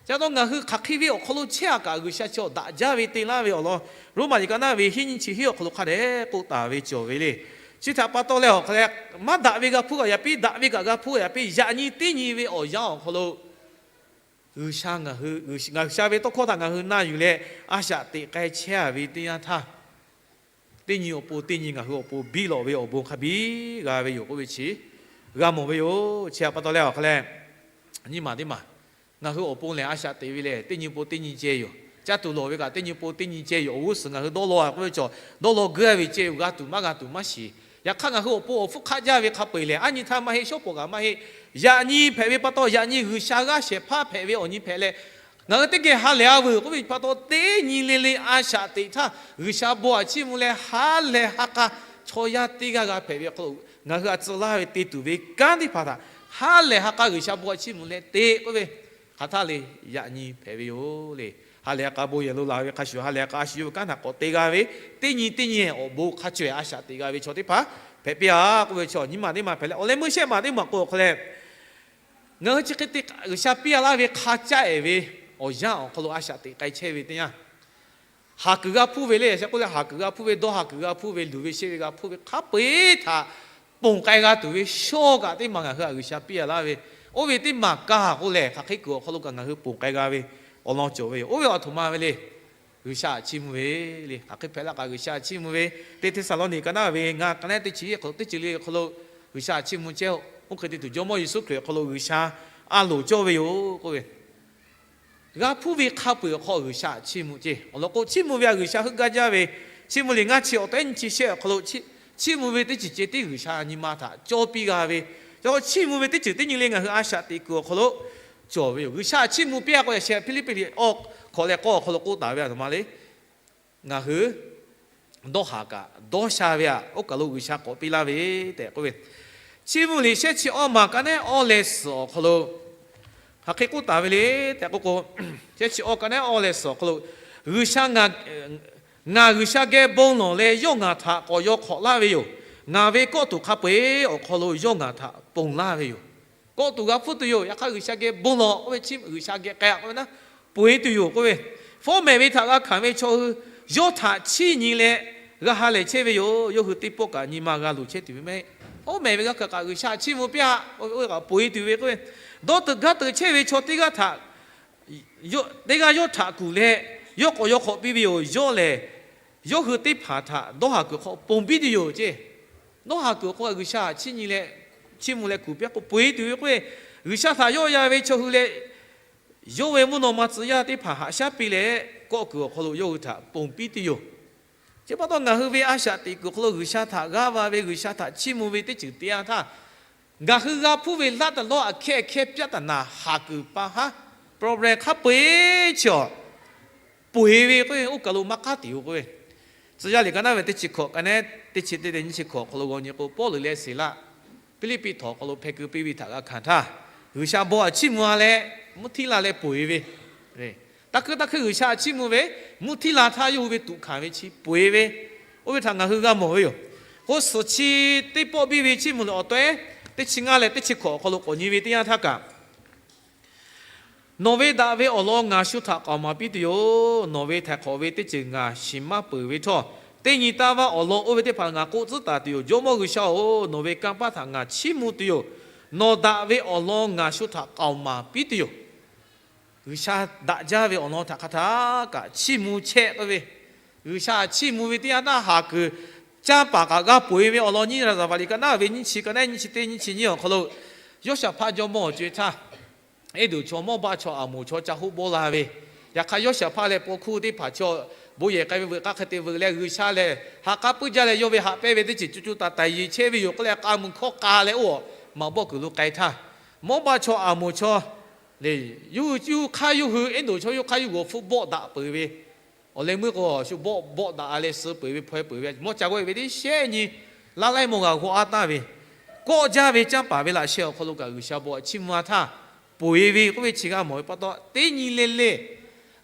Chi pa taw ngaˬ hui hk'aˬ hk'e ve awˬ hk'aw lo chehˇ-a kaꞈ G'uiˬsha chaw daꞈ jaˇ ve te laˇ ve awˬ lawn, Roˉmaꞈ liꞈ ka naˉ ve hiˉ nyi chi hiˉ awˬ hk'aw lo hk'a dehꞈ k'oˆ taˍ ve cawˬ ve le. Chi htaꞈ pa taw leh awˬ hk'a leh, maˇ daꞈ ve g'a hpuˇ kaꞈ yaꞈ piˇ, daꞈ ve kaꞈ g'a hpuˇ kaꞈ yaꞈ piˇ, yaꞈ nyi teˇ nyi ve awˬ yanˇ awˬ hk'aw lo G'uiˬsha ngaˬ hui, G'uiˬsha ve tawˇ hkawˇ htaꞈ ngaˬ hui na yuˬ leh a shaꞈ teꞈ k'ai chehˇ-a ve teˇ yanˇ htaˇ, teˇ nyi awˬ pon teˇ nyi ngaˬ hui awˬ pon biˇ lawꞈ ve awˬ bon hk'a biˇ g'a ve yoˬ k'oˆ ve chi g'a mawˬ ve yoˬ. Chi htaꞈ pa taw leh awˬ hk'a leh, nyi maˬ teˇ maˬ, ngaˬ hui awˬ pon lehˬ a shaꞈ teꞈ ve lehˬ teˇ nyi pon teˇ nyi ceh yoˬ. Caˇ tuˬ lawˬ ve kaꞈ teˇ nyi po teˇ nyi ceh yoˬ. Awˬ g'uˇ suhˍ ngaˬ hui dawˇ law k'oˆ ve chaw, dawˇ law geuˇ ve ceh yoˬ. G'a tuˬ maˇ g'a tuˬ maˇ shiˍ. Yaꞈ hk'aˇ ngaˬ hui awˬ pon awˬ hpfuhˇ hk'aˆ jaˇ ve hk'a peu-eˬ lehˬ, aˉ nyi htaˇ maˇ heˆ, shawˉ pawˍ kaꞈ maˇ heˆ. Yaꞈ nyi hpehꞈ ve pa taw, yaꞈ nyi G'uiˬsha g'aˇ shehˍ hpaˇ hpehꞈ ve awˬ nyi hpehꞈ leh, ngaˬ hui teˇ geh ha lehˬ a veuˬ k'oˆ ve pa taw, teˇ nyi le le a shaꞈ teꞈ htaˇ, G'uiˬsha bon htaꞈ chiˇ mvuh leh ha lehˬ ha k'a chaw yaˇ teˇ g'aˇ g'a hpehꞈ ve awˬ hk'aw lo, ngaˬ hui a tcuh laˇ ve te tuˬ ve kanˉ teˇ hpaˍ htaꞈ ha lehˬ ha k'a G'uiˬsha bon htaꞈ chiˇ mvuh leh te k'oˆ ve, hk'aˬ htaˇ le yaꞈ nyi hpehꞈ ve yoˬ le. Ha lehˬ ha k'a bon yehˬ lo laˬ ve hk'a shuˍ, ha lehˬ ha k'a a shu yawˇ ve kanˉ htaꞈ k'awꞈ te g'a ve, teˇ nyi teˇ nyi awˬ bon hk'a cawehˬ a shaꞈ teꞈ g'a ve chaw teˇ hpaˍ hpehꞈ piˇ a k'oˆ ve chaw, nyi ma teˇ ma hpehꞈ leh, awˬ leh meuˇ shehˆ ma teˇ ma k'o awˬ hk'aw leh, ngaˬ hui chi hk'e te G'uiˬsha piˇ a laˇ ve hk'a caˇ-ehˍ ve awˬ yanˇ awˬ hk'aw lo a shaꞈ teꞈ k'ai chehˇ ve teˇ yanˇ, haˍ kuiˬ g'a hpuˇ ve le, yaꞈ sheh k'oˆ leh haˍ kuiˬ g'a hpuˇ ve, dawˇ haˍ kuiˬ g'a hpuˇ ve, luˬ ve sheˆ ve g'a hpuˇ ve hk'a peu-eˬ htaꞈ ponˬ k'ai g'a tuˬ ve shawˇ kaꞈ teˇ maˬ ngaˬ hui htaꞈ G'uiˬsha piˇ a laˇ ve, oˇ ve teˇ maˬ kaˇ k'oˆ leh hk'aˬ hk'e kuiˬ awˬ hk'aw lo kaꞈ ngaˬ hui ponˬ k'ai g'a ve awˬ lawn cawˬ ve yoˬ. Oˇ ve awˬ htoꞈ ma ve le, G'uiˬsha htaꞈ chiˇ mvuh ve le. Hk'aˬ hk'e hpehꞈ la kaꞈ G'uiˬsha htaꞈ chiˇ mvuh ve, teˇ Hteˇsaˍlawˇniˆ ka naˉ ve ngaˇ ka naˉ teˇ chi awˬ hk'aw lo teˇ ceuˬ le awˬ hk'aw lo G'uiˬsha htaꞈ chiˇ mvuh chehˇ-oˆ. Oˇ hk'e te tuˬ Jawˇmawˇ Yeˍsuˆ Hkriꞈ awˬ hk'aw lo G'uiˬsha a loˍ cawˇ ve yoˬ k'oˆ ve, g'a hpuˇ ve hk'a peu-eˬ awˬ hk'aw G'uiˬsha htaꞈ chiˇ mvuh ceˇ. Awˬ lawn k'o, chiˇ mvuh ve htaꞈ G'uiˬsha heuˆ gaˇ jaˇ ve, chiˇ mvuh liꞈ ngaˇ chi awˬ tehˉ nyiˇ chi shehˆ awˬ hk'aw lo, chiˇ mvuh ve teˇ ceuˬ ceh tiˉ G'uiˬsha nyi ma htaꞈ cawˇ piˇ g'a ve, cawˇ chiˇ mvuh ve teˇ ceuˬ teˇ nyi le ngaˬ hui a shaꞈ teꞈ kuiˬ awˬ hk'aw lo cawˬ ve yoˬ. G'uiˬsha htaꞈ chiˇ mvuh piˇ a k'o, yaꞈ sheh Hpiˇliˇpiˆ liꞈ awˇ hkawꞈ leh k'awˇ awˬ hk'aw lo k'oˆ taˍ ve a htoꞈ ma le. Ngaˬ hui dawˇ haˍ kaꞈ dawˇ sha ve htaꞈ oˇ kaˬ lo G'uiˬsha k'awꞈ piˇ laˇ ve tehꞈ k'oˆ ve, chiˇ mvuh liꞈ shehˆ chi awˇ maˬ ka naˉ awˇ leh suhˍ awˬ hk'aw lo hk'aˬ hk'e k'oˆ taˍ ve le tehꞈ k'oˆ k'o, shehˆ chi awˇ ka naˉ awˇ leh suhˍ awˬ hk'aw lo, G'uiˬsha ngaˬ, ngaˬ G'uiˬsha geh bon lawˬ leh yawˇ ngaˬ htaꞈ k'awꞈ yaw hk'awꞈ laˇ ve yoˬ. Ngaˬ ve kawˆ tuˬ hk'a peu-eˬ awˬ hk'aw lo yawˇ ngaˬ htaꞈ ponˬ laˇ ve yoˬ. Kawˆ tuˬ g'a hpuˇ tuˬ yoˬ. Yaꞈ hk'aˇ G'uiˬsha geh bon lawˬ k'oˆ ve, G'uiˬsha geh k'ai k'oˆ ve naˉ, ponˬ e tuˬ yoˬ k'oˆ ve, fawˉ mehˍ ve htaꞈ g'a hkanˍ ve chaw hui yawˇ htaꞈ chiˇ nyi leh g'a ha lehˬ chehˇ ve yoˬ. Yawˇ hui teˇ pawˆ kaꞈ nyi ma g'a luˬ chehˇ tuˬ ve mehˆ. Fawˉ mehˍ ve g'a hkanˍ kaꞈ G'uiˬsha htaꞈ chiˇ mvuh piˇ a, oˇ ve kaꞈ ponˬ e tuˬ ve k'oˆ ve, dawˇ teuꞈ gaˇ teuꞈ chehˇ ve chaw teˇ g'aˇ htaꞈ teˇ g'aˇ yawˇ htaꞈ kuˬ leh yawˇ k'awꞈ yaw hk'awꞈ piˇ ve yoˬ. Yawˇ lehˬ yawˇ hui teˇ hpaˍ htaꞈ dawˇ haˍ kuiˬ hk'aw ponˬ piˇ tuˬ yoˬ ceˇ. Dawˇ haˍ kuiˬ awˬ hk'aw G'uiˬsha htaꞈ chiˇ nyi leh chiˇ mvuh leh kuˬ piˇ a k'o, ponˬ e tuˬ ve k'oˆ ve, G'uiˬsha htaꞈ yawˆ ya ve chaw hui leh yawˇ ve mvuhˇ naw ma tcuh yaˇ teˇ hpaˍ haꞈ shaˉ piˇ leh, kawˆ kuiˬ awˬ hk'aw lo yawˇ hui htaꞈ ponˬ piˇ tuˬ yoˬ. Chi pa taw ngaˬ hui ve a shaꞈ teꞈ kuiˬ awˬ hk'aw lo G'uiˬsha htaꞈ g'aˇ va ve, G'uiˬsha htaꞈ chiˇ mvuh ve teˇ ceuˬ te yanˇ htaˇ, ngaˬ hui g'a hpuˇ ve laˇ taˍ lawˇ aꞈ hkehˇ hkehˇ pyaˆ taˍ naˍ haˍ kuiˬ pa haˉ problem hk'a peu-eˬ chi awˬ ponˬ e ve k'oˆ ve, oˇ kaˬ lo maˇ k'aˉ teꞈ-oˬ k'oˆ ve, Tcuh yaˇ liꞈ ka naˉ ve teˇ chi hkawꞈ ka naˉ teˇ chi teˇ te nyiˇ chi hkawꞈ awˬ hk'aw lo g'aw nyi k'o, Pawˇluꞈ leh Siˍlaˆ Hpiˇliˇpiˆ htawnˍ awˬ hk'aw lo hpeh keu piˇ ve htaꞈ g'a hkanˍ htaˇ, G'uiˬsha bon htaꞈ chiˇ mvuh a leh mvuhˇ htiˇ la leh ponˬ e ve, taˇ hkui taˇ hkui G'uiˬsha htaꞈ chiˇ mvuh ve, mvuhˇ htiˇ la htaˇ yawˇ hui ve tuꞈ hkanˍ ve chi ponˬ e ve, oˇ ve htaꞈ ngaˬ hui g'a mawˬ ve yoˬ. K'o, suhˍ chi teˇ pawˆ biˇ ve Chiˇ mvuh liꞈ awˬ tawehˉ teˇ chi ngaˇ leh teˇ chi hkawꞈ awˬ hk'aw lo k'awꞈ nyi ve teˇ yanˇ htaˇ kaꞈ, Nawˬ ve daꞈ ve awˬ lawn ngaˬ shu htaꞈ k'aoˍ maˍ piˇ tuˬ yoˬ. Nawˬ ve htaiˍ hk'awꞈ ve teˇ ceuˬ ngaˬ shiˍ maˇ peuˬ ve htawˇ, teˇ nyi taˇ vaˇ awˬ lawn oˇ ve teˇ hpaˍ ngaˬ k'oˆ tcuhˉ taˍ tuˬ yoˬ. Jawˇmawˇ G'uiˬsha-oˬ, nawˬ ve kanˇ paˆ htaꞈ ngaˬ chiˇ mvuh tuˬ yoˬ. Nawˬ daꞈ ve awˬ lawn ngaˬ shu htaꞈ k'aoˍ maˍ piˇ tuˬ yoˬ. G'uiˬsha daꞈ jaˇ ve awˬ lawn htaꞈ hk'a htaˇ kaꞈ chiˇ mvuh chehˇ k'oˆ ve, G'uiˬsha chiˇ mvuh ve teˇ yanˇ htaˇ haˍ kuiˬ canˇ paˍ kaꞈ g'a ponˬ e ve awˬ lawn nyiˇ Raˍzaˍvaˍ liꞈ ka naˉ ve nyiˇ chi ka naˉ nyiˇ chi teˇ nyiˇ chi nyiˇ awˬ hk'aw lo, Yoˇshaˍhpaˆ jawˇmawˇ awˬ co e htaˇ, Eˇdonˍ chaw, Mawˇbaˆ chaw, Aˍmoˍ chaw ca hoˆ bawˆ la ve, yaꞈ hk'aˇ Yoˇshaˍhpaˆ leh paw hkuˇ teˇ hpaˍ chaw bon yehˬ k'ai ve veuꞈ k'aˇ hk'e te veuꞈ leh, G'uiˬsha lehˬ ha k'aˉ puiˉ jaˇ leh yawˇ ve haꞈ pehnˇ ve teˇ ceuˬ co co taiˍ taiˍ yeˬ chehˇ ve yoˬ k'oˆ leh, k'a mvuh hkawˇ k'a leh oˇ maꞈ bawˆ kuiˬ lo k'ai htaˇ, Mawˇbaˆ chaw, Aˍmoˍ chaw lehˬ, yawˇ hui yawˇ hui hk'aˇ yawˇ hui Eˇdonˍ chaw yawˇ hui hk'aˇ yawˇ hui awˬ hpfuhˇ bawˆ daꞈ peuˬ ve, awˬ leh meuˇ k'o shu bawˆ bawˆ daꞈ a leh suh peuˬ ve hpaw e peuˬ ve, mawˇ ca g'awˇ e ve teˇ shehˆ nyi laˇ laiˉ mawˇ g'a g'aw a taˍ ve, kawˆ jaˇ ve canˇ paˍ ve laꞈ sheh awˬ hk'aw lo kaꞈ G'uiˬsha bon chiˇ mvuh a htaˇ, ponˬ e ve k'oˆ ve chi g'a mawˬ ve pa taw, teˇ nyi le le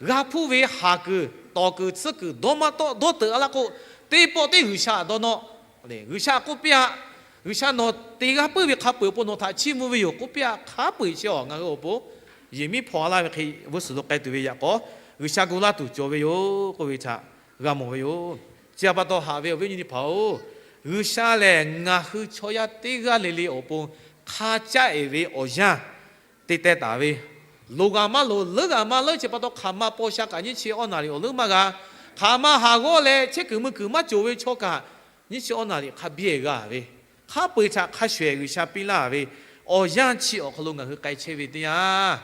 g'a hpuˇ ve haˍ kuiˬ, tawˍ kuiˬ, tsuhˇ kuiˬ dawˇ maˇ tawˆ dawˇ teuꞈ a laˇ k'o, teˇ pawˆ teˇ G'uiˬsha dawˇ nawˇ, G'uiˬsha k'oˆ piˇ a, G'uiˬsha nawˬ te g'a puiˉ ve hk'a peu-eˬ awˬ pon nawˬ htaꞈ chiˇ mvuh ve yoˬ k'oˆ piˇ a, hk'a peu-eˬ chi awˬ ngaˬ hui awˬ pon yehˬ miˉ hpaw a laˇ ve hk'e, g'uˇ suhˍ lo k'ai tuˬ ve yaꞈ k'aw G'uiˬsha gu laˇ tuˬ cawˬ ve yoˬ k'oˆ ve htaꞈ g'a mawˬ ve yoˬ. Chi htaꞈ pa taw haꞈ ve awˬ viˉ awˬ nyi teˇ hpaˍ-oˬ, G'uiˬsha lehˬ ngaˬ hui chaw yaˇ teˇ g'aˇ le le awˬ pon hk'a caˆ-ehˍ ve awˬ yanˇ te teh taˍ ve, loˍ g'a maˇ loˍ, leuˉ g'a maˇ leuˉ, chi pa taw hk'aˬ ma paw sha kaꞈ nyiˇ chi awˇ naˍ riˍ awˬ leuˉ maˇ g'a, hk'aˬ ma haˍ g'awˇ leh chehˇ kuiˬ mui kuiˬ maˇ cawˬ ve chaw kaꞈ nyiˇ chi awˇ naˍ riˍ hk'a biˇ-ehˍ g'a ve, hk'a peu-eˬ htaꞈ hk'a shuˍ-ehˍ G'uiˬsha piˇ laˇ ve awˬ yanˇ chi awˬ hk'aw lo ngaˬ hui k'ai chehˇ ve teˇ yanˇ,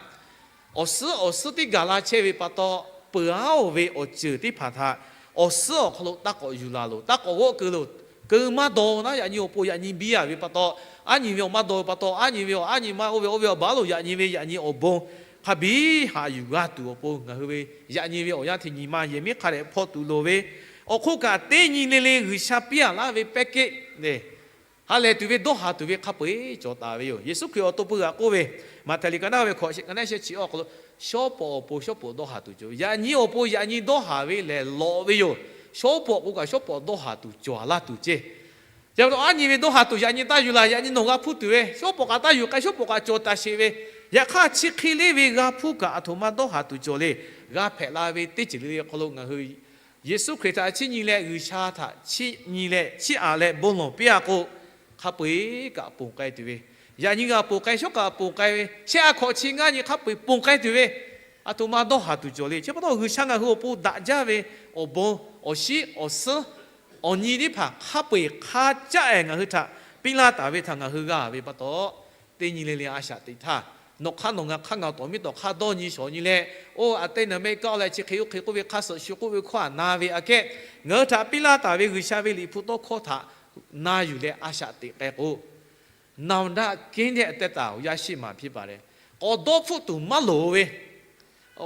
awˬ suhˉ awˬ suhˉ teˇ gaˬ la chehˇ ve pa taw, peuˬ-a-oˬ ve awˬ ceuˬ teˇ hpaˍ htaꞈ awˬ suhˉ awˬ hk'aw lo taˇ k'awꞈ yuˬ laˬ loˬ, taˇ k'awꞈ g'awˆ keu loˬ. Keu maˇ dawˬ naˉ, yaꞈ nyi awˬ pon yaꞈ nyi biˇ-a ve pa taw, aˉ nyi ve awˬ maˇ dawˬ ve pa taw, aˉ nyi ve awˬ, aˉ nyi maˇ oˇ ve oˇ ve awˬ baˉ loˬ, yaꞈ nyi ve yaꞈ nyi awˬ bon hk'a biˇ haꞈ yuˬ g'a tuˬ awˬ pon, ngaˬ hui ve yaꞈ nyi ve awˬ yanˇ hteꞈ nyi ma yehˬ miˉ hk'a dehꞈ hpaw tuˬ loˍ ve, awˬ hk'oˆ kaꞈ teˇ nyi le le G'uiˬsha piˇ-a laˇ ve pehˇ keˆ le ha lehˬ tuˬ ve dawˇ haˍ tuˬ ve hk'a peu-eˬ cawˬ taˍ ve yoˬ. Yeˍsuˆ Hkriꞈ awˬ to peu g'aꞈ k'oˆ ve, Maꞈhtehˍ liꞈ ka naˇ ve hkawꞈ shehˆ ka naˇ shehˆ chi awˬ hk'aw lo, shawˉ pawˍ awˬ pon shawˉ pawˍ dawˇ haˍ tuˬ cawˬ ve, yaꞈ nyi awˬ pon yaꞈ nyi dawˇ haˍ ve lehˬ lawꞈ ve yoˬ. Shawˉ pawˍ k'o kaꞈ shawˉ pawˍ dawˇ haˍ tuˬ cawˬ laˇ tuˬ ceˇ. Chi pa taw aˉ nyi ve dawˇ haˍ tuˬ yaꞈ nyi taˇ yuˬ laˬ, yaꞈ nyi nawˬ g'a hpuˇ tuˬ ve, shawˉ pawˍ kaꞈ taˇ yuˬ k'ai, shawˉ pawˍ kaꞈ cawˬ taˍ sheˍ ve, yaꞈ hk'aˇ chi hk'e le ve g'a hpuˇ kaꞈ aˬ htoꞈ ma dawˇ haˍ tuˬ cawˬ le. G'a hpehꞈ la ve teˇ ceuˬ le le awˬ hk'aw lo ngaˬ hui Yeˍsuˆ Hkriꞈ htaꞈ chiˇ nyi leh, G'uiˬsha htaꞈ chiˇ nyi leh chiˇ aꞈ leh bon lawˬ piˇ-a k'o, hk'a peu-eˬ kaꞈ ponˬ k'ai tuˬ ve, yaꞈ nyi g'a ponˬ k'ai, shawˉ kaꞈ ponˬ k'ai ve, shehˆ a hkawꞈ chi ngaˇ nyi hk'a peu-eˬ ponˬ k'ai tuˬ ve, aˬ htoꞈ ma dawˇ haˍ tuˬ cawˬ le. Chi pa taw G'uiˬsha ngaˬ hui awˬ pon daꞈ jaˇ ve awˬ bon, awˬ shiˉ awˬ suhˉ, awˬ nyi teˇ hpaˍ hk'a peu-eˬ hk'a caˆ-ehˍ ngaˬ hui htaꞈ piˇ laˇ taˍ ve htaꞈ ngaˬ hui g'a ve pa taw, teˇ nyi le le a shaꞈ teꞈ htaˇ, nawˬ hk'aˇ nawˬ ngaˬ hk'aˇ ngaˬ tawˍ miˇ tawˍ hk'aˇ dawˇ nyi shawˍ nyi leh, oˇ a teˇ naˍ mehˆ kaˇ-oˆ leh chi hk'e oˇ hk'e k'oˆ ve hk'a suhˍ shu k'oˆ ve hkawˇ aꞈ na ve aꞈ kehˉ, ngaˬ hui htaꞈ piˇ laˇ taˍ ve G'uiˬsha ve liꞈ hpu tawˇ hkawˇ htaꞈ na yuˬ leh a shaꞈ teꞈ k'ai k'o, နောင်တ ကင်းတဲ့ အသက်တာကို ရရှိမှာ ဖြစ်ပါတယ်. K'awꞈ dawˇ hpfuhˆ tuˬ maˇ loˍ ve,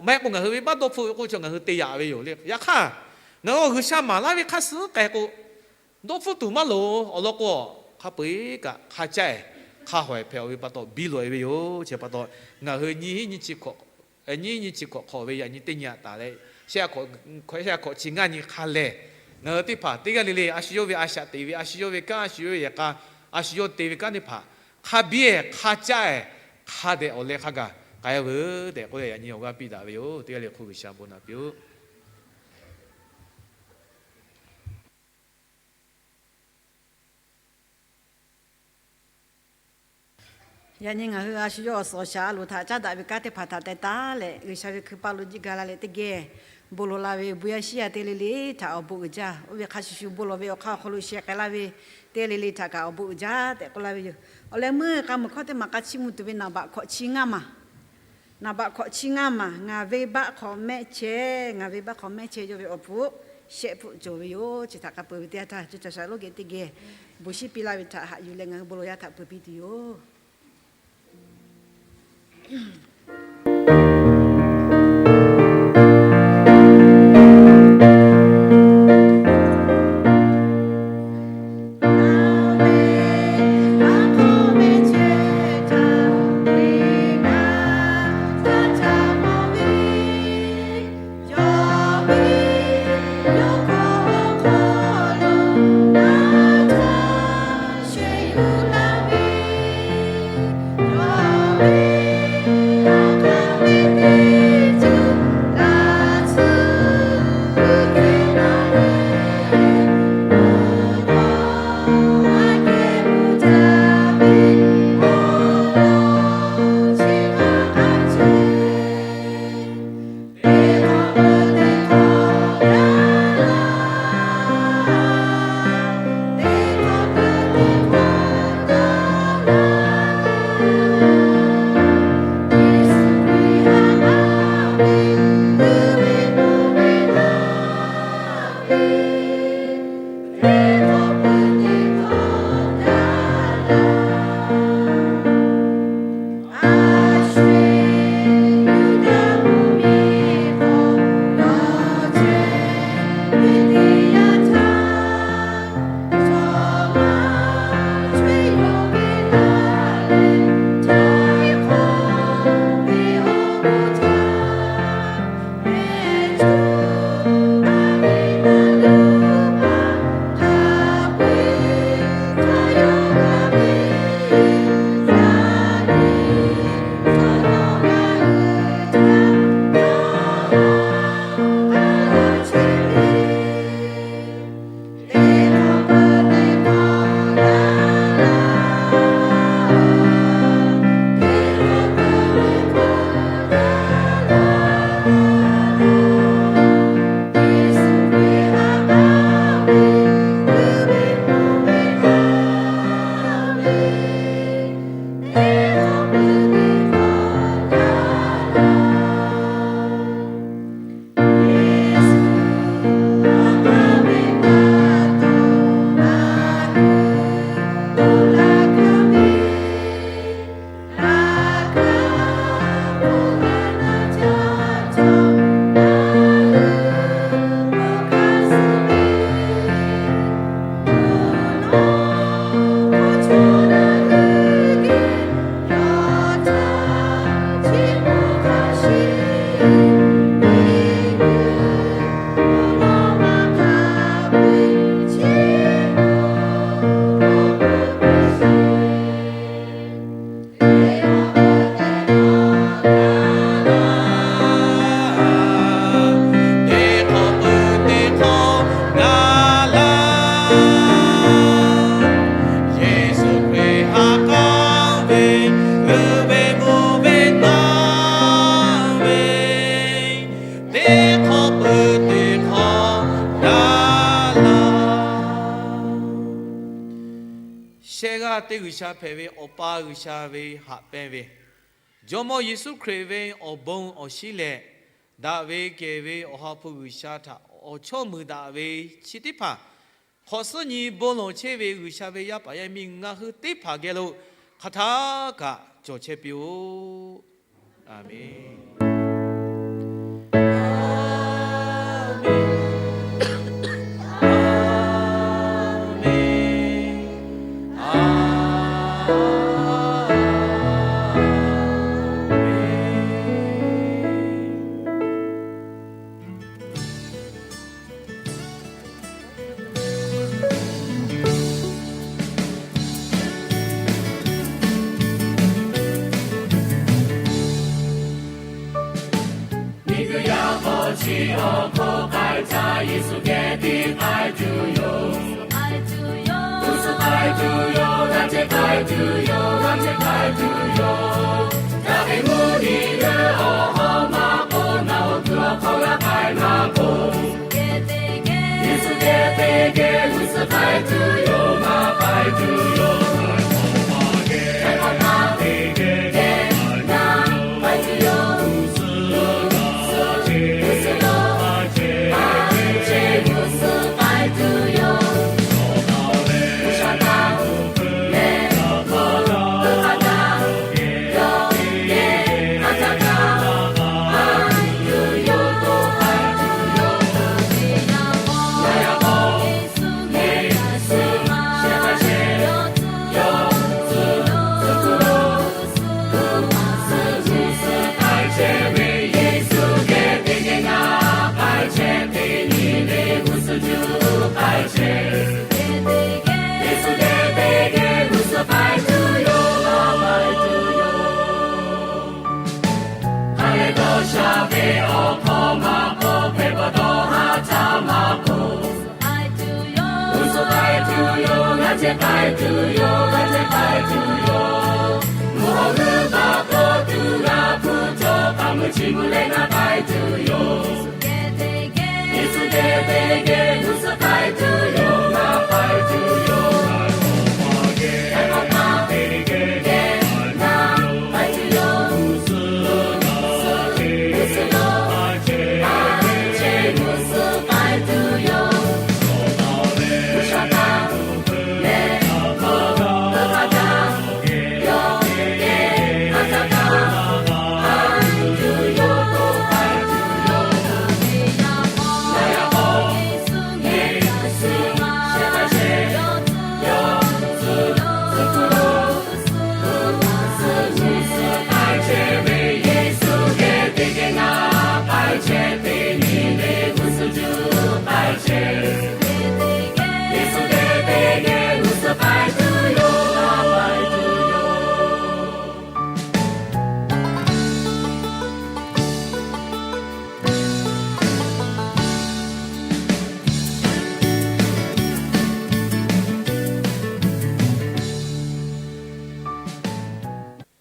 maˇ heˆ k'o ngaˬ hui venˇbaˆ dawˇ hpfuhˆ ve k'oˆ ve chaw ngaˬ hui te yaꞈ ve yoˬ le. Yaꞈ hk'aˇ, ngaˬ hui G'uiˬsha maˍ laˇ ve hk'aˇ suh k'ai k'o, dawˇ hpfuhˆ tuˬ maˇ loˍ. Awˬ lawn k'o, hk'a peu-eˬ kaꞈ hk'a caˆ-ehˍ, hk'a haweh hpehꞈ-oˬ ve pa taw biˇ loꞈ-e ve yoˬ. Chi pa taw, ngaˬ hui nyiˇ nyiˇ chi hkawꞈ, nyiˇ nyiˇ chi hkawꞈ hk'awꞈ ve yaꞈ nyi teˇ nyi aꞈ taˍ leh, shehˆ a hkawꞈ chi ngaˇ nyi hk'a lehˬ, ngaˬ hui teˇ hpaˍ teˇ g'aˇ le le a shu yawˇ ve a shaꞈ teꞈ ve, a shu yawˇ ve kanˉ, a shu yawˇ ve yehˬ k'a, a shu yawˇ te ve kanˉ teˇ hpaˍ hk'a biˇ-ehˍ, hk'a caˆ-ehˍ, hk'a dehꞈ awˬ leh hk'a gaˬ k'ai-a veuˬ tehꞈ k'oˆ leh yaꞈ nyi awˬ g'aˇ piˇ daꞈ ve yoˬ. Teˇ g'aˇ le hk'oˆ G'uiˬsha bon naꞈ piˇ-oˆ. Yaꞈ nyi ngaˬ hui a shu yawˇ awˬ suhˍ awˬ shaˍ a loˍ htaꞈ caˉ daꞈ ve kanˉ teˇ hpaˍ htaꞈ teh taˍ leh, G'uiˬsha ve hkui paˇ lo jiˇ ga la leh teˇ geh bon lawˬ la ve bon yaˇ shiˉ yaˇ teˇ g'aˇ le le htaꞈ awˬ bon uiˍ jaˇ. Oˇ ve hk'a shuˍ shuˍ bon lawˬ ve awˬ hk'aˇ awˬ hk'aw lo sheh k'ai la ve teˇ g'aˇ le le htaꞈ kaꞈ awˬ bon uiˍ jaˇ tehꞈ k'oˆ laˇ ve yoˬ. Awˬ leh meuˇ k'a meuˬ hkawˇ teˇ maˬ k'a chiˇ mvuh tuˬ ve naˍ baꞈ hkawꞈ chi ngaˇ maˬ, naˍ baꞈ hkawꞈ chi ngaˇ maˬ, ngaˬ venˇbaˆ hk'awꞈ mehˆ chehˇ, ngaˬ venˇbaˆ hk'awꞈ mehˆ chehˇ yawˇ ve awˬ pfuhˆ shehˆ hpfuhˆ cawˬ ve yoˬ. Chi htaꞈ k'a peuˬ ve teˇ yanˇ htaˇ, co caˬ shaˍ lonˉ geh teˇ geh bon shiˉ piˇ laˇ ve htaꞈ haꞈ yuˬ leh ngaˬ hui bon lawˬ yaˇ htaꞈ peuˬ piˇ tuˬ yoˬ. Shehˆ g'aˇ teˇ G'uiˬsha hpehꞈ ve Awˬ pa G'uiˬsha ve haꞈ pehnˇ ve, Jawˇmawˇ Yeˍsuˆ Hkriꞈ ve awˬ bon awˬ shinˉ lehˬ, daꞈ ve kehˬ ve Awˬ ha hpu G'uiˬsha htaꞈ awˬ chawˇ muiˬ daꞈ ve chi teˇ hpaˍ, hk'awꞈ suhˉ nyi bon lawˬ chehˇ ve G'uiˬsha ve yaˇ paˍ yaˇ miˇ ngaˬ hui teˇ hpaˍ geh lo hk'aˬ htaˇ kaꞈ cawˬ chehˇ piˇ-oˆ. Aˍmenˍ. Miˬguiˬ yaˇ k'aw chi awˬ hk'oˆ k'ai htaˇ, Yeˍsuˆ geh tiˉ k'ai tuˬ yoˬ. G'uˇ suhˍ k'ai tuˬ yoˬ, g'a ceh k'ai tuˬ yoˬ, g'a ceh k'ai tuˬ yoˬ. Yaˇ ve mvuhˇ miˬ leh awˬ hawˉ maˇ k'oˆ, nawˬ hui awˬ hk'aw g'a k'ai maˇ k'oˆ, Yeˍsuˆ geh teˇ geh g'uˇ suhˍ k'ai tuˬ yoˬ, maˇ k'ai tuˬ yoˬ. Hk'a leh dawˇ sha ve awˬ hkawˇ maˇ k'oˆ, hpehꞈ pa dawˇ haˉ htaˇ maˇ k'oˆ, g'uˇ suhˍ k'ai tuˬ yoˬ, g'a ceh k'ai tuˬ yoˬ, g'a ceh k'ai tuˬ yoˬ. Mvuhˇ hawˉ g'uˇ baˆ k'awꞈ tuˬ g'a hpuˇ cawˬ, hk'a meuˇ chi mvuhˇ leh g'a k'ai tuˬ yoˬ. Yeˍsuˆ geh teˇ geh g'uˇ suhˍ k'ai tuˬ yoˬ, g'a k'ai tuˬ yoˬ.